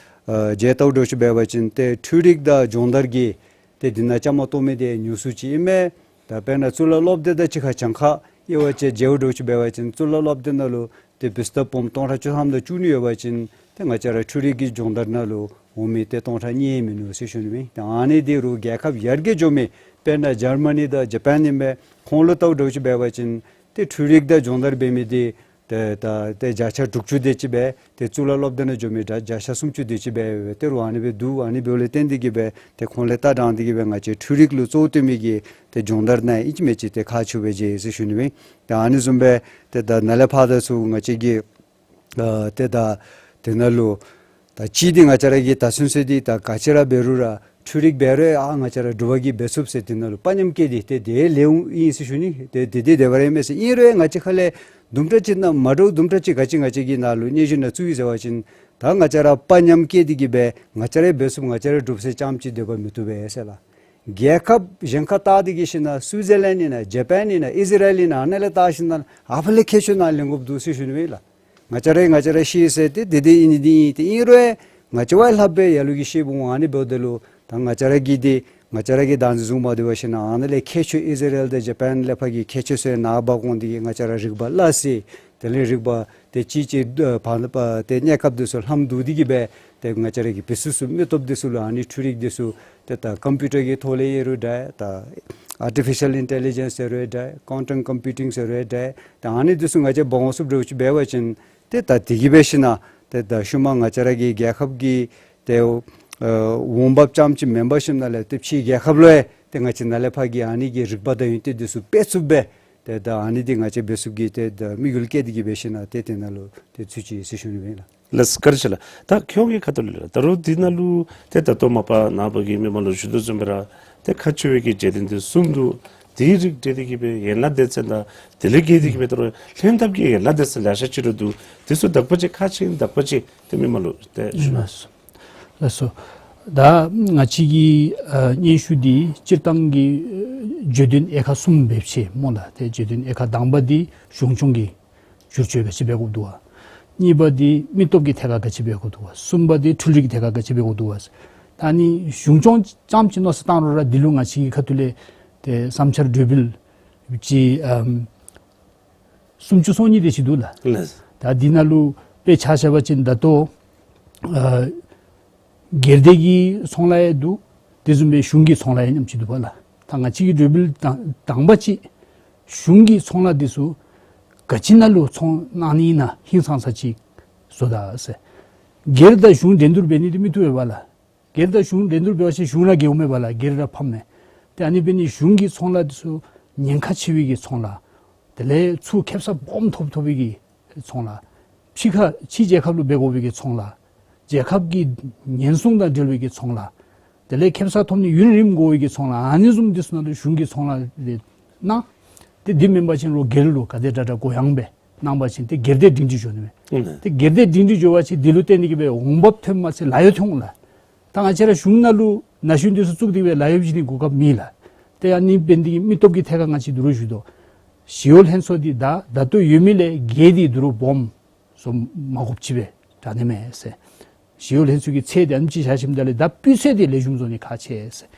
ཨ་མཇལ་ལྟཝ་འདྲཝ་ཅིག་འབད་བ་ཅིན་ཏེ་འཕྲུལ་རིག་དང་སྦྱོང་བརྡར་གྱི་ཏེ་འདི་ནང་བཅའ་མར་གཏོགས་མི་འདི་ཉུང་སུ་ཅིག་ཨིན་མས། ད་དཔེར་ན་གཙུག་ལག་སློབ་སྡེ་དང་གཅིག་ཁར་གྱངས་ཁ་དབྱེ་བ་ཅིག་མཇལཝ་འདྲཝ་ཅིག་འབད་བ་ཅིན་གཙུག་ལག་སློབ་སྡེ་ནང་ལུ་ཏེ་བུ་སྟོབས་སྦོམ་སྟོང་ཕྲག་བཅུ་ཐམ་དང་བཅུ་གཉིས་ཡོད་པ་ཅིན་ཏེ་ང་བཅས་ར་འཕྲུལ་རིག་གི་སྦྱོང་བརྡར་ནང་ལུ་འོང་མི་ཏེ་སྟོང་ཕྲག་གཉིས་མིན་ནུག་ཟེར་ཞུ་ནི་སྦེ། ཏེ་ཨ་ནི་འདི་རུང་རྒྱལ་ཁབ་ཡར་རྒྱས་འགྱོ་མི་དཔེར་ན་ཇར་མ་ནི་དང་ཇ་པཱན་ཨིན་མས། ཁོང་ལུ་ལྟཝ་འདྲཝ་ཅིག་འབད་བ་ཅིན་ཏེ་འཕྲུལ་རིག་དང་སྦྱོང་བརྡར་འབད་མི་འདི་ཏེ་ད་ཏེ་བརྒྱ་ཆ་དྲུག་ཅུ་དེ་ཅིག་སྦེ་ཏེ་གཙུག་ལག་སློབ་སྡེ་ནང་འགྱོ་མི་ད་བརྒྱ་ཆ་སུམ་ཅུ་དེ་ཅིག་སྦེ་ཏེ་རུང་ཨ་ནི་སྦེ་འདུག། ཨ་ནི་འབདཝ་ལས་བརྟེན་ཏེ་གི་སྦེ་ཏེ་ཁོང་ལས་ལྟ་དྲངས་ཏེ་གི་སྦེ་ང་བཅས་འཕྲུལ་རིག་ལུ་གཙོ་བོ་བཏོན་མི་གི་ཏེ་སྦྱོང་བརྡར་ནང་ཨིན་ཅི་མིན་ཅི་ཏེ་ཁག་ཆེ་བའི་རྒྱ་ཡི་ཟེར་ཞུ་ནི་སྦེ། ཏེ་ཨ་ནི་བཟུམ་སྦེ་ཏེ་ད་ནཱ་ལས་ཕར་ད་ཚུ་ང་བཅས་ཀྱིས་ཨ་ཏེ་ད་དེ་ནང་ལུ་ད་ཅིག་འདི་ང་བཅས་ར་གིས་ད་ཚུན་ཚོད་འདི་ད་ག་ཅི་ར་འབད་རུང་ར་ འཕྲུལ་རིག་འབད་རུང་ཨ་ང་བཅས་ར་འབྲུག་པ་གིས་འབད་ཚུགས་ཟེར་དེ་ནང་ལུ་དཔའ་ཉམས་བསྐྱེད་དེ་ཏེ་དེ་ལེགས་ཨིན་ཟེར་ཞུ་ནི། ཏེ་དེ་དེ་བདེན་པ་ར་ཨིན་མས་ཟེར། ཨིན་རུང་ང་བཅས་ཁ་ལས་དུམ་གྲ་ཅིག་ནང་མ་འདྲཝ་དུམ་གྲ་ཅིག་ག་ཅི་ང་བཅས་ཀྱི་ནང་ལུ་སྙན་ཞུ་ནང་བཙུགས་ཡི་ཟེར་བ་ཅིན་ད་ང་བཅས་ར་དཔའ་ཉམས་བསྐྱེད་དེ་གིས་སྦེ་ང་བཅས་ར་འབད་ཚུགས་ང་བཅས་ར་འགྲུབ་ཟེར་རྐྱངམ་ཅིག་སྡོད་པ་མི་བཏུབ་པས་ཟེར་ལགས། རྒྱལ་ཁབ་གཞན་ཁར་བལྟ་སྟེ་གི་ཞིནམ་ལས་སུའི་ཛར་ལེནཌ་ཨིན་ན་ཇ་པཱན་ཨིན་ན་ཨིས་ར་ཨེལ་ཨིན་ན་ཨ་ནཱ་ལས་བལྟ་ཞིནམ་ལས་ཨ་ཕ་ལས་ཁྱད་ཆོས་ནཱ་ལེན་དགོཔ་འདུག་ཟེར་ཞུ་ནི་མས་ལགས། ང་བཅས་ར་ང་བཅས་ར་ཤེས་ཟེར་ཏེ་དེ་དེ་ཨིན་ནི་འདི་ཨིན། ཏེ་ཨིན་རུང་ང་བཅས་བ་ལྷག་པའི་ལ་ལུ་གིས་ཤེསཔ་འོང་། ཨ་ནི་འབདཝ་ད་ལུ་ད་ང་བཅས་ར་གིས་དེ་ང་བཅས་ར་གིས་བདག་འཛིན་བཟུང་མ་སྡོད་པར་ཞིནམ་ལས་ཨ་ནཱ་ལས་ཁྱད་ཆོས་ཨིས་ར་ཨེལ་དང་ཇ་པཱན་ལས་ཕར་གྱི་ཁྱད་ཆོས་ཚུ་ནཱ་འབག་འོང་སྟེ་གི་ང་བཅས་ར་རིག་པ་སླ་བསྲེ། དེ་ལས་རིག་པ་དེ་ཅིག་ཅིག་ཨ་ཕར་ཕར་ཏེ་གནས་སྐབས་དེ་ཚུ་ལྷམ་བསྡུ་སྟེ་གི་སྦེ་ཏེ་ང་བཅས་ར་གི་འབད་ཚུགས་ཚུགས་མི་སྟོབས་དེ་ཚུ་ལུ་ཨ་ནི་འཕྲུལ་རིག་དེ་ཚུ་ཏེ་ད་ཀམ་པིའུ་ཊར་གྱི་ཐོག་ལས་ཡོད་རུང་འདྲ། ད་ཨར་ཊི་ཕི་ཤཱལ་ཨིན་ཊེ་ལི་ཇེནསི་ཟེར་རུང་འདྲ། ཀོན་ཊམ་ཀམ་པིའུ་ཊིང་ཟེར་རུང་འདྲ། ད་ཨ་ནི་དེ་ཚུ་ང་བཅས་འབག་འོང་ཚུགསཔ་འདྲཝ་ཅིག་འབད་བ་ཅིན་ཏེ་ད་དེ་གིས་འབད་ཞིནམ་ལས་ཏེ་ད་ཤུལ་མ་ང་བཅས་ར་གི་རྒྱལ་ཁབ་ཀྱི་ཏེ་ཨ་འོང་འབབ་རྐྱངམ་ཅིག་མེན་པར་ཞིནམ་ལས་ཏེ་ཕྱིའི་རྒྱལ་ཁབ་ལུ་ཡང་ཏེ་ང་བཅས་ནཱ་ལས་ཕར་གྱི་ཨ་ནི་གི་རིག་པ་དང་ཡོན་ཏན་དེ་ཚུ་སྤེལ་ཚུགསཔ་སྦེ་ཏེ་ད་ཨ་ནི་འདི་ང་བཅས་འབད་ཚུགསཔ་གི་ཏེ་ད་དམིགས་ཡུལ་བསྐྱེད་དེ་གི་འབད་ཞིནམ་ལས་ཏེ་དེ་ནང་ལུ་ཏེ་ཚུད་ཅི་ཟེར་ཞུ་ནི་མས་ལགས། ལགས་སོ། བཀའ་དྲིན་ཆེ་ལགས། ད་ཁྱོད་ཀྱི་ཁ་ཐུག་ལས་ལགས། ད་རུང་འདི་ནང་ལུ་ཏེ་ད་ལྟོ་མ་པ་ནངས་པ་གི་མི་མང་ལུ་ཞུ་དོ་བཟུམ་སྦེ་ར་ཏེ་ཁག་ཆེ་བའི་གི་རྒྱལ་བསྟན་དེ་གསུམ་འདུག། དེའི་རིགས་འགྲེ་སྟེ་གི་སྦེ་ཡན་ལག་སྡེ་ཚན་དང་དེ་ལས་བརྒལ་ཏེ་གི་སྦེ་ད་རུང་ལྷན་ཐབས་ཀྱི་ཡན་ལག་སྡེ་ཚན་ལེ་ཤ་ཅིག་ར་འདུག། དེ་ཚུ་དག་པ་ཅིག་ཁག་ཆེ་དག་པ་ཅིག་ཏེ་མི་མང་ལུ་ཏེ་ཞུ་གནང་། ལགས་སོ། ད་ང་བཅས་ཀྱི་ཨ་སྙན་ཞུ་འདི་སྤྱིར་བཏང་གི་ཨ་བརྗོད་དོན་དབྱེ་ཁག་གསུམ་སྦེ་ཕྱེ་སྨོ་ལགས། ཏེ་བརྗོད་དོན་དབྱེ་ཁག་དང་པ་འདི་གཞུང་སྐྱོང་གི་བསྒྱུར་བཅོས་ག་ཅི་འབད་དགོཔ་འདུག་པ། གཉིས་པ་འདི་མི་སྟོབས་ཀྱི་ཐད་ཁར་ག་ཅི་འབད་དགོཔ་འདུག་པ། གསུམ་པ་འདི་འཕྲུལ་རིག་གི་ཐད་ཁར་ག་ཅི་འབད་དགོཔ་འདུག་པ། ད་ནི་གཞུང་སྐྱོང་རྐྱངམ་ཅིག་མནོ་བསམ་བཏང་རུང་ར་འདི་ལུ་ང་བཅས་ཀྱི་ཁ་ཐུག་ལས་ཏེ་བསམ་འཆར་གྲོས་འབུལ་ཅིག་ཨམ་སུམ་ཅུ་སོ་གཉིས་དེ་ཅིག་འདུག་ལགས། ལགས། ད་འདི་ནང་ལུ་དཔེ་ཆ་བཞག་པ་ཅིན་ད་ལྟོ་ཨ་སྒེར་སྡེ་གི་ཚོང་ལཱ་ཡང་འདུག། དེ་བཟུམ་སྦེ་གཞུང་གི་ཚོང་ལཱ་ཡང་མཉམ་ཅིག་འདུག་པ་ལགས། ད་ང་བཅས་ཀྱི་གྲོས་འབུལ་དང་དང་པ་ཅིག་གཞུང་གི་ཚོང་ལཱ་འདི་ཚུ་ག་ཅི་ནང་ལུ་ཚོང་གནང་ནི་ཨིན་ན་ཧིང་སངས་ས་ཅིག་བཟོ་ད་ཟེར། སྒེར་དང་གཞུང་འགྲན་བསྡུར་འབད་ནི་འདི་མི་བཏུབ་པས་ལགས། སྒེར་དང་གཞུང་འགྲན་བསྡུར་འབད་བ་ཅིན་གཞུང་ར་རྒྱལཝ་མས་པ་ལགས། སྒེར་ར་ཕམ་མས། ཏེ་ཨ་ནི་འབད་ནི་གཞུང་གི་ཚོང་ལཱ་འདི་ཚུ་ཉེན་ཁ་ཆེ་བའི་གི་ཚོང་ལཱ། དེ་ལས་ཚུར་ཁེབ་སང་སྦོམ་ཐོབ་ཐོབ་པའི་གི་ཚོང་ལཱ། ཕྱི་ཁ་ཕྱི་རྒྱལ་ཁབ་ལུ་འབད་དགོ་པའི་གི་ཚོང་ལཱ། རྒྱལ་ཁབ་ཀྱི་ཉེན་སྲུང་དང་འབྲེལ་བའི་གི་ཚོང་ལཱ། དེ་ལས་ཁེབ་སང་ཐོབ་ནི་ཡུན་རིངམོ་འགོར་བའི་གི་ཚོང་ལཱ། ཨ་ནི་བཟུམ་འདི་ཚུ་ནང་ལུ་གཞུང་གི་ཚོང་ལཱ་འདི་གནང་། ཏེ་འདི་མེན་པ་ཅིན་རོགས་སྒེར་ལུ་ག་དེ་དྲག་དྲག་གུ་ཡངས་སྦེ་གནང་པ་ཅིན་ཏེ་སྒེར་སྡེ་སྒྲིང་སྒྲི་འགྱོ་ནི་མས། ཨིན་ན། ཏེ་སྒེར་སྡེ་སྒྲིང་སྒྲི་འགྱོ་བ་ཅིན་འདི་ལུ་བརྟེན་ཏེ་གི་སྦེ་འོང་འབབ་ཐོནམ་མ་ཚད་ལཱ་གཡོག་ཐོན་འོང་ལགས། ད་ང་བཅས་ར་གཞུང་ནང་ལུ་ན་གཞོན་འདི་ཚུ་བཙུགས་ཏེ་གི་སྦེ་ལཱ་གཡོག་བྱིན་ནི་གོ་སྐབས་མེད་ལགས། ཏེ་ཨ་ནི་འབད་ནི་འདི་གིས་མི་སྟོབས་ཀྱི་ཐད་ཁར་ང་བཅས་འདི་རུང་ཞུ་དོ། ཞི་གཡོག་ལྷན་ཚོགས་འདི་ད་ད་ལྟོ་ཡོད་མི་ལས་བརྒལ་ཏེ་འདི་རུང་སྦོམ་བཟོ་མ་དགོཔ་ཅིག་སྦེ་དྲག་ནི་མས་ཟེར། ཞི་གཡོག་ལྷན་ཚོགས་ཀྱི་ཚད་འདི་ཨ་ནེམ་ཅིག་བཞག་ཞིནམ་ད་ལས་ད་སྤུས་ཚད་འདི་ལེགས་ཤོམ་བཟོ་ནི་ཁག་ཆེ་ཟེར།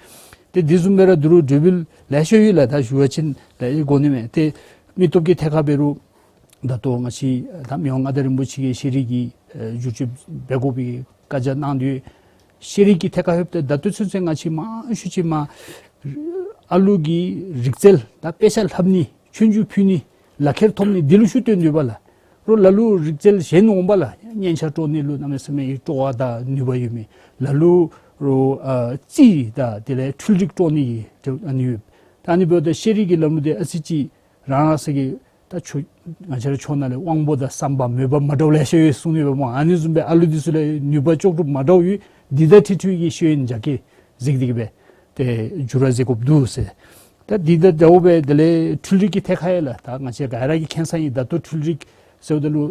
ཏེ་འདི་བཟུམ་སྦེ་ར་འདི་རུང་གྲོས་འབུལ་ལེ་ཤ་ཡོད་ལགས། ད་ཞུ་བ་ཅིན་ལེ་ཤ་དགོ་ནི་མས། ཏེ་མི་སྟོབས་ཀྱི་ཐད་ཁར་འབད་རུང་ད་ལྟོ་ང་བཅས་ད་མི་དབང་མངའ་བདག་རིན་པོ་ཆེ་གིས་ཤེས་རིག་གི་ཨེ་བསྒྱུར་བཅོས་འབད་དགོ་པའི་བཀའ་རྒྱ་གནང་དོ། ཤེས་རིག་གི་ཐད་ཁར་ལྷོདཔ་ད་ད་ལྟོ་ཚུན་ཚོད་ང་བཅས་མང་ཤོས་ཅིག་མར་ཨ་ལུ་གི་རིག་རྩལ་དང་དཔེ་ཆ་ལྷབ་ནི་ཆོས་རྒྱུགས་ཕུལ་ནི་ལག་ཁྱེར་ཐོབ་ནི་འདི་ལུ་ཤུགས་བཏོན་དོ་པ་ལགས། རོགས་ལ་ལུ་རིག་རྩལ་གཞན་འོང་པ་ལགས། སྙན་ཆ་དཀྲོག་ནི་ལུ་གནམ་མེད་ས་མེད་ཀྱི་སྤྲོ་བ་དང་ནུས་པ་ཡོད་མི། ལ་ལུ་རོགས་ཨ་རྩིས་དང་དེ་ལས་འཕྲུལ་རིག་དཀྲོག་ནི་གི་ཨ་ནི་ཡོད། ད་ཨ་ནི་འབདཝ་ད་ཤེས་རིག་གི་ལམ་ལུགས་འདི་ཨ་ཙི་ཅིག་རང་རང་སོ་གི་ད་ཆོས་ང་བཅས་ར་ཆོས་ནང་ལས་དབང་པོ་དང་བསམ་པ་མོས་པ་མ་འདྲཝ་ལེ་ཤ་ཡོད་གསུང་ནི་ཡོད་པ་སྨོ། ཨ་ནི་བཟུམ་སྦེ་ཨ་ལུ་འདི་ཚུ་ལུ་ནུས་པ་ལྕོགས་གྲུབ་མ་འདྲཝ་ཡོད། འདི་དང་འཁྲིལ་འཁྲིལ་གྱི་ཤེས་ཡོན་རྒྱ་སྐྱེད་གཟིགས་ཏེ་གི་སྦེ་ཏེ་འགྱུར་བ་མཛད་དགོཔ་འདུག་ཟེར། ད་འདི་དང་འདྲཝ་སྦེ་དེ་ལས་འཕྲུལ་རིག་གི་ཐད་ཁར་ཡང་ལགས། ད་ང་བཅས་ག་ར་གིས་མཁྱེན་གསལ་ཨིན། ད་ལྟོ་འཕྲུལ་རིག་ཟེརཝ་ད་ལུ་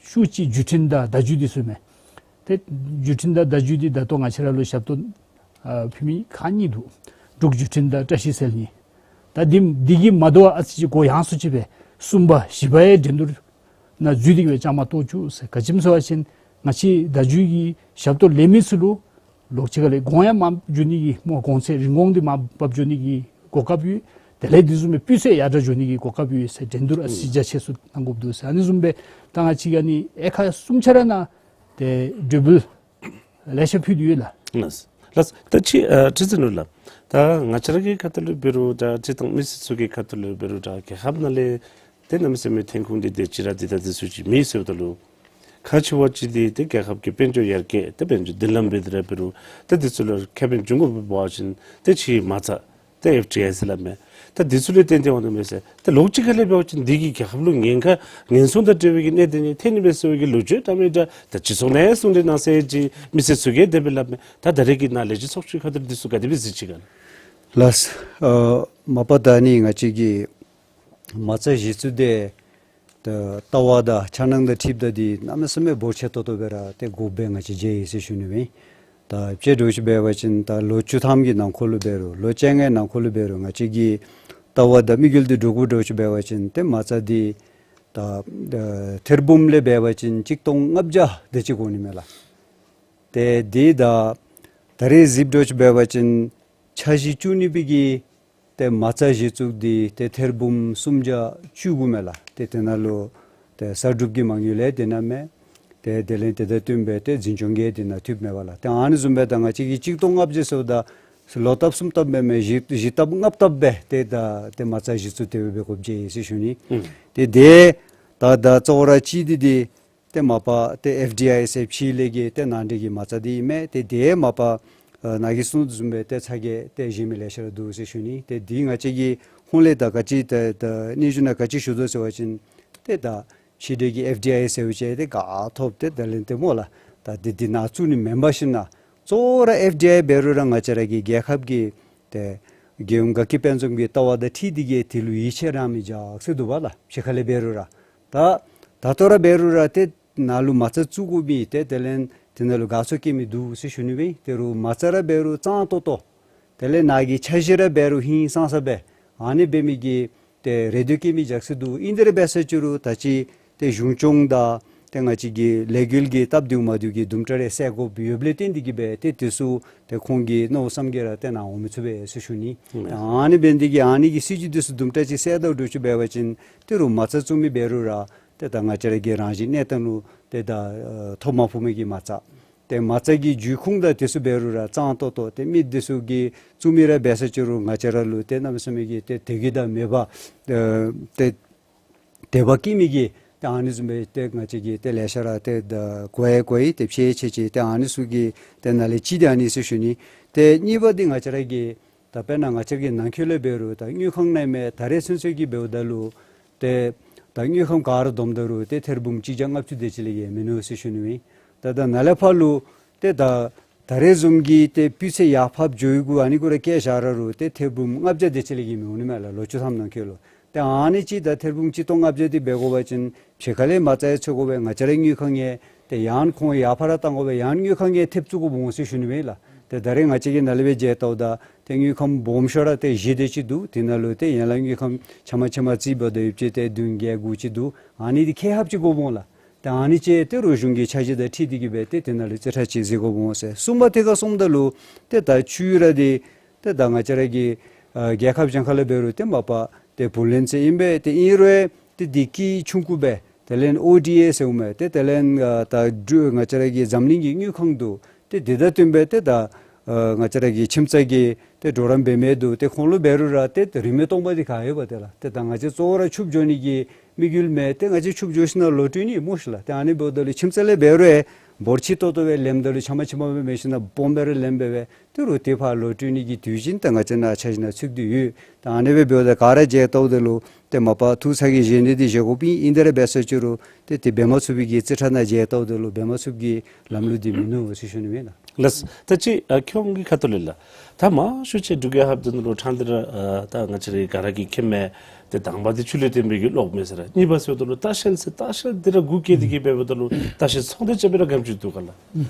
ཤུགས་ཅིག་བརྒྱུད་འཕྲིན་དང་བརྡ་བརྒྱུད་འདི་ཚུ་མས། ཏེ་བརྒྱུད་འཕྲིན་དང་བརྡ་བརྒྱུད་འདི་ད་ལྟོ་ང་བཅས་ར་ལུ་ཞབས་ཏོག་ཨ་ཕུལ་མི་ཁག་གཉིས་འདུག། འབྲུག་བརྒྱུད་འཕྲིན་དང་བཀྲ་ཤིས་གསལ་གཉིས། ད་འདི་འདི་གིས་མ་དོ་བར་ཨ་ཙི་ཅིག་གུ་ཡངས་སུ་ཅིག་སྦེ་གསུམ་པ་བཞི་པ་ཡང་འགྲན་བསྡུར་ནང་འཛུལ་ཏེ་གི་སྦེ་བཅའ་མར་གཏོགས་བཅུག་ཟེར། ག་ཅི་སྨོ་ཟེར་བ་ཅིན་ང་བཅས་བརྡ་བརྒྱུད་ཀྱི་ཞབས་ཏོག་ལེན་མི་ཚུ་ལུ་ལོགས་ཅིག་ཁ་ལས་གོང་ཡང་མར་འགྱོ་ནི་གི་སྨོ། གོང་ཚད་རིན་གོང་འདི་མར་བབས་འགྱོ་ནི་གི་གོ་སྐབས་ཡོད། དེ་ལས་འདི་བཟུམ་སྦེ་སྤུས་ཚད་ཡར་དྲག་འགྱོ་ནི་གི་གོ་སྐབས་ཡོད་ཟེར། འགྲན་བསྡུར་ཨ་ཙི་རྒྱ་ཆེ་སུ་གནང་དགོཔ་འདུག་ཟེར། ཨ་ནི་བཟུམ་སྦེ་ད་ང་བཅས་ཀྱིས་ཨ་ནི་དབྱེ་ཁག་གསུམ་ཆ་ར་ནང་ཏེ་གྲོས་འབུལ་ལེ་ཤ་ཕུལ་ཏེ་ཡོད་ལགས། ལགས། ལགས། ད་ཅི་ཨ་ཁྲི་འཛིན་ལུ་ལགས། ད་ང་བཅས་ར་གི་ཁ་ཐུག་ལས་འབད་རུང་ད་སྤྱིར་བཏང་མི་སེར་ཚུ་གི་ཁ་ཐུག་ལས་འབད་རུང་ད་རྒྱལ་ཁབ་ནང་ལས་ཏེ་གནམ་མེད་ས་མེད་ཐོན་ཁུངས་འདི་དེ་ཅིག་ར་འདི་དང་འདི་ཚུ་ཅིག་མེད་ཟེརཝ་ད་ལུ་ཁག་ཆེ་བ་ཅིག་འདི་ཏེ་རྒྱལ་ཁབ་ཀྱི་དཔལ་འབྱོར་ཡར་རྒྱས་ཏེ་དཔལ་འབྱོར་མདུན་ལམ་འབད་དེ་ར་འབད་རུང་ཏེ་འདི་ཚུ་ལུ་ཁེ་ཕན་འབྱུང་དགོཔ་འབད་བ་ཅིན་ཏེ་ཕྱིའི་མ་རྩ་ཏེ་ཨེཕ་ཌི་ཨའི་ཟེར་སླབ་མས། ད་འདི་ཚུ་ལས་བརྟེན་ཏེ་འོང་ནི་མས་ཟེར། ད་ལོགས་གཅིག་ཁ་ལས་འབད་བ་ཅིན་འདི་གིས་རྒྱལ་ཁབ་ལུ་ཉེན་ཁ་ཉེན་སྲུང་དང་འབྲེལ་བའི་གི་གནད་དོན་ནི་ཐོན་ནི་མས་ཟེར་བའི་གི་ལོ་རྒྱུས་འདྲ་མི་འདྲ་ད་སྤྱི་ཚོགས་ནང་གསུང་གྲོས་གནང་སའི་ཅིག་མི་སེར་ཚུ་གིས་དེ་སྦེ་སླབ་མས། ད་ད་རེས་ཀྱི་ནཱ་ལས་སྤྱི་ཚོགས་ཀྱི་ཁ་ཐུག་འདི་ཚུ་ག་དེ་སྦེ་གཟིགས་ཅི་ག་ལགས། ལགས། ཨ་མ་པ་ད་ནི་ང་བཅས་ཀྱི་མ་རྩ་གཞི་བཙུགས་ཏེ་ད་ལྟ་བ་དང་འཆར་སྣང་དང་འཁྲིལཝ་ད་འདི་གནམ་མེད་ས་མེད་འབོར་ཆེ་ཏོག་ཏོ་སྦེ་ར་ཏེ་དགོཔ་སྦེ་ང་བཅས་མཇལ་ཡི་ཟེར་ཞུ་ནི་ཨིན། ད་དཔྱེ་འདྲཝ་ཅིག་འབད་བ་ཅིན་ད་ལོ་བཅུ་ཐམ་གྱི་ནང་འཁོད་ལུ་འབད་རུང་ལོ་བཅོ་ལྔའི་ནང་འཁོད་ལུ་འབད་རུང་ང་བཅས་ཀྱི་ལྟ་བ་དང་དམིགས་ཡུལ་འདི་འདྲོག་དགོཔ་འདྲཝ་ཅིག་འབད་བ་ཅིན་ཏེ་མ་རྩ་འདི་ད་ད་ཐེར་འབུམ་ལས་འབད་བ་ཅིན་གཅིག་སྟོང་ལྔ་བརྒྱ་དེ་ཅིག་དགོ་ནི་མས་ལགས། ཏེ་འདི་ད་ད་རེས་གཟིགསཔ་འདྲཝ་ཅིག་འབད་བ་ཅིན་འཆར་གཞི་བཅུ་གཉིས་པའི་གི་ཏེ་མ་རྩ་གཞི་བཙུགས་འདི་ཏེ་ཐེར་འབུམ་སུམ་བརྒྱ་བཅུ་དགུ་མས་ལགས། ཏེ་དེ་ནང་ལུ་ཏེ་གསར་སྒྲུབ་ཀྱི་མ་དངུལ་ལས་དེ་ནང་མས། ཏེ་དེ་ལས་དེ་དང་བསྟུན་སྦེ་ཏེ་འཛིན་སྐྱོང་གི་དེ་ནང་ཐུགཔ་མས་པ་ལགས། ཏེ་ཨ་ནི་བཟུམ་སྦེ་ད་ང་བཅས་ཀྱིས་གཅིག་སྟོང་ལྔ་བརྒྱ་ཟེརཝ་ད་ལོ་ལྟབ་གསུམ་ལྟབ་འབད་མི་བཞི་བཞི་ལྟབ་ལྔ་ལྟབ་སྦེ་ཏེ་ད་ཏེ་མ་རྩ་གཞི་བཙུགས་དེ་སྦེ་འབད་དགོཔ་ཅིག་ཨིན་ཟེར་ཞུ་ནི། ཨུམ། ཏེ་དེ་ད་ད་གཙོ་བོ་ར་ཅིག་འདི་འདི་ཏེ་མ་པ་ཏེ་ཨེཕ་ཌི་ཨའི་ཟེར་ཕྱི་ལས་ཀྱི་ཏེ་ནང་འདྲེན་གྱི་མ་རྩ་འདི་ཨིན་མས། ཏེ་དེ་མ་པ་ཨ་ནཱ་གིས་གསུངས་དོ་བཟུམ་སྦེ་ཏེ་ཚ་གྱང་ཏེ་བཞེས་མི་ལེ་ཤ་ར་འདུག་ཟེར་ཞུ་ནི། ཏེ་འདི་ང་བཅས་ཀྱིས་ཧོངས་ལས་ད་ག་ཅི་ད་ད་སྙན་ཞུ་ནང་ག་ཅི་ཞུ་དོ་ཟེར་བ་ཅིན་ཏེ་ད་ཕྱི་འབྲེལ་གྱི་ཨེཕ་ཌི་ཨའི་ཟེར་བ་ཅིན་ཏེ་ག་ཐོབ་སྟེ་ད་ལན་ཏེ་སྨོ་ལགས། ད་འདི་འདི་ནང་བཙུགས་ནི་མེན་པར་ཞིན་ན་གཙོ་བོ་ར་ཨེཕ་ཌི་ཨའི་འབད་རུང་ར་ང་བཅས་ར་གི་རྒྱལ་ཁབ་ཀྱི་ཏེ་རྒྱལ་ཡོངས་དགའ་སྐྱིད་དཔལ་འཛོམས་ཀྱི་ལྟ་བ་དང་འཁྲིལ་ཏེ་གིས་དེ་ལུ་ཡིད་ཆེས་རང་མི་རྐྱབ་ཟེར་འདུག་པ་ལགས། ཕྱི་ཁ་ལས་འབད་རུང་ར་ད་ད་ལྟོ་ར་འབད་རུང་ར་ཏེ་ནཱ་ལུ་མ་རྩ་བཙུགས་དགོ་མི་ཏེ་དེ་ལས་དེ་ནང་ལུ་དགའ་ཚོར་སྐྱེ་མི་འདུག་ཟེར་ཞུ་ནི་སྦེ། ད་རུང་མ་རྩ་ར་འབད་རུང་གཙང་ཏོག་ཏོ་དེ་ལས་ནཱ་གི་འཆར་གཞི་ར་འབད་རུང་ཧིང་སངས་ས་སྦེ་ཨ་ནི་འབད་མི་གི་ཏེ་རེ་འདོད་སྐྱེ་མི་རྐྱབ་ཟེར་འདུག། ཨིན་དེ་ར་འབད་ས་ཅིག་རུང་ད་ཅི་ཏེ་གཞུང་སྐྱོང་དང་ཏེ་ང་བཅས་ཀྱི་ལས་འགུལ་གྱི་སྟབས་བདེཝ་མ་བདེཝ་གི་དུམ་གྲ་རེ་སེལ་དགོཔ་ཡོདཔ་ལས་བརྟེན་ཏེ་གིས་སྦེ་ཏེ་དེ་ཚུ་ཏེ་ཁོང་གི་མནོ་བསམ་གྱིས་ར་ཏེ་ནཱ་འོང་མི་ཚུགས་པས་ཟེར་ཞུ་ནི། ཨུམ། ད་ཨ་ནི་འབད་ནི་དེ་གིས་ཨ་ནི་གི་སྲིད་བྱུས་དེ་ཚུ་དུམ་གྲ་ཅིག་སེལ་དོ་འདྲཝ་ཅིག་འབད་བ་ཅིན་ད་རུང་མ་རྩ་བཙུགས་མི་འབད་རུང་ར་ཏེ་ད་ང་བཅས་ར་གི་རང་བཞིན་གནས་སྟངས་ལུ་ཏེ་ད་ཨ་ཐོ་མ་ཕོག་མི་གི་མ་རྩ་ཏེ་མ་རྩ་གི་རྒྱུད་ཁུངས་དང་དེ་ཚུ་འབད་རུང་ར་གཙང་ཏོག་ཏོ་ཏེ་མི་དེ་ཚུ་གིས་བཙུགས་མི་ར་འབད་ས་ཅིག་རུང་ང་བཅས་ར་ལུ་ཏེ་གནམ་མེད་ས་མེད་ཀྱི་ཏེ་དད་གུས་དང་མོས་པ་ཨ་ཏེ་དད་པ་བསྐྱེད་མི་གི་ཏེ་ཨ་ནི་བཟུམ་སྦེ་ཏེ་ང་བཅས་ཀྱིས་ཏེ་ལེ་ཤ་ར་ཏེ་ད་གོ་ཡང་གོ་ཡི། ཏེ་ཕྱད་ཡང་ཕྱད་ཅི། ཏེ་ཨ་ནི་ཚུ་གི་ཏེ་ནང་ལས་གཅིག་འདི་ཨ་ནི་ཟེར་ཞུ་ནི། ཏེ་གཉིས་པ་འདི་ང་བཅས་ར་གི་ད་དཔེར་ན་ང་བཅས་ཀྱི་ནང་འཁོད་ལས་འབད་རུང་ད་དངུལ་ཁང་ནང་མས། ད་རེས་ཚུན་ཚོད་ཀྱི་འབདཝ་ད་ལུ་ཏེ་ད་དངུལ་ཁང་ག་ར་བསྡོམས་ད་རུང་ཏེ་ཐེར་འབུམ་གཅིག་བརྒྱ་ལྔ་བཅུ་དེ་ཅིག་ལས་བརྒལ་མིན་ནུག་ཟེར་ཞུ་ནི་ཨིན། ད་ད་ནཱ་ལས་ཕར་ལུ་ཏེ་ད་ད་རེས་བཟུམ་གྱི་ཏེ་སྤུས་ཚད་ཡར་ཕབ་འགྱོ་ཡི་གུ་ཨ་ནི་གུ་ར་བཀལ་བཞག་ར་རུང་ཏེ་ཐེར་འབུམ་ལྔ་བརྒྱ་དེ་ཅིག་ལས་བརྒལ་མི་འོང་ནི་མས་ལགས། ལོ་བཅུ་ཐམ་ནང་འཁོད་ལུ། ཏེ་ཨ་ནི་ཅིག་ད་ཐེར་འབུམ་གཅིག་སྟོང་ལྔ་བརྒྱ་འདི་འབད་དགོ་པ་ཅིན་ཕྱི་ཁ་ལས་མ་རྩ་ཡང་འཚོལ་དགོ་པས། ང་བཅས་རའི་དངུལ་ཁང་ཡང་ཏེ་ཡང་ཁོང་ཡར་ཕར་ར་བཏང་དགོ་པས། ཡང་དངུལ་ཁང་ཡང་ཐེབས་བཙུགས་དགོཔ་འོང་ཟེར་ཞུ་ནི་མས་ལགས། ཏེ་ད་རེས་ང་བཅས་ཀྱིས་ནཱ་ལས་སྦེ་མཇལ་བལྟཝ་ད་ཏེ་དངུལ་ཁང་སྦོམ་ཤོས་ར་ཏེ་བཞི་དེ་ཅིག་འདུག། དེ་ནང་ལུ་ཏེ་ཡན་ལག་དངུལ་ཁང་ཆ་མ་ཆ་མ་རྩིས་འབདཝ་ད་ཡོདཔ་ཅིག་ཏེ་བདུན་བརྒྱད་དགུ་ཅིག་འདུག། ཨ་ནི་འདི་ཁེ་ཧབ་ཅིག་དགོཔ་འོང་ལགས། ཏེ་ཨ་ནི་ཅིག་ཏེ་རོགས་གཞུང་གི་འཆར་གཞི་དང་འཁྲིལ་ཏེ་གིས་སྦེ་ཏེ་དེ་ནང་ལུ་རྩིས་ཁྲ་ཅིག་གཟིགས་དགོཔ་འོང་ཟེར། གསུམ་པ་དེ་ཁར་སོངམ་ད་ལུ་ཏེ་ད་ཆུ་ར་འདི་ཏེ་ད་ང་བཅས་ར་གི་ཨ་རྒྱལ་ཁབ་གཞན་ཁ་ལས་འབད་རུང་ཏེ་མ་པ་ཏེ་བུ་ལོན་ཟེར་ཨིན་པས། ཏེ་ཨིན་རུང་ཏེ་འདི་ཀྱི་ཆུང་ཀུ་སྦེ་དེ་ལས་ཨོ་ཌི་ཨེ་ཟེར་འོང་མས། ཏེ་དེ་ལས་ཨ་ད་འབྲུག་ང་བཅས་ར་གི་འཛམ་གླིང་གི་དངུལ་ཁང་འདུག། ཏེ་དེ་དང་བསྟུན་སྦེ་ཏེ་ད་ཨ་ང་བཅས་ར་གི་ཁྱིམ་ཚང་གི་ཏེ་གྲོགས་རམ་འབད་མི་འདུག། ཏེ་ཁོང་ལུ་འབད་རུང་ར་ཏེ་ད་རིན་མེད་སྟོང་པ་འདི་ག་ཡོད་པ་ཏེ་ལགས། ཏེ་ད་ང་བཅས་གཙོ་བོ་ར་ཕྱུགཔོ་འགྱོ་ནི་གི་དམིགས་ཡུལ་མས། ཏེ་ང་བཅས་ཕྱུགཔོ་འགྱོ་ཞིན་ན་ལོ་དྲུད་ནི་སྨོ་ཤིག་ལགས། ཏེ་ཨ་ནི་འབདཝ་ད་ལུ་ཁྱིམ་ཚང་ལས་འབད་རུང་ཡང་འབོར་ཆེ་ཏོག་ཏོ་སྦེ་ལེནམ་ད་ལུ་ཆ་མ་ཆ་མ་སྦེ་མེད་ཞིན་ན་སྦོམ་སྦེ་ར་ལེནམ་འབད་བས། ཏེ་རུང་ཏེ་ཕར་ལོ་དྲུད་ནི་གི་དུས་ཆེན་ད་ང་བཅས་ནཱ་འཆར་གཞི་ནང་ཚུད་དེ་ཡོད། ད་ཨ་ནི་སྦེ་འབདཝ་ད་ག་ར་མཇལ་བལྟཝ་ད་ལུ་ཏེ་མ་པ་ཐུགས་ཚ་གྱང་བཞེས་ནི་འདི་བཞེས་དགོཔ་ཨིན། ཨིན་དེ་ར་འབད་ས་ཅིག་རུང་ཏེ་དེ་འབད་མ་ཚུགས་པའི་གི་རྩིས་ཁྲ་ནང་མཇལ་བལྟཝ་ད་ལུ་འབད་མ་ཚུགསཔ་གི་ལམ་ལུགས་འདི་མིན་ནུག་ཟེར་ཞུ་ནི་མས་ལགས། ལགས། ད་ཅི་ཨ་ཁྱོད་ཀྱི་ཁ་ཐུག་ལས་ལགས། ད་མང་ཤོས་ཅིག་འབྲུག་རྒྱལ་ཁབ་འདི་ནང་ལུ་ཕྲང་སྟེ་ར་ཨ་ད་ང་བཅས་རའི་ག་ར་གིས་མཁྱེན་མས། ཏེ་དང་པ་འདི་ཆུ་ལས་བརྟེན་པའི་གི་གློག་མས་ཟེར་ར། གཉིས་པ་ཟེརཝ་ད་ལུ་ལྟ་བཤལ་ཟེར། ལྟ་བཤལ་འདི་ར་འགོ་བཀལ་ཏེ་གིས་འབདཝ་ད་ལུ་ལྟ་བཤལ་ཚོང་འབྲེལ་རྐྱབ་པའི་ར་ག་དེམ་ཅིག་འདུག་ག་ལགས།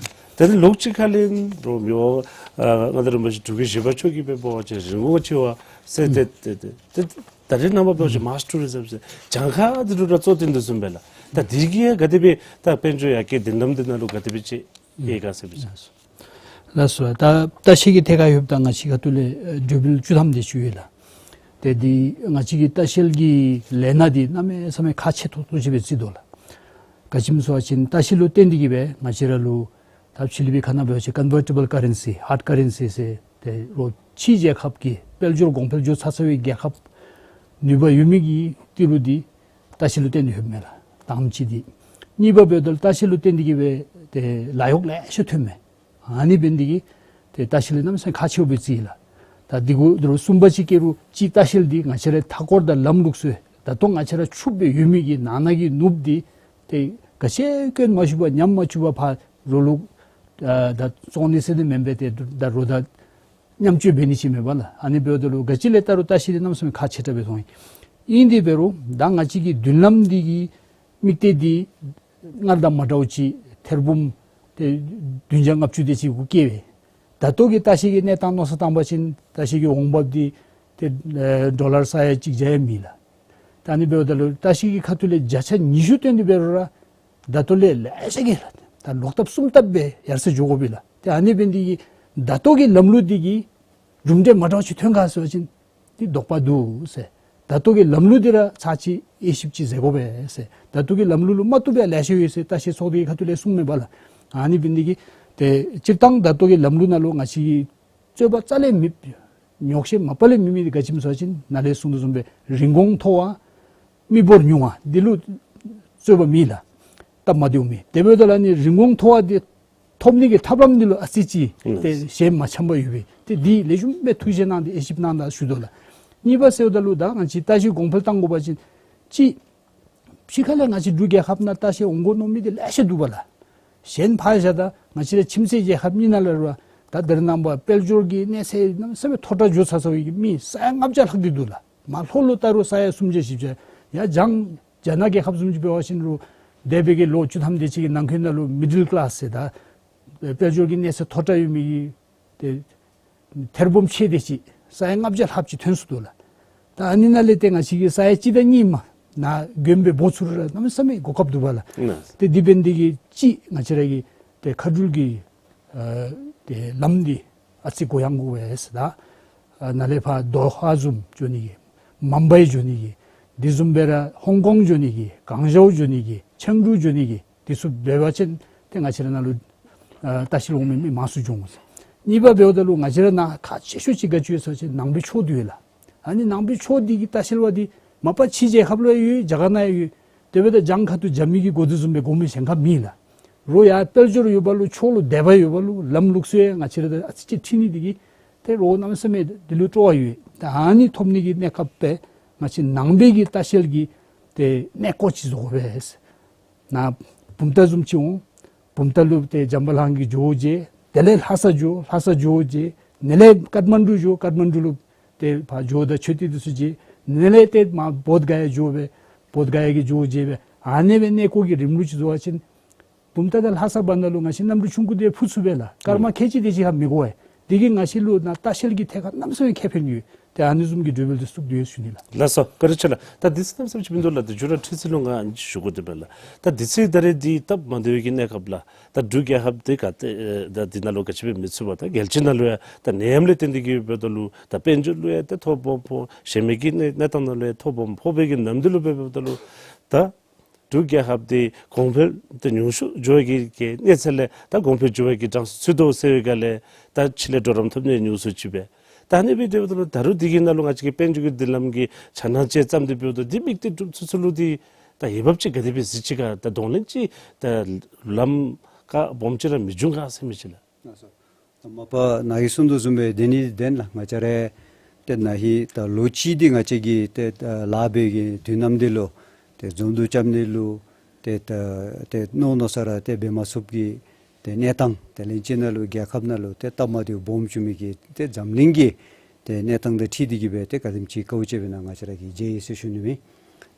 ད་ནི་ལོགས་གཅིག་ཁ་ལས་རོགས་མི་དབང་ཨ་མངའ་བདག་རིན་པོ་ཆེ་འབྲུག་རྒྱལ་བཞི་པ་མཆོག་གིས་འབད་བ་ཅིན་རིན་གོང་ཆེ་བ་ཟེར་ཏེ་ཏེ་ཏེ་ཏེ་ད་རེས་ནངས་པ་འབད་བ་ཅིན་མཱས་ཊུ་རི་ཛིམ་ཟེར་གྱངས་ཁ་འདི་ལུ་ར་གཙོ་བཏོན་དོ་བཟུམ་སྦེ་ལགས། ད་འདི་གིས་ཡང་ག་དེ་སྦེ་ད་དཔལ་འབྱོར་ཡར་རྒྱས་དོན་དམ་འདི་ནང་ལུ་ག་དེ་སྦེ་ཅིག་ཨེ་ག་ཟེར་བ་ཅིན། ལགས་སོ། ད་ལྟ་བཤལ་གྱི་ཐད་ཁར་ཡོདཔ་ད་ང་བཅས་ཁ་ཐུག་ལས་ཨེ་དྲོད་བུལ་བཅུ་ཐམ་དེ་ཅིག་ཡོད་ལགས། ཏེ་འདི་ང་བཅས་ཀྱི་ལྟ་བཤལ་གྱི་ལས་སྣ་འདི་གནམ་མེད་ས་མེད་ཁག་ཆེ་ཏོག་ཏོ་ཅིག་སྦེ་བརྩི་དོ་ལགས། ག་ཅི་སྨོ་ཟེར་བ་ཅིན་ལྟ་བཤལ་ལུ་བརྟེན་ཏེ་གིས་སྦེ་ང་བཅས་ར་ལུ་ད་ཕྱི་གླིང་པའི་ཁ་ནང་འབད་བ་ཅིན་ཀོན་ཝར་ཊི་བཱལ་ཀ་རེན་སི་ཧཱརཌ་ཀ་རེན་སི་ཟེར་ཏེ་རོགས་ཕྱིའི་རྒྱལ་ཁབ་ཀྱི་དཔལ་འབྱོར་གོང་འཕེལ་འགྱོ་ཚར་ཚར་བའི་རྒྱལ་ཁབ་ནུས་པ་ཡོད་མི་གི་ཏི་རུ་འདི་ལྟ་བཤལ་ལུ་བརྟེན་ཏེ་ཡོདཔ་མས་ལགས། དང་པ་ཅིག་འདི། གཉིས་པ་འབདཝ་ད་ལུ་ལྟ་བཤལ་ལུ་བརྟེན་ཏེ་གིས་སྦེ་ཏེ་ལཱ་གཡོག་ལེ་ཤ་ཐོནམ་མས། ཨ་ནི་འབད་ནི་དེ་གིས་ཏེ་ལྟ་བཤལ་ལུ་གནམ་མེད་ས་མེད་ཁག་ཆེཝ་སྦེ་བརྩི་ཡི་ལགས། ད་འདི་གུ་འདི་རུ་གསུམ་པ་ཅིག་ཀེ་རུ་ཅིག་ལྟ་བཤལ་འདི་ང་བཅས་རའི་མཐའ་འཁོར་དང་ལམ་ལུགས་སྲོལ་ད་ལྟོ་ང་བཅས་ར་ཕྱུགཔ་སྦེ་ཡོད་མི་གི་ནང་ན་གི་ནོར་བུ་འདི་ཏེ་ག་ཅི་སྐྱོན་མ་ཞུགས་པར་ཉམས་མ་བཅུག་པར་ཕར་རོགས་ལུ་ཨ་ད་བཙོང་ནི་ཟེར་ནི་མེན་པས། ཏེ་ད་རོགས་དང་མཉམ་སྤྱོད་འབད་ནི་ཅིག་མས་པ་ལགས། ཨ་ནི་འབདཝ་ད་ལུ་ག་ཅི་ལས་བལྟ་རུང་ལྟ་བཤལ་འདི་གནམ་མེད་ས་མེད་ཁག་ཆེ་དྲགས་སྦེ་མཐོང་ཡི། ཨིན་དེ་འབད་རུང་ད་ང་བཅས་ཀྱི་མདུན་ལམ་འདི་གི་དམིགས་གཏད་འདི་སྔར་དང་མ་འདྲཝ་ཅིག་ཐེར་འབུམ་ཏེ་བདུན་བརྒྱ་ལྔ་བཅུ་དེ་ཅིག་གུ་བཀལ་བས། ད་ལྟོ་གི་ལྟ་བཤལ་གྱི་གནས་སྟངས་མནོ་བསམ་བཏང་པ་ཅིན་ལྟ་བཤལ་གྱི་འོང་འབབ་འདི་ཏེ་ཨེ་ཌོ་ལར་ས་ཡ་གཅིག་བརྒྱ་ཡང་མེད་ལགས། ད་ཨ་ནི་འབདཝ་ད་ལུ་ལྟ་བཤལ་གྱི་ཁ་ཐུག་ལས་བརྒྱ་ཆ་ཉི་ཤུ་བཏོན་ཏེ་འབད་རུང་ར་ད་ལྟོ་ལས་ལེ་ཤ་གིས་ལགས་ད་ལོག་ལྟབ་གསུམ་ལྟབ་སྦེ་ཡར་སེང་འགྱོ་དགོ་པས་ལགས། ཏེ་ཨ་ནི་འབད་ནི་འདི་གིས་ད་ལྟོ་གི་ལམ་ལུགས་འདི་གིས་གྲུབ་འབྲས་མ་འདྲཝ་ཅིག་ཐོན་ག་ཟེར་བ་ཅིན་འདི་དོགས་པ་འདུག་ཟེར། ད་ལྟོ་གི་ལམ་ལུགས་འདི་ར་ཚར་ཅིག་དབྱེ་ཞིབ་ཅིག་མཛད་དགོ་པས་ཟེར། ད་ལྟོ་གི་ལམ་ལུགས་ལུ་མ་བཏུབ་པའི་ལེ་ཤ་ཡོད་ཟེར་ལྟ་བཤལ་ཚོགས་སྡེ་གི་ཁ་ཐུག་ལས་གསུངམ་མས་པ་ལགས། ཨ་ནི་འབད་ནི་འདི་གིས་ཏེ་སྤྱིར་བཏང་ད་ལྟོ་གི་ལམ་ལུགས་ནང་ལུ་ང་བཅས་ཀྱི་རྩོད་པ་རྩ་ལས་མེད། ཉོགས་བཤད་མ་པ་ལས་མེད་མི་འདི་ག་ཅི་སྨོ་ཟེར་བ་ཅིན་ནཱ་ལས་གསུངས་དོ་བཟུམ་སྦེ་རིན་གོང་མཐོ་བ་མི་འབོར་ཉུང་བ་འདི་ལུ་རྩོད་པ་མེད་ལགས། སྟབས་མ་བདེཝ་མེད། དེ་འབདཝ་ད་ལུ་ཨ་ནི་རིན་གོང་མཐོ་བ་འདི་ཐོབ་ནི་གི་ཐབས་ལམ་འདི་ལུ་ཨ་ཙི་ཅིག་ཨིན་ཏེ་ཞལ་མ་འཆམ་པ་ཡོད་པས། ཏེ་འདི་ལེགས་ཤོམ་སྦེ་ཐུགས་བཞེས་གནང་སྟེ་དབྱེ་ཞིབ་གནང་དང་ཞུ་དོ་ལགས། གཉིས་པ་ཟེརཝ་ད་ལུ་ད་ང་བཅས་ལྟ་བཤལ་གོང་འཕེལ་གཏང་དགོ་པ་ཅིན་ཅིག་ཕྱི་ཁ་ལས་ང་བཅས་འབྲུག་རྒྱལ་ཁབ་ནང་ལྟ་བཤལ་འོང་དགོ་མནོ་མི་འདི་ལེ་ཤ་འདུག་པ་ལགས། གཞན་ཕར་བཞག་ད་ང་བཅས་ར་ཁྱིམ་མཚེས་རྒྱལ་ཁབ་གཉིས་ནང་ལས་ར་ད་ད་རེས་ནངས་པ་དཔལ་འབྱོར་གྱི་གནས་ཚད་གནམ་མེད་ས་མེད་མཐོ་དྲགས་འགྱོ་ཚར་ཚརཝ་གི་མི་ས་ཡ་ལྔ་བརྒྱ་ལྷག་སྟེ་འདུག་ལགས། མར་ལྷོ་ལུ་བལྟ་རུང་ས་ཡ་སུམ་བརྒྱ་བཞི་བརྒྱ། ཡར་བྱང་རྒྱ་ནག་རྒྱལ་ཁབ་བཟུམ་ཅིག་འབད་བ་ཅིན་རུང་འདས་པའི་གི་ལོ་བཅུ་ཐམ་དེ་ཅིག་གི་ནང་འཁོད་ནང་ལུ་མི་ཌལ་ཀི་ལཱསི་ཟེར་ད་དཔལ་འབྱོར་གྱི་གནས་ཚད་མཐོ་དྲགས་ཡོད་མི་གི་ཏེ་ཐེར་འབུམ་ཕྱེད་དེ་ཅིག་ས་ཡ་ལྔ་བརྒྱ་ལྷགཔ་ཅིག་ཐོན་སོང་འདུག་ལགས། ད་ཨ་ནི་ནང་ལས་ཏེ་ང་བཅས་ཀྱི་ས་ཡ་གཅིག་དང་གཉིས་མ་ནཱ་དགོན་པའི་འབོ་ཚུགས་རུང་ར་གནམ་མེད་ས་མེད་གོ་སྐབས་འདུག་པ་ལགས། ཏེ་འདི་འབད་ནི་འདི་གིས་ཅིག་ང་བཅས་ར་གི་ཏེ་མཁའ་འགྲུལ་གྱི་ཨ་ཏེ་ལམ་འདི་ཨ་ཙི་གུ་ཡངས་དགོ་པས་ཟེར། ད་ཨ་ནཱ་ལས་ཕར་དོ་ཧ་བཟུམ་འགྱོ་ནི་གི་མུམ་བའི་འགྱོ་ནི་གི་དེ་བཟུམ་སྦེ་ར་ཧོང་ཀོང་འགྱོ་ནི་གི་གངས་ཇའོ་འགྱོ་ནི་གི་ཆེང་ཀྲོའུ་འགྱོ་ནི་གི་དེ་ཚུ་འབད་བ་ཅིན་ཏེ་ང་བཅས་ར་ནཱ་ལུ་ཨ་ལྟ་བཤལ་འོང་མི་མི་མང་སུ་འགྱོ་འོང་ཟེར། གཉིས་པ་འབདཝ་ད་ལུ་ང་བཅས་ར་ནཱ་ཁག་ཆེ་ཤོས་ཅིག་ག་ཅི་ཡོད་ཟེར་བ་ཅིན་ནང་པའི་ཆོས་འདི་ཡོད་ལགས། ཨ་ནི་ནང་པའི་ཆོས་འདི་གི་ལྟ་བཤལ་པ་འདི་མ་པ་ཕྱི་རྒྱལ་ཁབ་ལུ་ཡང་ཡོད། རྒྱ་གར་ནང་ཡང་ཡོད། དེ་འབདཝ་ད་བྱང་ཁ་ཐུག་རྒྱ་མི་གིས་དགོ་དོ་བཟུམ་སྦེ་དགོ་མི་གཞན་ཁར་མེད་ལགས། རོགས་ཡར་དཔལ་འབྱོར་ཡོད་པ་ལུ་ཆོས་ལུ་དད་པ་ཡོད་པ་ལུ་ལམ་ལུགས་སྲོལ་ཡང་ང་བཅས་ར་དང་ཨ་ཙི་ཅིག་འཁྲིལ་ནི་འདི་གིས་ཏེ་རོགས་གནམ་མེད་ས་མེད་འདི་ལུ་སྤྲོ་བ་ཡོད། ད་ཨ་ནི་ཐོབ་ནི་གི་གནས་སྐབས་སྦེ་ང་བཅས་ནང་པའི་གི་ལྟ་བཤལ་གྱི་ཏེ་གནས་སྐོར་ཅིག་བཟོ་དགོ་པས། ནཱ་བུམ་ཐང་བཟུམ་ཅིག་འོང་། བུམ་ཐང་ལུ་ཏེ་འཇམ་དཔལ་སླང་གི་ཇོ་བོ་མཇལ། དེ་ལས་ལྷ་ས་འགྱོ། ལྷ་ས་ཇོ་བོ་མཇལ། དེ་ལས་ཀཏ་མན་ཌུ་འགྱོ། ཀཏ་མན་ཌུ་ལུ་ཏེ་ཕར་ཇོ་བོ་དང་མཆོད་རྟེན་འདི་ཚུ་མཇལ། དེ་ལས་ཏེ་མར་བོདྷ་ག་ཡ་འགྱོ་སྦེ་བོདྷ་ག་ཡ་གི་ཇོ་བོ་མཇལ་སྦེ་ཨ་ནེ་སྦེ་གནས་སྐོར་གྱི་རིམ་ལུགས་ཅིག་བཟོ་བ་ཅིན་བུམ་ཐང་དང་ལྷ་ས་བར་ན་ལུ་ང་བཅས་གནམ་གྲུ་ཆུང་ཀུ་དེ་འཕུར་ཚུགས་པས་ལགས། སྐར་མ་ཁལ་གཅིག་དེ་ཅིག་ཧ་མི་གོ་བས། དེ་གིས་ང་བཅས་ལུ་ནཱ་ལྟ་བཤལ་གྱི་ཐད་ཁར་གནམ་མེད་ས་མེད་ཁེ་ཕན་ཡོད། ཏེ་ཨ་ནི་བཟུམ་གྱི་གྲོས་འབུལ་འདི་བཙུགས་ཏེ་ཡོད་ཟེར་ཞུ་ནི་ལགས། ལགས་སོ། བཀའ་དྲིན་ཆེ་ལགས། ད་དུས་ཚོད་གནམ་མེད་ས་མེད་ཅིག་མིན་འདུག་ལགས། ད་མཇུག་ར་འཕྲལ་ཚེ་ལུ་ང་ཞུ་དགོ་དེ་སྦེ་ལགས། ད་དུས་ཚོད་ད་རེས་འདི་སྟབས་མ་བདེ་བའི་གི་གནས་སྐབས་ལགས། ད་འབྲུག་རྒྱལ་ཁབ་འདི་ག་ཏེ་ཨེ་ད་འདི་ནང་ལུ་ག་ཅི་སྦེ་མི་ཚུད་པར་ད་རྒྱལ་སྤྱི་ནང་ལུ་ཡང་ད་ནད་ཡམས་ལས་བརྟེན་ཏེ་གིས་འབདཝ་ད་ལུ་ད་དཔལ་འབྱོར་ལུ་ཡང་ཏེ་ཐོ་ཕོགཔ་ཕོག། གཞན་མི་གི་གནས་གནས་སྟངས་ནང་ལུ་ཡང་ཐོ་ཕོགཔ་ཕོག་པའི་གི་ནམ་དུས་ལུ་འབདཝ་ད་ལུ་ད་འབྲུག་རྒྱལ་ཁབ་འདི་གོང་འཕེལ་ཏེ་ཉུང་སུ་འགྱོ་བའི་གི་གནས་ཚད་ལས་ད་གོང་འཕེལ་འགྱོ་བའི་གི་གྲངས་སུ་ཚུད་དོ་ཟེར་བའི་སྒང་ལས་ད་ཕྱི་ལས་གྲོགས་རམ་ཐོབ་ནི་ཉུང་སུ་ཅིག་སྦེ། ད་ཨ་ནི་སྦེ་འབདཝ་ད་ལུ་ད་རུང་འདི་གི་ནང་ལུ་ང་བཅས་ཀྱི་དཔལ་འབྱོར་གྱི་མདུན་ལམ་གྱི་ཕྱག་ནང་ཅིག་བརྩམས་ཏེ་འབདཝ་ད་འདི་དམིགས་གཏད་གྲུབ་ཚུན་ཚོད་ལུ་འདི་ད་འོས་འབབ་ཅིག་ག་དེ་སྦེ་གཟིགས་ཅི་ག། ད་དོན་ལན་ཅིག་ད་ལམ་ཁར་སྦོམ་ཅིག་ར་མི་འབྱུང་ག་ཟེར་མི་ཅིག་ལགས། ལགས་སོ། ད་མ་པ་ནཱ་གིས་གསུངས་དོ་བཟུམ་སྦེ་བདེན་ནི་བདེན་ལགས། ང་བཅས་ར་ཏེ་ན་ཧིང་ད་ལོ་གཅིག་འདི་ང་བཅས་ཀྱིས་ཏེ་ད་ལཱ་འབད་བའི་གི་དུས་ནམ་འདི་ལུ་ཏེ་འཛོམས་འདུ་རྐྱབ་ནི་ལུ་ཏེ་ད་ཏེ་མནོ་མནོ་ས་ར་ཏེ་འབད་མ་ཚུགས་པའི་གི་ཏེ་གནས་སྟངས་དེ་ལས་ཅིག་ནང་ལུ་རྒྱལ་ཁབ་ནང་ལུ་ཏེ་སྟབས་མ་བདེཝ་སྦོམ་བྱུང་མི་གི་ཏེ་འཛམ་གླིང་གི་ཏེ་གནས་སྟངས་དང་འཁྲིལ་ཏེ་གིས་སྦེ་ཏེ་ག་དེམ་ཅིག་དཀའཝ་སྤྱད་པས་ན་ང་བཅས་ར་གིས་མཇལ་ཡི་ཟེར་ཞུ་ནི་ཨིན།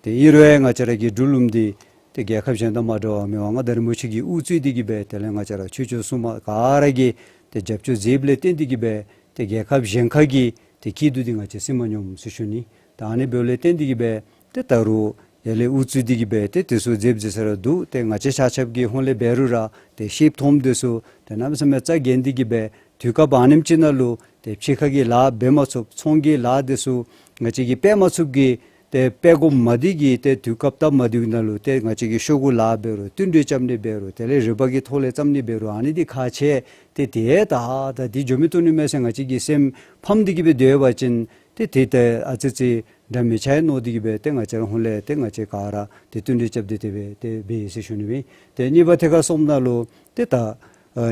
ཏེ་ཨིན་རུང་ཡང་ང་བཅས་ར་གི་འབྲུག་ལུངམ་འདི་ཏེ་རྒྱལ་ཁབ་གཞན་དང་མ་འདྲཝ་མི་དབང་མངའ་བདག་རིན་པོ་ཆེ་གིས་དབུ་གཙོས་ཏེ་གིས་སྦེ་དེ་ལས་ང་བཅས་ར་ཆོས་སྐྱོང་སྲུང་མ་ག་ར་གིས་ཏེ་རྒྱབ་སྐྱོར་མཛདཔ་ལས་བརྟེན་ཏེ་གིས་སྦེ་ཏེ་རྒྱལ་ཁབ་གཞན་ཁ་གི་ཏེ་སྐྱིད་སྡུག་འདི་ང་བཅས་སེམས་མ་ཉམས་ཟེར་ཞུ་ནི། ད་ཨ་ནི་འབདཝ་ལས་བརྟེན་ཏེ་གིས་སྦེ་ཏེ་ད་རུང་ཡར་ལས་དབུ་གཙོས་ཏེ་གིས་སྦེ་ཏེ་དེ་ཚུ་མཛདཔ་མཛད་ས་ར་འདུག། ཏེ་ང་བཅས་ཆ་ཁྱབ་ཀྱི་ཧོངས་ལས་འབད་རུང་ར་ཏེ་ཤེསཔ་མཐོངམ་དེ་ཚུ་ཏེ་གནམ་མེད་ས་མེད་རྩ་འགེངས་ཏེ་གིས་སྦེ་དུས་སྐབས་ཨ་ནེམ་ཅིག་ནང་ལུ་ཏེ་ཕྱི་ཁ་གི་ལཱ་འབད་མ་ཚུགས། ཚོང་གི་ལཱ་དེ་ཚུ་ང་བཅས་ཀྱིས་འབད་མ་ཚུགསཔ་གི་ཏེ་འབད་དགོཔ་མ་འདི་གིས་ཏེ་དུས་སྐབས་སྟབས་མ་བདེཝ་ནང་ལུ་ཏེ་ང་བཅས་ཀྱིས་ཤོག་གུ་ལཱ་འབད་རུང་བསྟུན་གྲོས་རྐྱབ་ནི་འབད་རུང་དེ་ལས་རིམ་པ་གི་ཐོག་ལས་བརྩམ་ནི་འབད་རུང་ཨ་ནི་འདི་ཁག་ཆེ། ཏེ་དེ་ད་ད་འདི་འགྱོ་མི་བཏུབ་ནི་མས་ཟེར་ང་བཅས་ཀྱི་སེམས་ཕམ་སྟེ་གིས་སྦེ་སྡོད་པ་ཅིན་ཏེ་དེ་ད་ཨ་ཙི་ཅིག་འདྲ་མི་ཆ་ཡ་མནོ་སྟེ་གིས་སྦེ་ཏེ་ང་བཅས་ར་ཧོངས་ལས་ཏེ་ང་བཅས་ག་ར་ཏེ་བསྟུན་གྲོས་རྐྱབ་སྟེ་དེ་སྦེ་ཏེ་འབད་ཡི་ཟེར་ཞུ་ནི་ཨིན། ཏེ་གཉིས་པ་ཐད་ཁར་སོངམ་ད་ལུ་ཏེ་ད་ཨ་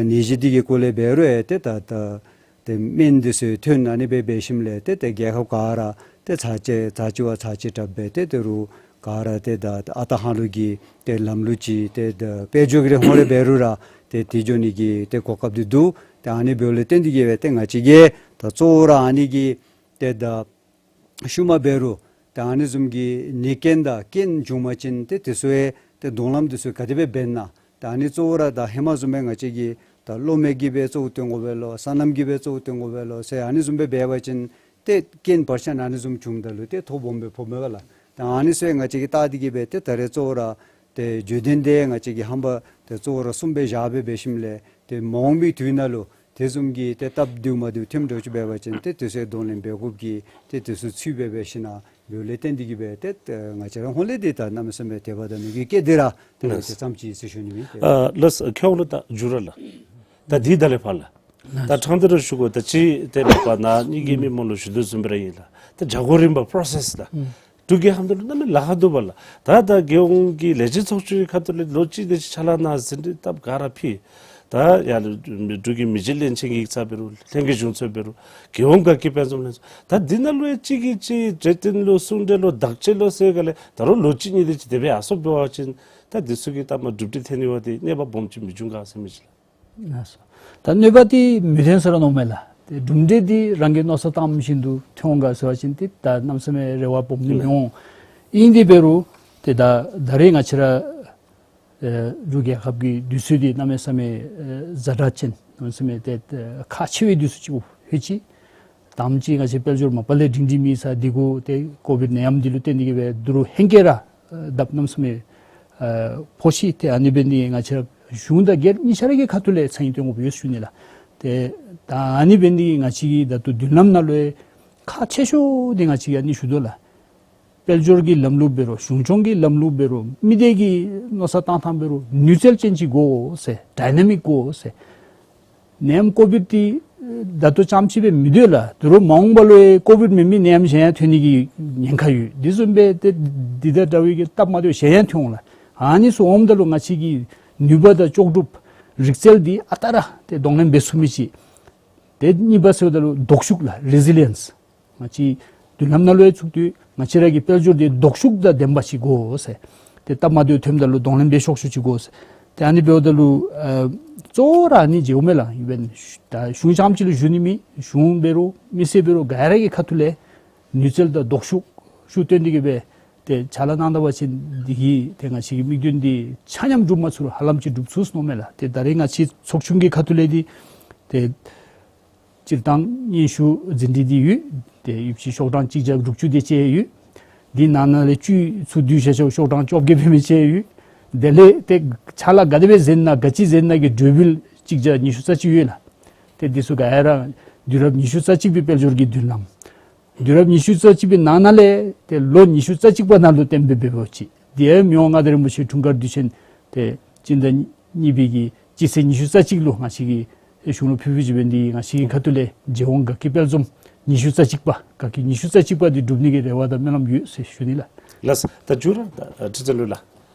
ནད་གཞི་འདི་གི་སྐོར་ལས་འབད་རུང་ཡང་ཏེ་ད་ད་ ཏེ་སྨན་འདི་ཚུ་ཐོན་ཨ་ནི་སྦེ་འབད་ཞིནམ་ལས་ཏེ་ཏེ་རྒྱལ་ཁབ་ག་ར་ཏེ་ཚར་གཅིག་ཚར་གཅིག་བ་ཚར་གཅིག་དྲག་སྦེ་ཏེ་ད་རུང་ག་ར་ཏེ་ད་ཨ་རྟག་ཧ་ལུགས་ཀྱི་ཏེ་ལམ་ལུགས་ཅིག་ཏེ་ད་དཔལ་འབྱོར་གྱི་རེ་ཧོང་རེ་འབད་རུང་ར་ཏེ་དེ་འགྱོ་ནི་གི་ཏེ་གོ་སྐབས་འདི་འདུག། ཏེ་ཨ་ནི་འབདཝ་ལས་བརྟེན་ཏེ་གིས་སྦེ་ཏེ་ང་བཅས་ཀྱིས་ད་གཙོ་བོ་ར་ཨ་ནི་གི་ཏེ་ད་ཤུལ་མ་འབད་རུང་ཏེ་ཨ་ནི་བཟུམ་གྱི་ནད་རྐྱེན་དང་རྐྱེན་བྱུང་པ་ཅིན་ཏེ་དེ་ཚུ་ཡང་ཏེ་གདོང་ལམ་དེ་ཚུ་ག་དེ་སྦེ་འབད་ན། ཏེ་ཨ་ནི་གཙོ་བོ་ར་ད་ཧེ་མ་བཟུམ་སྦེ་ང་བཅས་ཀྱིས་ད་གློ་མེ་གིས་སྦེ་གཙོ་བོ་སྟོན་དགོ་པས་ལོ། སོ་ནམ་གིས་སྦེ་གཙོ་བོ་སྟོན་དགོ་པས་ལོ་ཟེར་ཨ་ནི་བཟུམ་སྦེ་འབད་བ་ཅིན་ཏེ་རྐྱེན་བར་ཆད་ཨ་ནི་བཟུམ་བྱུངམ་ད་ལུ་ཏེ་ཐོ་སྦོམ་སྦེ་ཕོགཔ་མས་ག་ལགས། ཏེ་ཨ་ནི་ཚུ་ཡང་ང་བཅས་ཀྱིས་བལྟ་སྟེ་གིས་སྦེ་ཏེ་ད་རེས་གཙོ་བོ་ར་ཏེ་བརྗོད་དོན་འདི་ང་བཅས་ཀྱིས་ཧམ་པ་ཏེ་གཙོ་བོ་ར་གསུམ་སྦེ་བཞག་སྦེ་འབད་ཞིནམ་ལས་ཏེ་མ་འོངས་པའི་དུས་ནང་ལུ་དེ་བཟུམ་གྱི་ཏེ་སྟབས་བདེཝ་མ་བདེཝ་ཐོནམ་འདྲཝ་ཅིག་འབད་བ་ཅིན་ཏེ་དེ་ཚུ་གདོང་ལེན་འབད་དགོཔ་གི་ཏེ་དེ་ཚུ་ཚུད་སྦེ་འབད་ཞིན་ན་འབདཝ་ལས་བརྟེན་ཏེ་གིས་སྦེ་ཏེ་ང་བཅས་ར་ཧོང་ལས་འདི་ད་གནམ་མེད་ས་མེད་དད་པ་དང་མོས་གུས་བསྐྱེད་དེ་ར་ཏེ་ང་བཅས་ལགས། ཙམ་ཅིག་ཟེར་ཞུ་ནི་ཨིན། ཨ་ལགས་སོ། ཁྱོད་ལུ་ད་འགྱུར་ར་ལགས། ད་འདི་ད་ལས་ཕར་ལགས། ད་ལགས། ཕྲང་སྟེ་ར་ཞུ་དགོ། ད་ཅི་ཏེ་མ་པ་ནཱ་ངེ་གི་མི་མང་ལུ་ཞུ་དོ་བཟུམ་སྦེ་ར་ཨིན་ལགས། ད་བྱ་སྒོ་རིམ་པ་པྲོ་སེསི་ལགས། འབྲུག་རྒྱལ་ཁབ་ནང་ལུ་གནམ་མེད་ལཱ་ཁག་འདུག་པ་ལགས། ད་ད་རྒྱལ་ཡོངས་ཀྱི་ལས་བྱེད་ཚོགས་ཆུང་གི་ཁ་ཐུག་ལས་ལོ་གཅིག་དེ་ཅིག་ཕྱག་ལཱ་གནང་ཟེར་འདི་སྟབས་ག་ར་ཕུལ། ད་ཡར་ལུ་འབྲུག་གི་མི་རྗེ་བློན་ཆེན་གྱི་ཡིག་ཚང་འབད་རུང་ལྷན་རྒྱས་གཞུང་ཚོགས་འབད་རུང་རྒྱལ་ཡོངས་དགའ་སྐྱིད་དཔལ་འཛོམས་ལྷན་ཚོགས། ད་འདི་ནང་ལུ་ཡང་གཅིག་གིས་གཅིག་གྲོས་བསྟུན་ལོ་གསུང་གྲོས་ལོ་བརྡ་ཆད་ལོ་ཟེར་ག་ལས་ད་རུང་ལོ་གཅིག་གཉིས་དེ་ཅིག་དེ་སྦེ་ཡར་སོང་འབད་བ་ཅིན་ད་འདི་ཚུ་གི་ད་མ་གྲུབ་འབྲས་ཐོན་ནི་བ་དེ་གནོད་པ་སྦོམ་ཅིག་མི་འབྱུང་ག་ཟེར་མི་ཅིག་ལགས། ལགས་སོ། ད་གནོད་པ་འདི་མི་ཐོན་ཟེར་ར་མནོཝ་མས་ལགས། ཏེ་གྲུབ་འབྲས་འདི་རང་གིས་མནོ་བསམ་བཏངམ་བཞིན་དུ་ཐོན་འོང་ག་ཟེར་བ་ཅིན་ཏེ་ད་གནམ་མེད་ས་མེད་རེ་བ་སྦོམ་ནི་མི་འོང་། ཨིན་ཏེ་འབད་རུང་ཏེ་ད་ད་རེས་ང་བཅས་ར་ཨེ་འབྲུག་རྒྱལ་ཁབ་ཀྱི་དུས་ཚོད་འདི་གནམ་མེད་ས་མེད་ཨེ་ཛ་དྲག་ཅན་གནམ་མེད་ས་མེད་ཏེ་ཨེ་ཁག་ཆེ་བའི་དུས་ཚོད་ཅིག་ཧེ་ཅི། དང་པ་ཅིག་ང་བཅས་དཔལ་འབྱོར་མ་པ་ལས་སྒྲིང་སྒྲིང་མེད་ས་འདི་གུ་ཏེ་ཀོ་བིཌ་ནད་ཡམས་འདི་ལུ་བརྟེན་ཏེ་གིས་སྦེ་ད་རུང་ཧེང་སྐལ་ར་ཨེ་ལྡབ་གནམ་མེད་ས་མེད་ཨེ་ཕོག་ཅི། ཏེ་ཨ་ནི་འབད་ནི་ང་བཅས་ར་གཞུང་དང་སྒེར་གཉིས་ཆ་ར་གི་ཁ་ཐུག་ལས་ཚ་གྱང་སྟོན་དགོཔ་ཡོད་ཞུ་ནི་ལགས། ཏེ་ད་ཨ་ནི་འབད་ནི་ང་བཅས་ཀྱི་ད་ལྟོ་མདུན་ལམ་ནང་ལུ་ཡང་ཁག་ཆེ་ཤོས་འདི་ང་བཅས་ཀྱིས་ཨ་ནི་ཞུ་དོ་ལགས། དཔལ་འབྱོར་གྱི་ལམ་ལུགས་འབད་རུང་གཞུང་སྐྱོང་གི་ལམ་ལུགས་འབད་རུང་མི་སྡེ་གི་མནོ་བསམ་བཏང་ཐངས་འབད་རུང་ནུས་རྩལ་ཅན་ཅིག་དགོ་ཟེར། ཌའི་ན་མིཀ་དགོ་ཟེར། ནད་ཡམས་ཀོ་བིཌ་འདི་ད་ལྟོ་རྐྱངམ་ཅིག་སྦེ་མི་སྡོད་ལགས། ད་རུང་མ་འོངས་པ་ལུ་ཡང་ཀོ་བིཌ་མེན་མི་ནད་ཡམས་གཞན་ཡང་ཐོན་ནི་གི་ཉེན་ཁ་ཡོད། དེ་བཟུམ་སྦེ་ཏེ་འདི་དང་འདྲ་བའི་གི་སྟབས་མ་བདེཝ་གཞན་ཡང་ཐོན་འོང་ལགས། ཨ་ནི་ཚུ་འོངམ་ད་ལུ་ང་བཅས་ཀྱི་ནུས་པ་དང་ལྕོགས་གྲུབ་རིག་རྩལ་འདི་ཨ་རྟག་ར་ཏེ་གདོང་ལེན་འབད་ཚུགས་མི་ཅིག། ཏེ་གཉིས་པ་ཟེརཝ་ད་ལུ་སྡུག་ཤུགས་ལགས། རི་ཟི་ལི་ཡནསི། ང་བཅས་མདུན་ལམ་ནང་ལུ་ཡང་ཚུགས་དུས་ང་བཅས་ར་གི་དཔལ་འབྱོར་འདི་སྡུག་ཤུགས་དང་ལྡན་པ་ཅིག་དགོ་ཟེར། ཏེ་སྟབས་མ་བདེཝ་ཐོནམ་ད་ལུ་གདོང་ལེན་འབད་ཆོག་ཤུགས་ཅིག་དགོ་ཟེར། ཏེ་ཨ་ནི་འབདཝ་ད་ལུ་ཨ་གཙོ་བོ་ར་ཨ་ནི་མཇལཝ་མས་ལགས། ཨིན་བན་ད་གཞུང་རྐྱངམ་ཅིག་ལུ་ཞུ་ནི་མེད། གཞུང་འབད་རུང་མི་སེར་འབད་རུང་ག་ར་གི་ཁ་ཐུག་ལས་ནུས་རྩལ་དང་ལྡོག་ཕྱོགས་ཤུགས་བཏོན་ཏེ་གིས་སྦེ་ཏེ་ཕྱག་ལཱ་གནང་ད་པ་ཅིན་འདི་གིས་ཏེ་ང་བཅས་ཀྱི་དམིགས་དོན་འདི་ཆ་མཉམ་འགྲུབ་མ་ཚུགས་རུང་ཧ་ལམ་ཅིག་འགྲུབ་ཚུགས་ཟེར་མནོཝ་མས་ལགས། ཏེ་ད་རེས་ང་བཅས་ཚོགས་ཆུང་གི་ཁ་ཐུག་ལས་འདི་ཏེ་སྤྱིར་བཏང་སྙན་ཞུ་ཟིན་བྲིས་འདི་ཡོད། ཏེ་ཡོདཔ་ཅིག་ཤོག་གྲངས་གཅིག་བརྒྱ་དྲུག་ཅུ་དེ་ཅིག་ཡོད། འདི་ནང་ན་ལས་བཅུད་ཚུ་བསྡུ་བཞག་ཤོག་ཤོག་གྲངས་བཅོ་བརྒྱད་འབད་མི་ཅིག་ཡོད། དེ་ལས་ཏེ་ཕྱག་ལཱ་ག་དེ་སྦེ་མཛད་ན་ག་ཅི་མཛད་ན་གི་གྲོས་འབུལ་གཅིག་བརྒྱ་ཉི་ཤུ་རྩ་གཅིག་ཡོད་ལགས། ཏེ་འདི་ཚུ་ག་ར་དུས་རབས་ཉི་ཤུ་རྩ་གཅིག་པའི་དཔལ་འབྱོར་གྱི་མདུན་ལམ། དུས་རབས་ཉི་ཤུ་རྩ་གཅིག་པའི་ནང་ན་ལས་ཏེ་ལོ་ཉི་ཤུ་རྩ་གཅིག་པ་ནང་ལུ་གཏན་འབེབས་འབད་བ་ཅིན་འདི་ཡང་མི་དབང་མངའ་བདག་རིན་པོ་ཆེ་འཁྲུངས་སྐར་དུས་ཆེན་ཏེ་སྤྱི་ཟླ་གཉིས་པའི་གི་སྤྱི་ཚེས་ཉི་ཤུ་རྩ་གཅིག་ལུ་ང་བཅས་ཀྱིས་གཞུང་ལུ་ཕུལ་ཕུལཝ་ཅིག་འབད་ནི་འདི་ང་བཅས་ཀྱི་ཁ་ཐུག་ལས་རྒྱལ་ཡོངས་དགའ་སྐྱིད་དཔལ་འཛོམས་ཉི་ཤུ་རྩ་གཅིག་པ་དགའ་སྐྱིད་ཉི་ཤུ་རྩ་གཅིག་པ་འདི་འགྲུབ་ནི་གི་རེ་བ་དང་སྨོན་ལམ་ཡོད་ཟེར་ཞུ་ནི་ལགས། ལགས་སོ། ད་མཇུག་ར་ད་ཁྲི་བཙུན་ལུ་ལགས།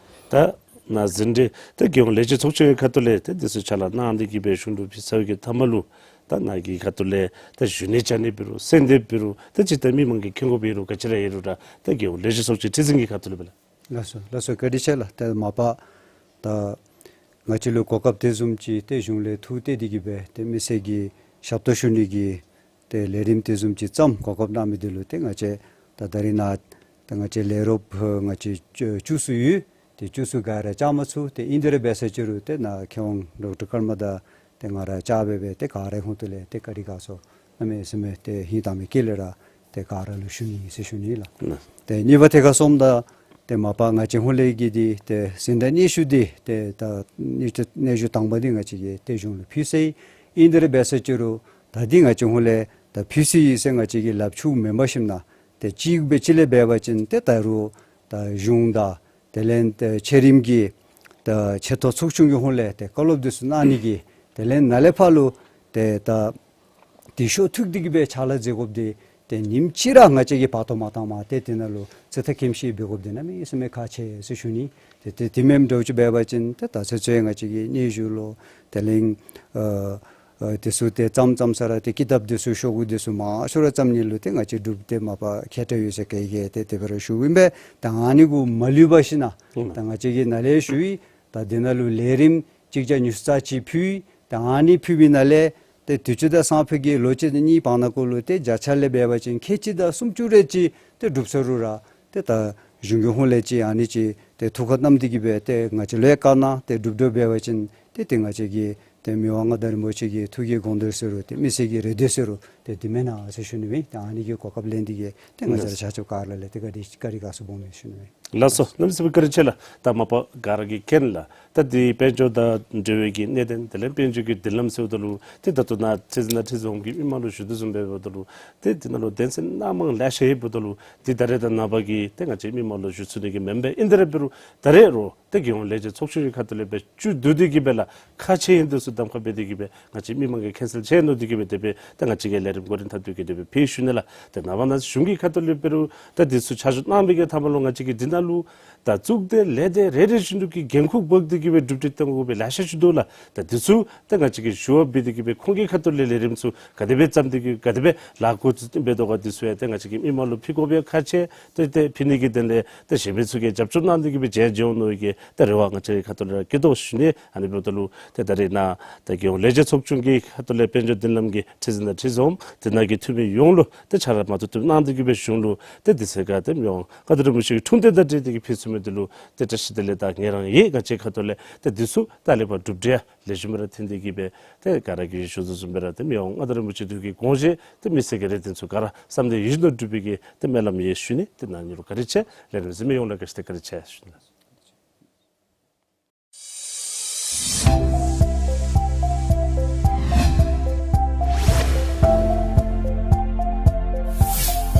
ད་ནཱ་ཟིན་བྲིས་ད་རྒྱལ་ཡོངས་ལས་བྱེད་ཚོགས་ཆུང་གི་ཁ་ཐུག་ལས་ད་འདི་ཚུ་ཕྱག་ལཱ་གནང་སྟེ་གིས་སྦེ་གཞུང་ལུ་ཕུལ་ཚར་བའི་གི་མཐའ་མ་ལུ་ད་ནཱ་གི་ཁ་ཐུག་ལས་ད་ཞུ་ནི་བཅའ་ནི་འབད་རུང་གསོལ་འདེབས་འབད་རུང་ད་ཅི་ད་མི་མང་གིས་མཁྱེན་དགོཔ་འབད་རུང་ག་ཅི་ར་ཡོད་རུང་ར་ད་རྒྱལ་ཡོངས་ལས་བྱེད་ཚོགས་ཆུང་ཁྲི་འཛིན་གྱི་ཁ་ཐུག་ལས་སྦེ་ལགས། ལགས་སོ་ལགས་སོ། བཀའ་དྲིན་ཆེ་ལགས། ཏེ་མ་པ་ད་ང་བཅས་ལུ་གོ་སྐབས་དེ་བཟུམ་ཅིག་ཏེ་གཞུང་ལས་ཐུགས་གཏད་དེ་གིས་སྦེ་ཏེ་མི་སེར་གྱི་ཞབས་ཏོག་ཞུ་ནི་གི་ཏེ་ལས་རིམ་དེ་བཟུམ་ཅིག་བརྩམ་གོ་སྐབས་གནང་མི་འདི་ལུ་ཏེ་ང་བཅས་ད་ད་རིས་ནཱ་ཏེ་ང་བཅས་ལས་རོགསཔ་ང་བཅས་བཅུ་གསུམ་ཡོད། ཏེ་བཅུ་གསུམ་ག་ར་བཅར་མ་ཚུགས། ཏེ་ཨིན་དེ་ར་འབད་ས་ཅིག་རུང་ཏེ་ནཱ་མཁས་དབང་ཌོག་ཊར་ཀརྨ་དང་ཏེ་ང་ར་བཅར་སྦེ་སྦེ་ཏེ་ག་རའི་ཧོངས་ལས་ཏེ་བཀའ་དྲིན་དགའ་ཚོར་གནམ་མེད་ས་མེད་ཏེ་ཧིང་དྭངས་མའི་དཀྱིལ་ལས་ར་ཏེ་ག་ར་ལུ་ཞུ་ནི་ཟེར་ཞུ་ནི་ལགས། ལགས། ཏེ་གཉིས་པ་ཐད་ཁར་སོངམ་ད་ཏེ་མ་པ་ང་བཅས་ཧོངས་ལས་ཀྱི་འདི་ཏེ་ཟིན་བྲིས་སྙན་ཞུ་འདི་ཏེ་ད་སྙན་ཞུ་སྙན་ཞུ་དང་པ་འདི་ང་བཅས་ཀྱིས་ཏེ་གཞུང་ལུ་ཕུལ་ཚར་ཡི། ཨིན་དེ་ར་འབད་ས་ཅིག་རུང་ད་འདི་ང་བཅས་ཧོངས་ལས་ད་ཕུལ་ཚར་ཡི་ཟེར་ང་བཅས་ཀྱིས་ལབ་ཆོག་མེན་པར་ཞིནམ་ན་ཏེ་གཅིག་སྦེ་གཅིག་ལས་འབད་བ་ཅིན་ཏེ་ད་རུང་ད་གཞུང་དང་དེ་ལས་ཏེ་ཆེ་རིམ་གྱི་ད་ཆེ་མཐོ་ཚོགས་ཆུང་གི་ཧོངས་ལས་ཏེ་བཀའ་སློབ་འདི་ཚུ་གནང་ནི་གི་དེ་ལས་ནཱ་ལས་ཕར་ལུ་ཏེ་ད་འདི་ཤོག་ཐུག་འདི་གིས་སྦེ་ཕྱག་ལཱ་མཛད་དགོཔ་འདི་ཏེ་ཉིནམ་གཅིག་ར་ང་བཅས་ཀྱིས་བར་སྟོང་མ་བཏང་མ་ཏེ་དེ་ནང་ལུ་ཚེ་ཐག་གེམ་ཤེས་འབད་དགོཔ་འདི་གནམ་མེད་ས་མེད་ཁག་ཆེ་ཟེར་ཞུ་ནི། ཏེ་ཏེ་དེ་མེནམ་འདྲཝ་ཅིག་འབད་བ་ཅིན་ཏེ་ད་ཚེ་ཚེ་ང་བཅས་ཀྱིས་སྙན་ཞུ་ལོ་དེ་ལས་ཨ་ ཨ་དེ་ཚུ་ཏེ་བརྩམ་བརྩམ་ས་ར་ཏེ་ཀི་དེབ་དེ་ཚུ་ཤོག་གུ་དེ་ཚུ་མང་ཤོས་ར་བརྩམ་ནི་ལུ་ཏེ་ང་བཅས་འབྲུག་པ་ཏེ་མ་པ་མཁས་དྲགས་ཡོད་ཟེར་ག་གིས་ཏེ་དེ་སྦེ་ར་ཞུཝ་ཨིན་པས། ད་ཨ་ནི་གུ་མ་ལུས་པ་ཞིན་ན་ད་ང་བཅས་ཀྱིས་ནཱ་ལས་ཞུ་ཡི། ད་འདི་ནང་ལུ་ལས་རིམ་གཅིག་བརྒྱ་ཉི་ཤུ་རྩ་གཅིག་ཕུལ་ཡི། ད་ཨ་ནི་ཕུལ་བའི་ནང་ལས་ཏེ་དུས་ཅི་དང་སང་ཕོད་ཀྱི་ལོ་གཅིག་དང་གཉིས་བར་ན་གུ་ལུ་ཏེ་བརྒྱ་ཆ་ལས་འབད་བ་ཅིན་ཁལ་གཅིག་དང་སུམ་ཅུ་རེ་ཅིག་ཏེ་གྲུབ་ས་རུང་ར་ཏེ་ད་གཞུང་གི་ཧོངས་ལས་ཅིག་ཨ་ནི་ཅིག་ཏེ་ཐུགས་ཁར་བསྣམས་ཏེ་གི་སྦེ་ཏེ་ང་བཅས་ལུ་ཡང་བཀའ་གནང་སྟེ་གྲུབ་འགྱོ་འབད་བ་ཅིན་ཏེ་ཏེ་ང་བཅས་ཀྱི་ཏེ་མི་དབང་མངའ་བདག་རིན་པོ་ཆེ་གི་ཐུགས་ཀྱི་དགོངས་དོན་ཟེར་རུང་ཏེ་མི་སེར་གྱི་རེ་འདོད་ཟེར་རུང་ཏེ་འདི་མེན་ན་ཟེར་ཞུ་ནི་ཨིན། ཏེ་ཨ་ནི་གི་གོ་སྐབས་ལེན་ཏེ་གི་ཏེ་ང་བཅས་ར་ལགས། ཆ་ཁྱབ་ག་ར་ལས་ཏེ་བཀའ་དྲིན་བཀའ་དྲིན་དགའ་ཚོར་སྦོམ་ཨིན་ཞུ་ནི་ཨིན། ལགས་སོ། གནམ་མེད་ས་མེད་བཀའ་དྲིན་ཆེ་ལགས། ད་མ་པ་ག་ར་གིས་མཁྱེན་ལགས། ད་འདི་དཔལ་འབྱོར་དང་འབྲེལ་བའི་གི་གནད་དོན་དེ་ལས་དཔལ་འབྱོར་གྱི་མདུན་ལམ་ཟེརཝ་ད་ལུ་ཏེ་ད་ལྟོ་ནཱ་ཁྲི་འཛིན་དང་ཁྲི་འཛིན་འོགམ་གྱི་མི་མང་ལུ་ཞུ་དོ་བཟུམ་འབདཝ་ད་ལུ་ཏེ་འདི་ནང་ལུ་དོན་ཚན་སྣ་མང་ལེ་ཤ་ཡོདཔ་ད་ལུ་ཏེ་ད་རེས་ད་ནངས་པ་གི་ཏེ་ང་བཅས་མི་མང་ལུ་ཞུ་ཚུགས་ནི་གི་མེན་པས། ཨིན་ཏེ་ར་འབད་རུང་ད་རེས་རོགས་ཏེ་རྒྱལ་ཡོངས་ལས་བྱེད་ཚོགས་ཆུང་གི་ཁ་ཐུག་ལས་སྦེ་བཅུད་བསྡུ་སྟེ་གི་སྦེ་ལགས། ཁག་ཆེ་ཨིན་དེ་ཚུ་གདམ་ཁ་འབད་དེ་གི་སྦེ་ང་བཅས་མི་མང་གིས་མཁྱེན་གསལ་ཆེ་མནོ་སྟེ་གི་སྦེ་དེ་སྦེ་ད་ང་བཅས་ཀྱིས་ལས་རིམ་འགོ་འདྲེན་འཐབ་སྟེ་གི་དེ་སྦེ་ཕུལ་ཞུ་ནི་ལགས། ཏེ་ནངས་པ་གནངས་ཚེ་གཞུང་གི་ཁ་ཐུག་ལས་འབད་རུང་ད་དེ་ཚུ་ཆ་འཇོག་གནང་བའི་གི་མཐའ་མ་ལུ་ང་བཅས་ཀྱིས་འདི་ནང་ལུ་ད་གཙུག་སྡེ་ལས་སྡེ་རེ་རེ་བཞིན་དུ་གིས་འགན་ཁུར་འབག་སྟེ་གི་སྦེ་གྲུབ་འབྲས་བཏོན་དགོ་པའི་ལེ་ཤ་ཅིག་འདུག་ལགས། ད་དེ་ཚུ་ད་ང་བཅས་ཀྱིས་ཞུ་བ་འབད་དེ་གི་སྦེ་ཁོང་གི་ཁ་ཐུག་ལས་ལས་རིམ་ཚུ་ག་དེ་སྦེ་བརྩམས་ཏེ་གི་ག་དེ་སྦེ་ལཱ་འགོ་བཙུགས་ཏེ་འབད་དོ་ག་དེ་ཚུ་ཡང་ཏེ་ང་བཅས་ཀྱིས་མི་མང་ལུ་ཕུལ་དགོ་པའི་ཁག་ཆེ། ཏེ་ཏེ་ཕུལ་ནི་གི་དོན་ལས་ཏེ་གཞན་མི་ཚུ་གིས་རྒྱབ་སྐྱོར་གནང་སྟེ་གི་སྦེ་མཇལ་མཇལ་འོང་མནོ་བའི་གི་ཏེ་རེ་བ་ང་བཅས་ཀྱི་ཁ་ཐུག་ལས་ར་བསྐྱེད་དོ་ཞུ་ནི། ཨ་ནི་འབདཝ་ད་ལུ་ཏེ་ད་རེས་ནཱ་ཏེ་རྒྱལ་ཡོངས་ལས་བྱེད་ཚོགས་ཆུང་གི་ཁ་ཐུག་ལས་དཔལ་འབྱོར་མདུན་ལམ་གྱི་ཁྲི་འཛིན་དང་ཁྲི་འཛིན་འོགམ་དེ་ནང་གི་འཐུས་མི་ཡོངས་ལུ་ཏེ་ཕྱག་ར་མ་ཐུབ་ཐུབ་གནང་སྟེ་གི་སྦེ་གཞུང་ལུ་ཏེ་དེ་ཚེ་ཁར་ཏེ་མི་དབང་མངའ་བདག་རིན་པོ་ཆེ་གི་འཁྲུངས་འདས་དང་འབྲེལ་ཏེ་གི་ཕུལ་ཚུགས་མི་དེ་ལུ་ཏེ་བཀྲ་ཤིས་བདེ་ལེགས་དང་ངལ་རངས་ཡོད། ང་བཅས་ཁ་ཐུག་ལས་ཏེ་དེ་ཚུ་ད་ལེགས་པར་གྲུབ་འབྲས་ལེགས་ཤོམ་སྦེ་ར་ཐོན་ཏེ་གི་སྦེ་ཏེ་ག་ར་གིས་ཞུ་དོ་བཟུམ་སྦེ་ར་ཏེ་མི་དབང་མངའ་བདག་རིན་པོ་ཆེ་དེ་གི་དགོངས་བཞེད་ཏེ་མི་སེར་གྱི་རེ་འདུན་ཚུ་ག་ར་བསམ་དོན་ཡིད་བཞིན་དུ་འགྲུབ་པའི་གི་ཏེ་སྨོན་ལམ་ཡོད་ཞུ་ནི། ཏེ་ནཱ་ཉིད་ལུ་བཀའ་དྲིན་ཆེ། ལས་རིམ་གཟིགས་མི་ཡོངས་ལུ་བཀྲ་ཤིས་བདེ་ལེགས་བཀའ་དྲིན་ཆེ་ཞུ་ནི།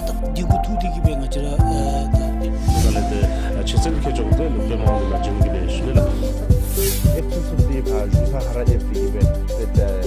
ད་འདི་གུ་ཐུག་སྟེ་གི་སྦེ་ང་བཅས་ར་ཨ་ད་ད་ལས་ཏེ་ཨ་ཆོས་སྲིད་མཁས་མཆོག་ཏེ་ལུང་པའི་མང་དུ་ལ་བྱོན་གི་སྦེ་ཞུ་ནི་ལགས། ཨེབ་ཚུན་ཚོད་འདི་ཕར་གཞུང་ས་ཧ་ར་ཨེབ་སྟེ་གི་སྦེ་ཏེ་ད་